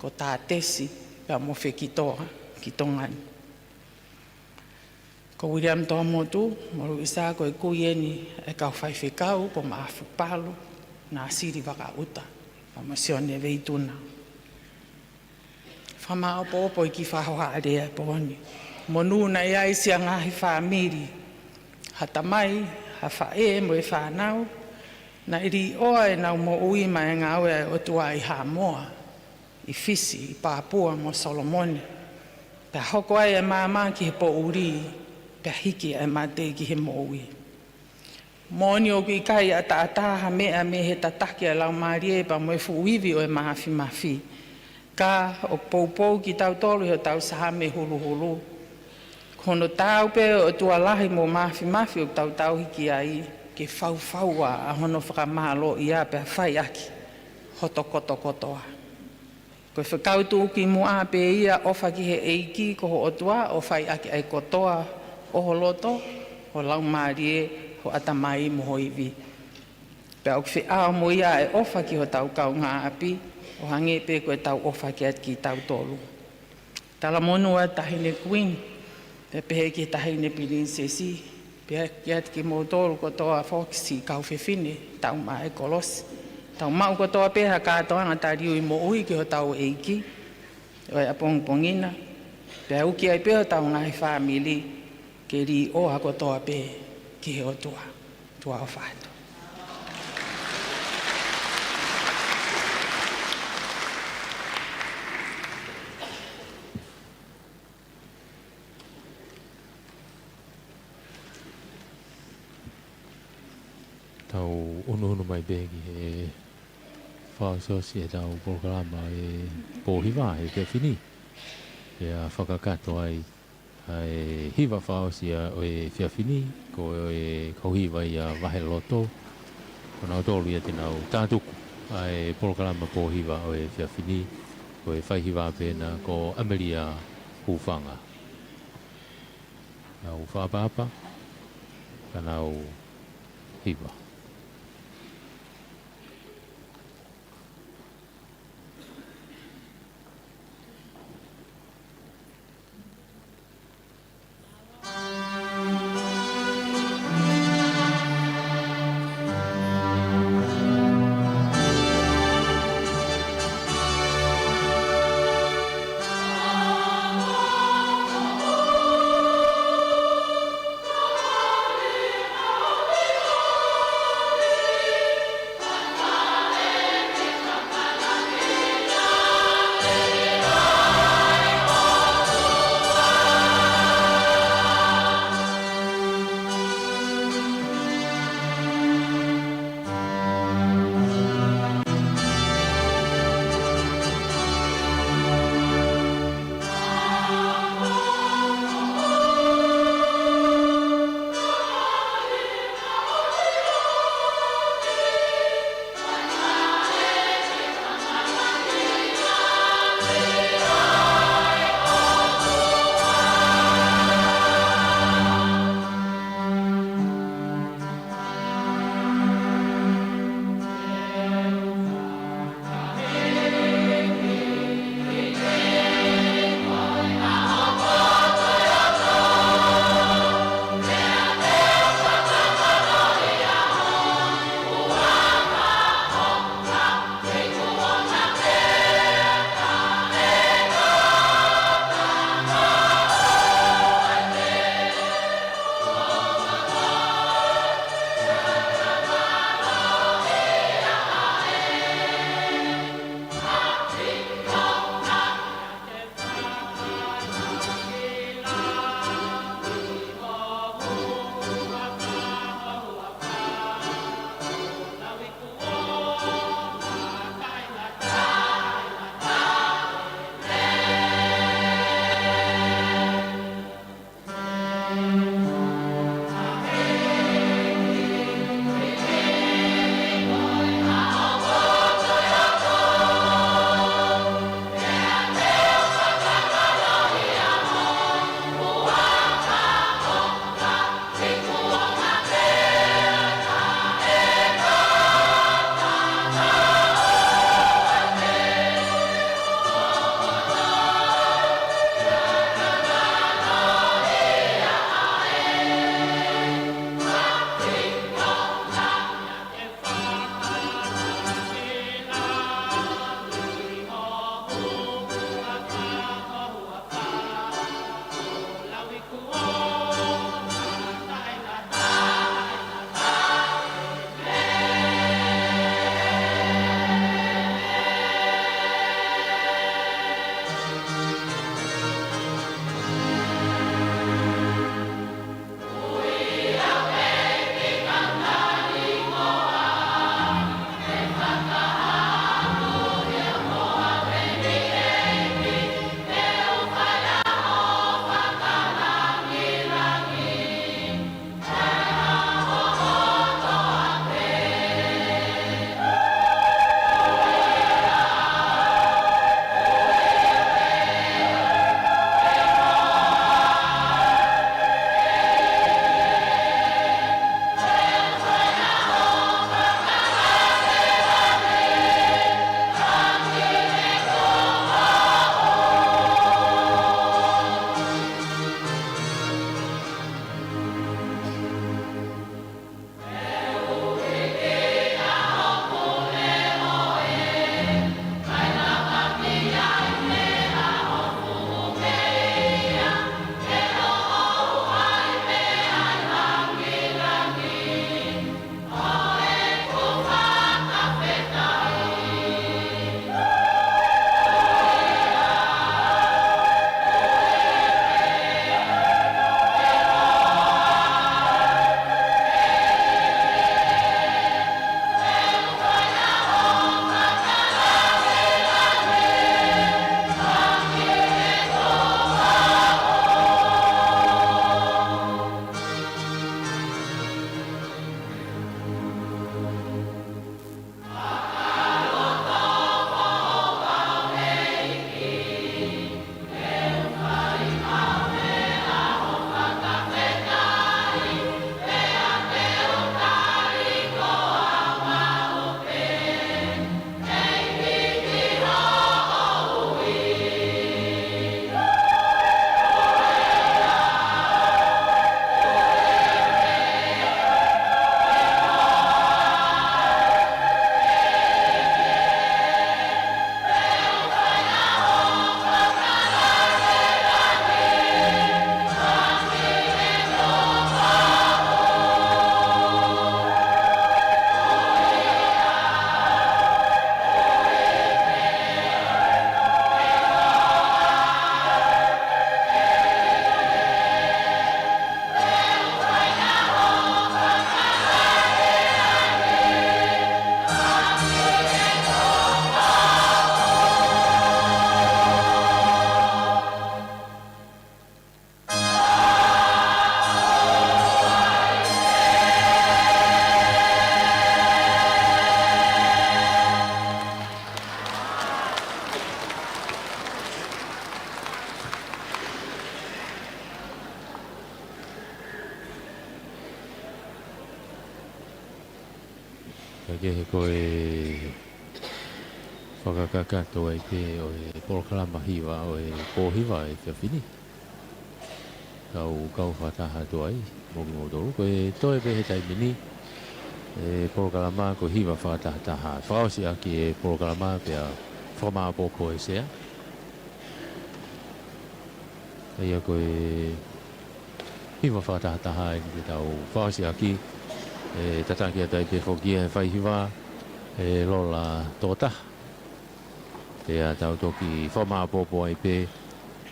ko Tātesi, pea mo Fekitoa, ki Tonga ni. Ko Viliami Toamotu mo Luisa ko e kui eni ʻa e kau faifekau ko Maʻafu Palu, Nāsili Vakaʻuta, pea mo Sione Veituna. Fakamāʻopoʻopo e kiʻi fakahohaʻa lea ʻo e pō ni. Monū naʻe ʻi ai siʻa ngaahi fāmili, ha tamai, ha faʻē mo e fānau, naʻe līʻoa ʻenau moʻui maʻa e ngāue ʻa e ʻOtua ʻi Haʻamoa, ʻi Fisi, ʻi Pāpua mo Solomone. Pea hoko ai ʻa e maama ki he poʻuli, pea hiki ʻa e mate ki he moʻui. Moʻoni ʻoku ʻikai ʻataʻatā ha meʻa mei he tataki ʻa e Laumālie pea mo e fuʻu ivi ʻo e māfimafi. Ka ʻoku poupou kitautolu ʻi hotau Saame huluhulu. Ko hono taau pē ʻo e ʻOtua lahi mo māfimafi ʻoku tau tauhi ki ai, ke faufaua ʻa hono fakamālōʻia pea fai ʻaki hoto kotokotoa. Ko e fekau tuʻukimuʻa pē ia, ʻofa ki he ʻEiki ko ho ʻOtua ʻo fai ʻaki ʻa e kotoa ʻo ho loto, ho laumālie, ho ʻatamai mo ho ivi. Pea ʻoku feʻao mo ia ʻa e ʻofa ki hotau kaungāʻapi, ʻo hangē pē ko ʻetau ʻofa kiate kitautolu. Talamonū ʻa e Taʻahine Kuini, pea pehē ki he Taʻahine Pilinisesi, pea kiate kimoutolu kotoa foki siʻi kau fefine, tau maʻa e kolosi. Tau maʻu kotoa pē ha kātoanga taliui moʻui ki hotau ʻEiki ʻo e ʻapongipongi na, pea uki ai pē hotau ngaahi fāmili ke līʻoa kotoa pē ki he ʻOtua. Tuʻa ʻofa atu. Tau ʻunuʻunu mai pē ki he fakaʻosiʻosi ʻetau polokalama ʻo e pō hiva he efiafi ni. Pea fakakakato ai ʻa e hiva fakaʻosi ʻo e efiafi ni, ko e kau hiva ia Vaheloto, ko nautolu ia te nau tātuku ʻa e polokalama pō hiva ʻo e efiafi ni, ko e faihiva pē ena ko ʻAmelia Hufanga. Nau fakaʻapaʻapa, ka nau hiva. Ka kehe ko e fakakakato ai pē ʻo e polokalama hiva ʻo e pō hiva ʻi he efiafi ni. Kau kau fakataha atu ai mo kimoutolu. Ko e toe pē he taimi ni e polokalama ko e hiva fakatahataha. Fakaʻosi ʻaki e polokalama pea fakamāʻopoʻopo e sea. ʻA ia ko e hiva fakatahataha eni te tau fakaʻosi ʻaki, ʻe tataki atu ai pē foki ʻe he faihiva, ʻe Lola Tokotaha. Pea tau toki fakamāʻopoʻopo ai pē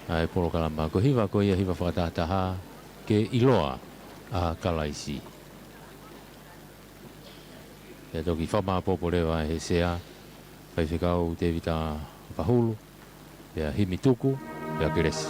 ʻa e polokalama. Ko e hiva ko ia hiva fakatahataha, Ke ʻIloa ʻa Kalaisi. Pea toki fakamāʻopoʻopo leva ʻe he sea, Faifekau Tēvita Vahulu, pea himi tuku, pea kelesi.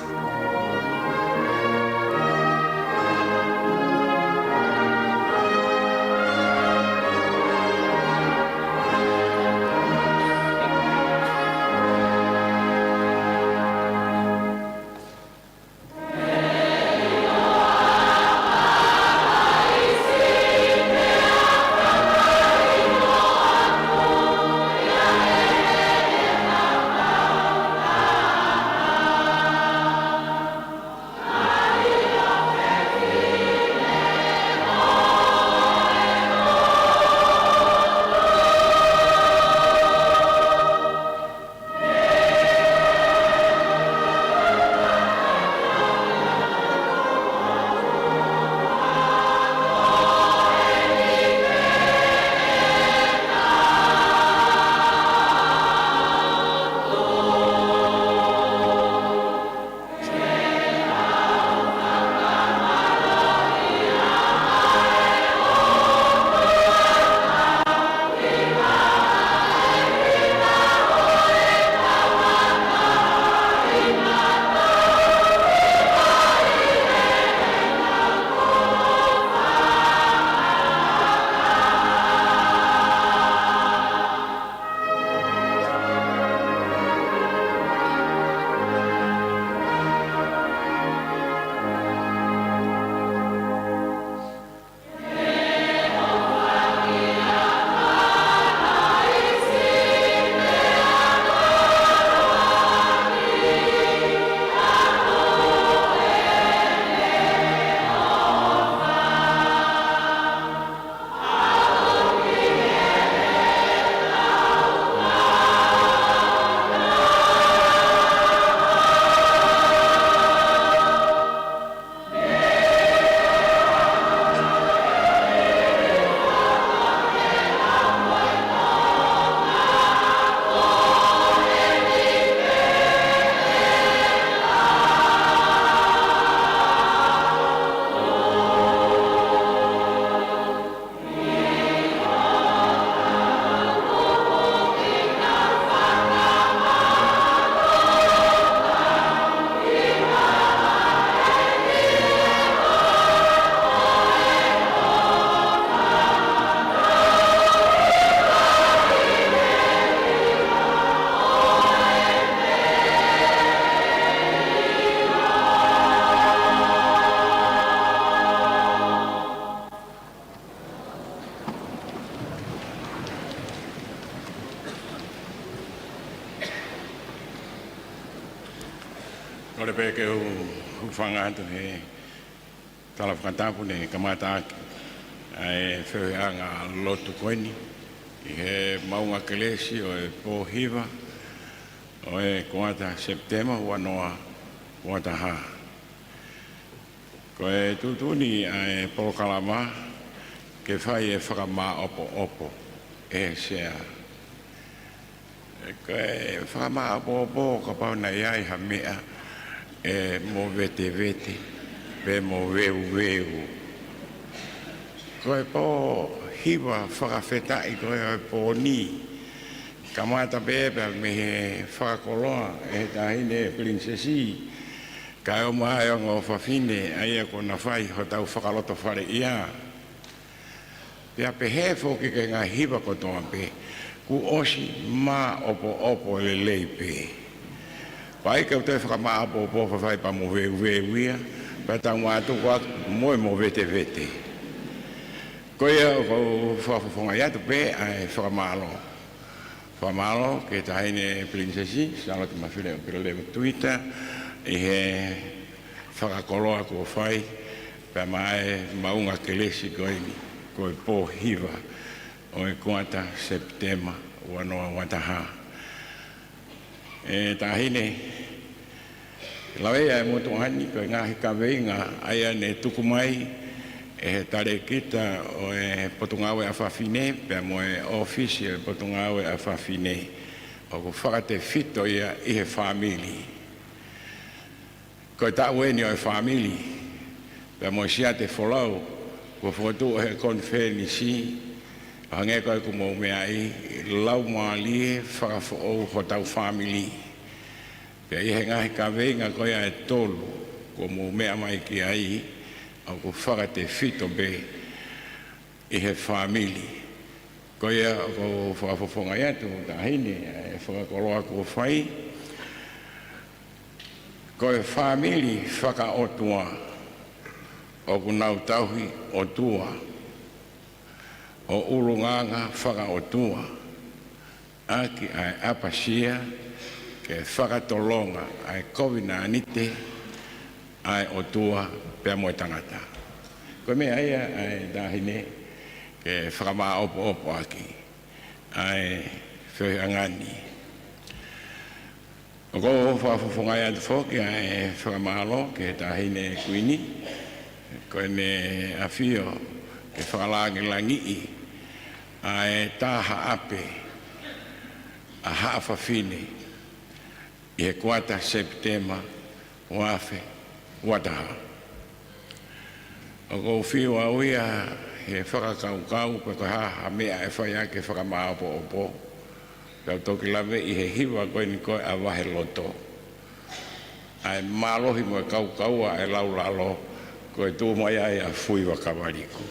Kole pē ke u hūfanga atu he tala fakatapu ne kamata ʻaki ʻa e feohiʻanga lotu ko eni ʻi he maʻunga kelesi ʻo e pō hiva ʻo e kuata Sepitema ua noa ua taha. Ko e tuʻutuʻuni ʻa e polokalama ke fai e fakamāʻopoʻopo ʻe he sea. Ko e fakamāʻopoʻopo kapau naʻe ʻi ai ha meʻa ʻe movetevete pe moveuveu. Ko e pō hiva fakafetaʻi ko ē ʻo e pō ni. Kamata pē pea mei he fakakoloa ʻe he taʻahine pilinisesi, kae ʻumaʻā e ongo fafine ʻa ia kuo na fai hotau fakalotofaleʻia. Pea pehē foki ki he ngaahi hiva kotoa pē, kuo ʻosi māʻopoʻopo lelei pē. Pea ʻikai ke u toe fakamāʻopoʻopo fafai pea moveuveu ia, pea tau mātuku atu mo e movetevete. Ko ia ʻoku ou fakafofongaʻi atu pē ʻa e fakamālō. Fakamālō ki he Taʻahine Pilinisesi Sālote Mafileuʻileu Tuita ʻi he fakakoloa kuo fai pea mo e maʻunga kelesi ko eni, ko e pō hiva ʻo e kuata Sepitema ua noa ua taha. ʻE Taʻahine, lau ʻa e motuʻa ni, ko e ngaahi kaveinga ʻa ia ne tuku mai ʻe he talēkita ʻo e Potungāue ʻa Fafine pea mo e ʻŌfisi ʻo e Potungāue ʻa Fafine, ʻoku fakatefito ia ʻi he fāmili. Ko e taʻu eni ʻo e fāmili pea mo e siate folau kuo fokotuʻu ʻe he konifelenisi, ʻo hangē ko e kuo mou meaʻi, laumālie fakafoʻou hotau fāmili. Pea ʻi he ngaahi kaveinga ko ia ʻe tolu kuo mou meʻa mai ki ai, ʻoku fakatefito pē ʻi he fāmili. Ko ia ʻoku ou fakafofongaʻi atu, Taʻahine, ʻa e fakakoloa kuo fai. Ko e fāmili fakaʻotua, ʻoku nau tauhi ʻOtua ʻo ʻulungaanga fakaʻotua ʻaki ʻa e ʻapasia ke fakatolonga ʻa e kovinānite ʻa e ʻOtua pea mo e tangata. Ko e meʻa ia, ʻa e Taʻahine, ke fakamāʻopoʻopo ʻaki ʻa e feohiʻanga ni. ʻOku ou fakafofongaʻi atu foki ʻa e fakamālō ki he Taʻahine Kuini, ko ʻene ʻafio ke fakalāngilangiʻi ʻa e tā haʻape ʻa Haʻa Fafine ʻi he kuata Sepitema ua afe ua taha. ʻOku ou fiu au ia he fakakaukau pe ko e hā ha meʻa ʻe fai ʻaki e fakamāʻopoʻopo, kau toki laveʻi he hiva ko eni ko e ʻa Vaheloto, ʻa e mālohi mo e kaukaua ʻa e laulalo, ko e tuʻu mai ai ʻa Fuiva Kavaliku.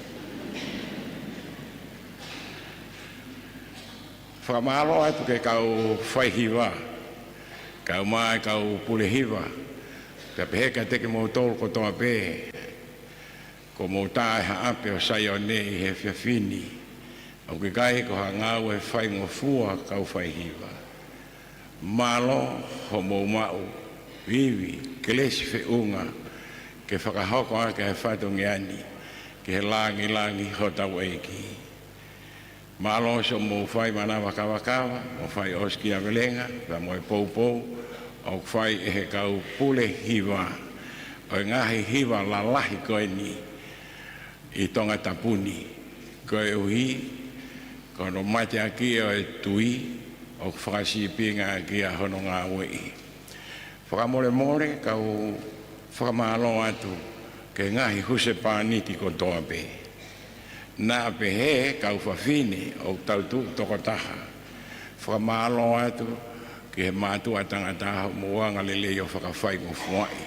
Fakamālō atu ki he kau faihiva, kau mai kau pule hiva, pea pehē kiate kimoutolu kotoa pē, kuo mou tā e haʻape ʻo Saione ʻi he efiafi ni. ʻOku ʻikai ko ha ngāue faingofua, kau faihiva. Mālō hoʻomou maʻu ivi, kelesi, feʻunga ke fakahoko ʻaki ʻa e fatongia ni ki he lāngilangi hotau ʻEiki. Mālō siʻomou fai manava kavakava mo fai ʻosikiavelenga pea mo e poupou ʻoku fai ʻe he kau pule hiva ʻo e ngaahi hiva lalahi ko eni ʻi Tongatapu ni, koeʻuhi ko hono mateakiʻi ʻo e tui ʻoku fakasīpinga ʻaki ʻa hono ngāueʻi. Fakamolemole kau fakamālō atu ki he ngaahi husepāniti kotoa pē. Naʻa pehē kau fafine ʻoku tau tuʻu tokotaha, fakamālō atu ki he mātuʻa tangata hoʻomou anga lelei ʻo fakafaingofuaʻi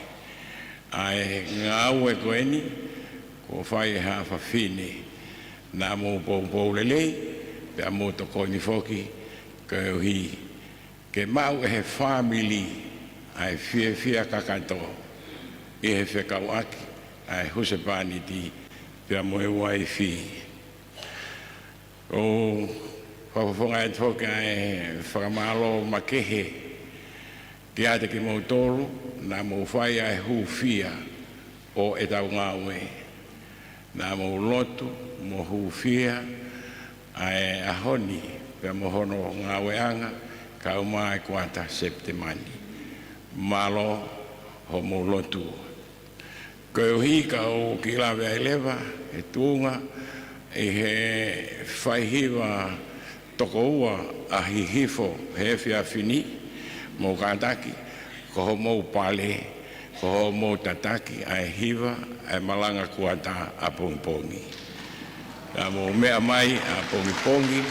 ʻa e ngāue ko eni kuo fai ʻe Haʻa Fafine. Naʻa mou poupou lelei pea mou tokoni foki koeʻuhi ke maʻu ʻe he fāmili ʻa e fiefia kakato ʻi he fekauʻaki ʻa e husepāniti pea mo e uaifi. ʻOku ou fakafofongaʻi atu foki ʻa e fakamālō makehe kiate kimoutolu naʻa mou fai ʻa e hūfia ʻo ʻetau ngāue. Naʻa mou lotu mo hūfia ʻa e ʻaho ni pea mo hono ngāueʻanga kae ʻumaʻā e kuata Sepitema ni. Mālō hoʻomou lotu. Koeʻuhi ka u kiʻi lave ai leva he tuʻunga ʻi he faihiva toko ua ʻa Hihifo he efiafi ni, mou kātaki, ko hoʻomou pale, ko hoʻomou tataki ʻa e hiva ʻa e malanga kuata ʻapongipongi. Naʻa mou meʻa mai ʻapongipongi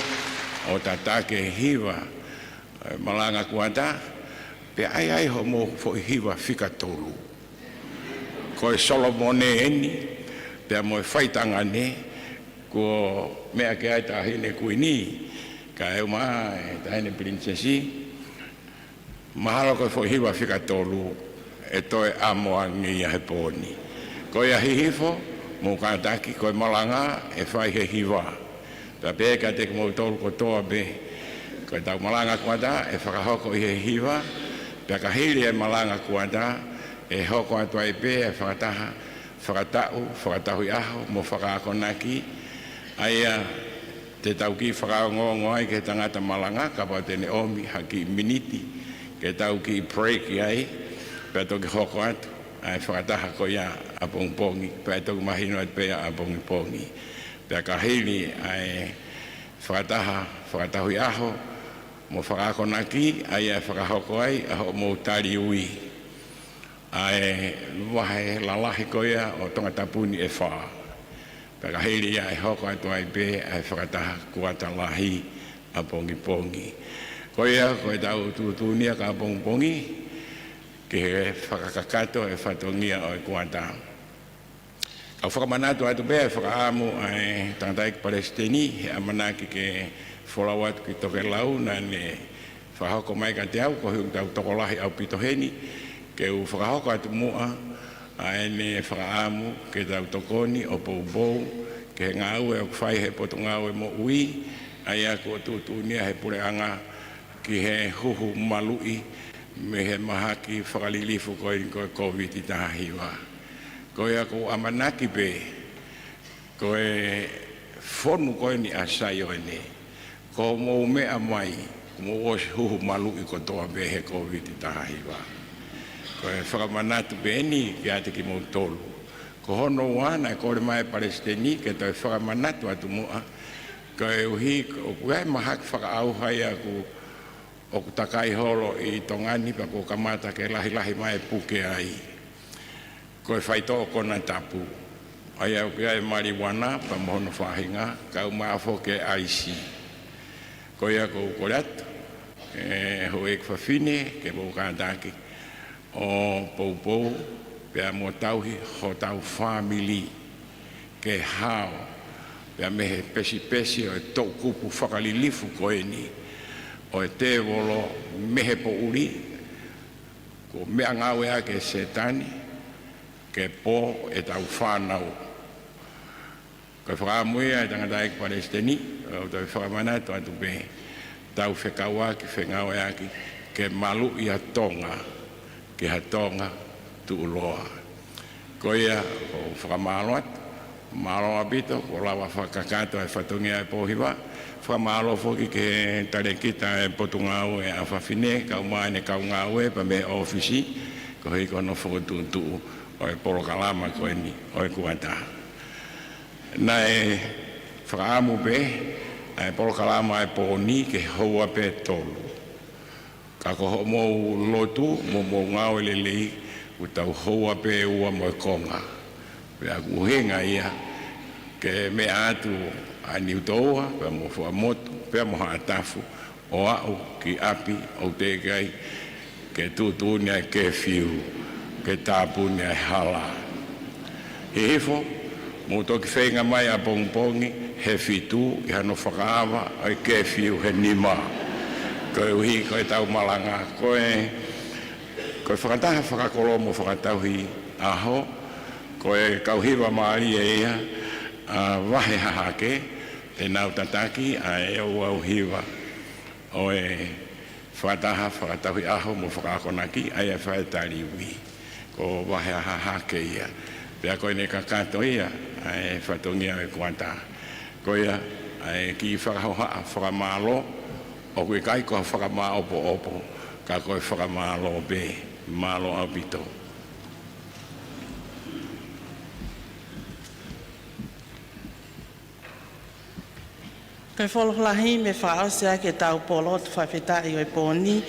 ʻo tataki e hiva ʻa e malanga kuata, pea ʻai ai hoʻomou foʻi hiva fika tolu. Ko e Solomone eni, pea mo e faitangane, kuo meʻa ki ai Taʻahine Kuini, kae ʻumaʻā e Taʻahine Pilinisesi, mahalo ko e foʻi hiva fika tolu ʻe toe ʻamo ange ia he pō ni. Ko ia Hihifo, mou kātaki, ko e malanga ʻe fai he hiva. Pea pehē kiate kimoutolu kotoa pē, ko ʻetau malanga kuata ʻe fakahoko ʻi he hiva, pea ka hili e malanga kuata, ʻe hoko atu ai pē e fakataha fakataʻu, fakatauhi ʻaho mo fakaakonaki, ʻa ia te tau kiʻi fakaongoongo ai ki he tangata malanga, kapau te ne ʻomi ha kiʻi miniti ke tau kiʻi break ai, pea toki hoko atu ʻa e fakataha ko ia ʻapongipongi, pea toki mahino atu pē ia ʻapongipongi. Pea ka hili ʻa e fakataha fakatauhi ʻaho mo fakaakonaki, ʻa ia ʻe fakahoko ai ʻa hoʻomou tali ui ʻa e vahe lalahi ko ia ʻo Tongatapu ni ʻe fā. Pea ka hili ia ʻe hoko atu ai pē ʻa e fakataha kuata lahi ʻapongipongi. Ko ia, ko ʻetau tuʻutuʻuni ia ki ʻapongipongi, ki he fakakakato e fatongia ʻo e kuata. Kau fakamanatu atu pē e fakaʻamu ʻa e tangataʻeiki palesiteni, he ʻamanaki ke folau atu ki Tokelau, naʻa ne fakahoko mai kiate au, koeʻuhi ʻoku tau tokolahi ʻaupito heni, ke u fakahoko atu muʻa ʻa ʻene fakaʻamu ke tau tokoni ʻo poupou ki he ngāue ʻoku fai he Potungāue Moʻui, ʻa ia kuo tuʻutuʻuni ia he puleʻanga ki he huhu maluʻi mei he mahaki fakalilifu ko eni ko e Kōviti taha hiva. Ko ia ʻoku ou ʻamanaki pē, ko e fonu ko eni ʻa Saione, ko hoʻomou meʻa mai, kuo mou ʻosi huhu maluʻi kotoa pē he Kōviti taha hiva. Ko e fakamanatu pē eni kiate kimoutolu. Ko hono ua, naʻe kole mai e palesiteni ke toe fakamanatu atu muʻa, koeʻuhi ʻoku ʻi ai e mahaki fakaʻauha ia ʻoku ʻoku takai holo ʻi Tonga ni pea kuo kamata ke lahilahi mai e puke ai. Ko e faitoʻo konatapu, ʻa ia ʻoku ʻi ai e maliuana pea mo hono faʻahinga, kae ʻumaʻā foki e ʻaisi. Ko ia ʻoku ou kole atu, ʻe houʻeiki fafine, ke mou kātaki ʻo poupou pea mo tauhi hotau fāmili ke hao pea mei he pesipesi ʻo e toʻukupu fakalilifu ko eni ʻo e tēvolo mei he poʻuli, kuo meʻangāueʻaki ʻe Sētane ke pō ʻetau fānau. Ko e fakaʻamu ia ʻa e tangataʻeiki palesiteni, ʻo tau fakamanatu atu pē, tau fekauʻaki, fengāueʻaki ke maluʻi ʻa Tonga ki ha Tonga tuʻuloa. Ko ia, ʻoku ou fakamālō atu, mālō ʻaupito, kuo lava fakakakato e fatongia e pō hiva. Fakamālō foki ki he talēkita e Potungāue ʻa Fafine, kae ʻumaʻā ʻene kau ngāue pea mei he ʻōfisi, koeʻuhi ko hono fokotuʻutuʻu ʻo e polokalama ko eni ʻo e kuata. Naʻe fakaʻamu pē ʻa e polokalama e pō ni ke houa pē ʻe tolu. Ka ko hoʻomou lotu mo hoʻomou ngāue lelei, ʻoku tau houa pē ʻe ua mo e konga. Pea ʻoku ʻuhinga ia ke meʻa atu ʻa Niutoua, pea mo Fuaʻamotu, pea mo Haʻatafu, ʻo aʻu ki ʻapi ʻoku teʻeki ai ke tuʻutuʻuni ʻa e kefiu, ke tāpuni ʻa e hala. Hihifo, mou toki feinga mai ʻapongipongi he fitu ʻi hano fakaava ʻa e kefiu he nima. Koeʻuhi ko ʻetau malanga, ko e, ko e fakataha fakakoloa mo fakatauhi ʻaho, ko e kau hiva mālie ia ʻa Vahe Hahake, te nau tataki ʻa e ouau hiva ʻo e fakataha fakatauhi ʻaho mo fakaakonaki, ʻa ia ʻe fai e tali ui. Ko Vahe Hahake ia. Pea ko ʻene kakato ia ʻa e fatongia ʻo e kuata. Ko ia, ʻa e kiʻi fakahohaʻa fakamālō, ʻoku ʻikai ko ha fakamāʻopoʻopo, ka ko e fakamālō pē, mālō ʻaupito. Ko e folofola himi fakaʻosi ʻaki ʻetau pō lotu fakafetaʻi ʻo e pō ni,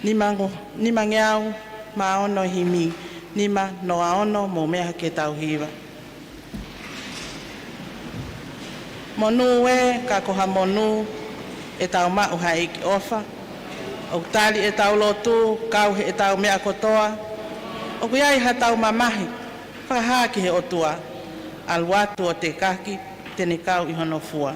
nima ngo-, nimangeau mā ono himi, nima noa ono, mou meʻa hake ʻetau hiva. Monū ē, ka ko ha monū ʻetau maʻu ha ʻEiki ʻofa. ʻOku tali ʻetau lotu, kau heʻetau meʻa kotoa. ʻOku ʻi ai haʻatau mamahi, fakahā ki he ʻOtua. ʻAlu atu ʻo tekaki, te ne kau ʻi hono fua.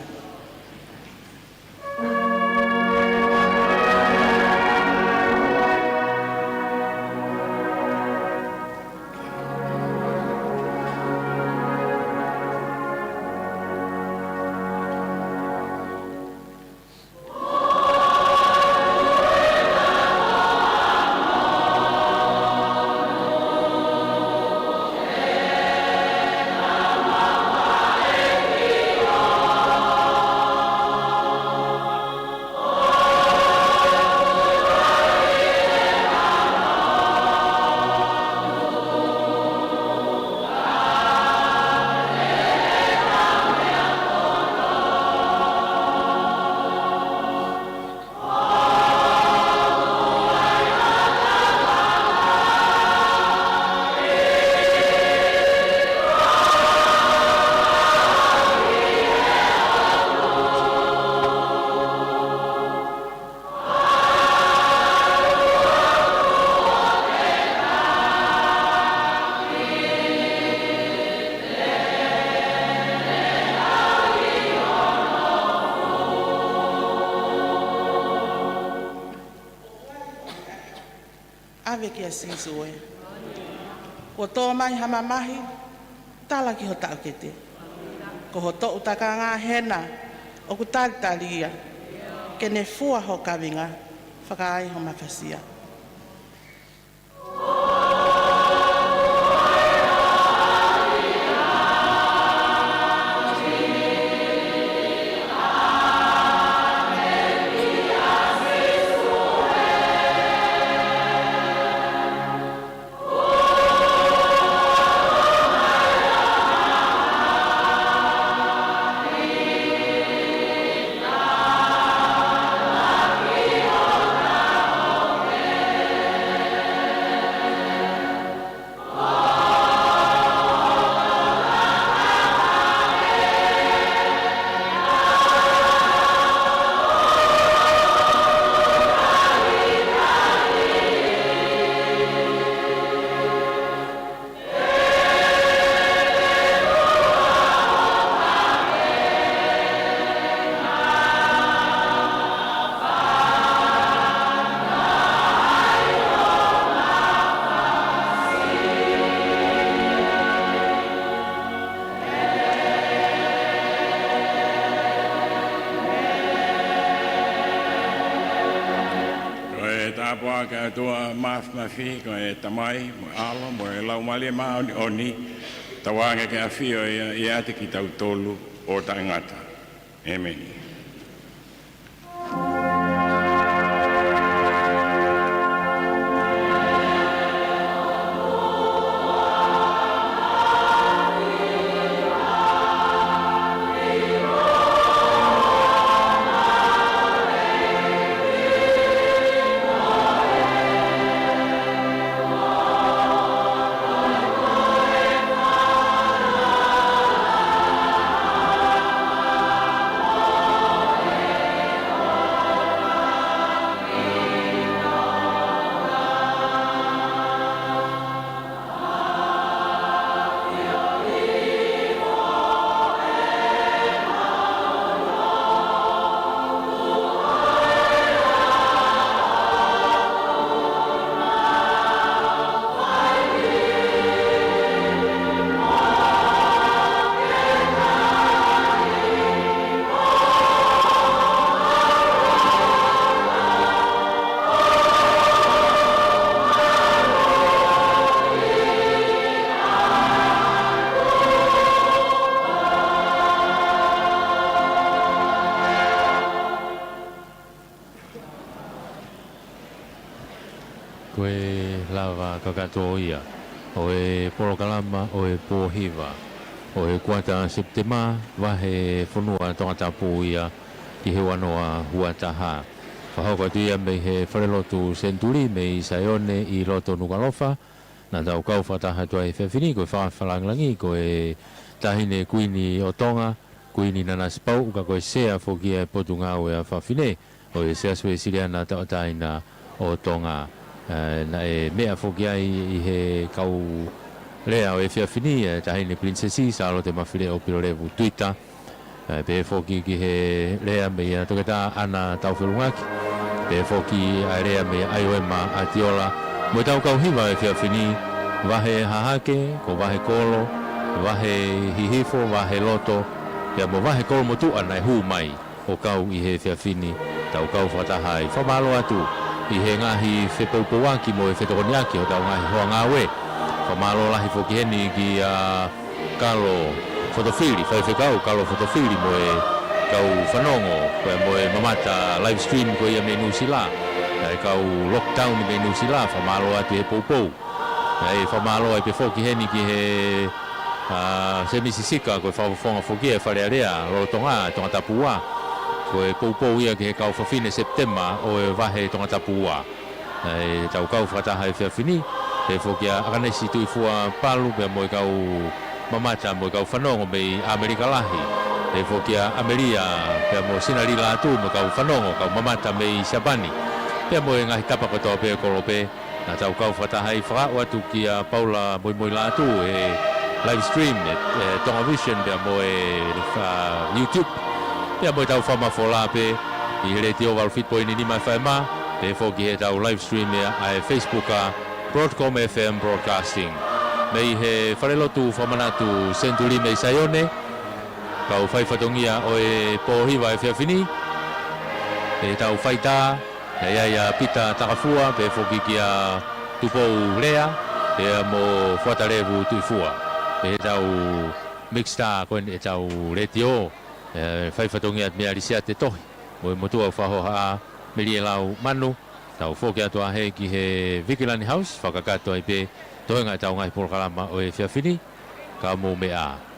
Kia Sīsū ē. Kuo tō mai ha mamahi, tala ki ho taʻokete. Ko ho toʻu takanga hena ʻoku talitali ia, ke ne fua ho kavenga, fakaai ho mafasia. Ko e tāpuaki ʻa e ʻOtua Māfimafi, ko e Tamai, mo e ʻAlo, mo e Laumālie Māʻoniʻoni, tauange ke ʻafio ia ʻiate kitautolu ʻo taʻengata. ʻĒmeni. Ko e lava kakato ia ʻo e polokalama ʻo e pō hiva ʻo e kuata Sepitema, vahe fonua Tongatapu ia ki he ua noa ua taha. Fakahoko atu ia mei he Falelotu Senituli mei Saione ʻi loto Nukuʻalofa. Naʻa tau kau fakataha atu ai he efiafi ni, ko e fakafakalāngilangi ko e Taʻahine Kuini ʻo Tonga, Kuini Nanasipauʻu, ka ko e Sea foki ia e Potungāue ʻa Fafine ʻo e Siasi Uēsiliana Tauʻatāina ʻo Tonga. Ē, naʻe meʻa foki ai ʻi he kau lea ʻo e efiafi ni ʻa e Taʻahine Pilinisesi Sālote Mafileʻo Pilolevu Tuita. Ē, pehē foki ki he lea meia Toketā ʻAna Taufelungaki, pehē foki ʻa e lea meia ʻAioema ʻAtiola, mo ʻetau kau hiva he efiafi ni, vahe Hahake, ko Vahe Kolo, vahe Hihifo, vahe Loto, pea mo Vahe Kolomotuʻa naʻe hū mai ʻo kau ʻi he efiafi ni, tau kau fakataha ai. Fakamālō atu ʻi he ngaahi fepoupouaki mo e fetokoniʻaki hotau ngaahi hoa ngāue. Fakamālō lahi foki heni kia Kalo Fotofili, Faifekau Kalo Fotofili mo e kau fanongo, pea mo e mamata live stream ko ia mei Nuʻusila, ʻa e kau lockdown mei Nuʻusila, fakamālō atu he poupou. ʻA ia fakamālō ai pē foki heni ki he, ā, Semisi Sika, ko e fakafofonga foki e Fale Alea lolotonga Tongatapu ua, ko e poupou ia ki he kau fafine Sepitema ʻo e vahe Tongatapu ua. ʻA ia tau kau fakataha he efiafi ni, pehē foki ʻa ʻAkanesi Tuʻifua Palu, pea mo e kau mamata mo e kau fanongo mei ʻAmelika Lahi, pehē foki ʻa ʻAmelia, pea mo Sinali Lātū, mo e kau fanongo, kau mamata mei Siapani, pea mo e ngaahi tapa kotoa pē kolope, naʻa tau kau fakataha ai. Fakaaʻu atu kia Paula Moimoi Lātū he live stream, ʻe, ʻe Tonga Vision, pea mo e, ā, YouTube, pea mo e tau fakamafola pē ʻi he Letiō valu fitu poini nima F M, pehē foki he tau live stream ʻa e Facebook ʻa Broadcom F M Broadcasting. Mei he falelotu fakamanatu Senituli mei Saione, kau fai fatongia ʻo e pōhiva efiafi ni, ʻe tau faitā, ʻe ʻi ai ʻa Pita Takafua, pea foki kia Tupou Lea, pea mo Fuata Levu Tuʻifua. ʻE tau mixta ko eni ʻetau letiō, ʻe fai fatongia mei Alisiate Tohi, mo e motuʻa ʻo Fahohaʻa, Melie Lau Manu, tau foki atu ʻa hē ki he Vikilani House, fakakakato ai pē, toenga ʻetau ngaahi polokalama ʻo e efiafi ni, ka mou meʻa ā.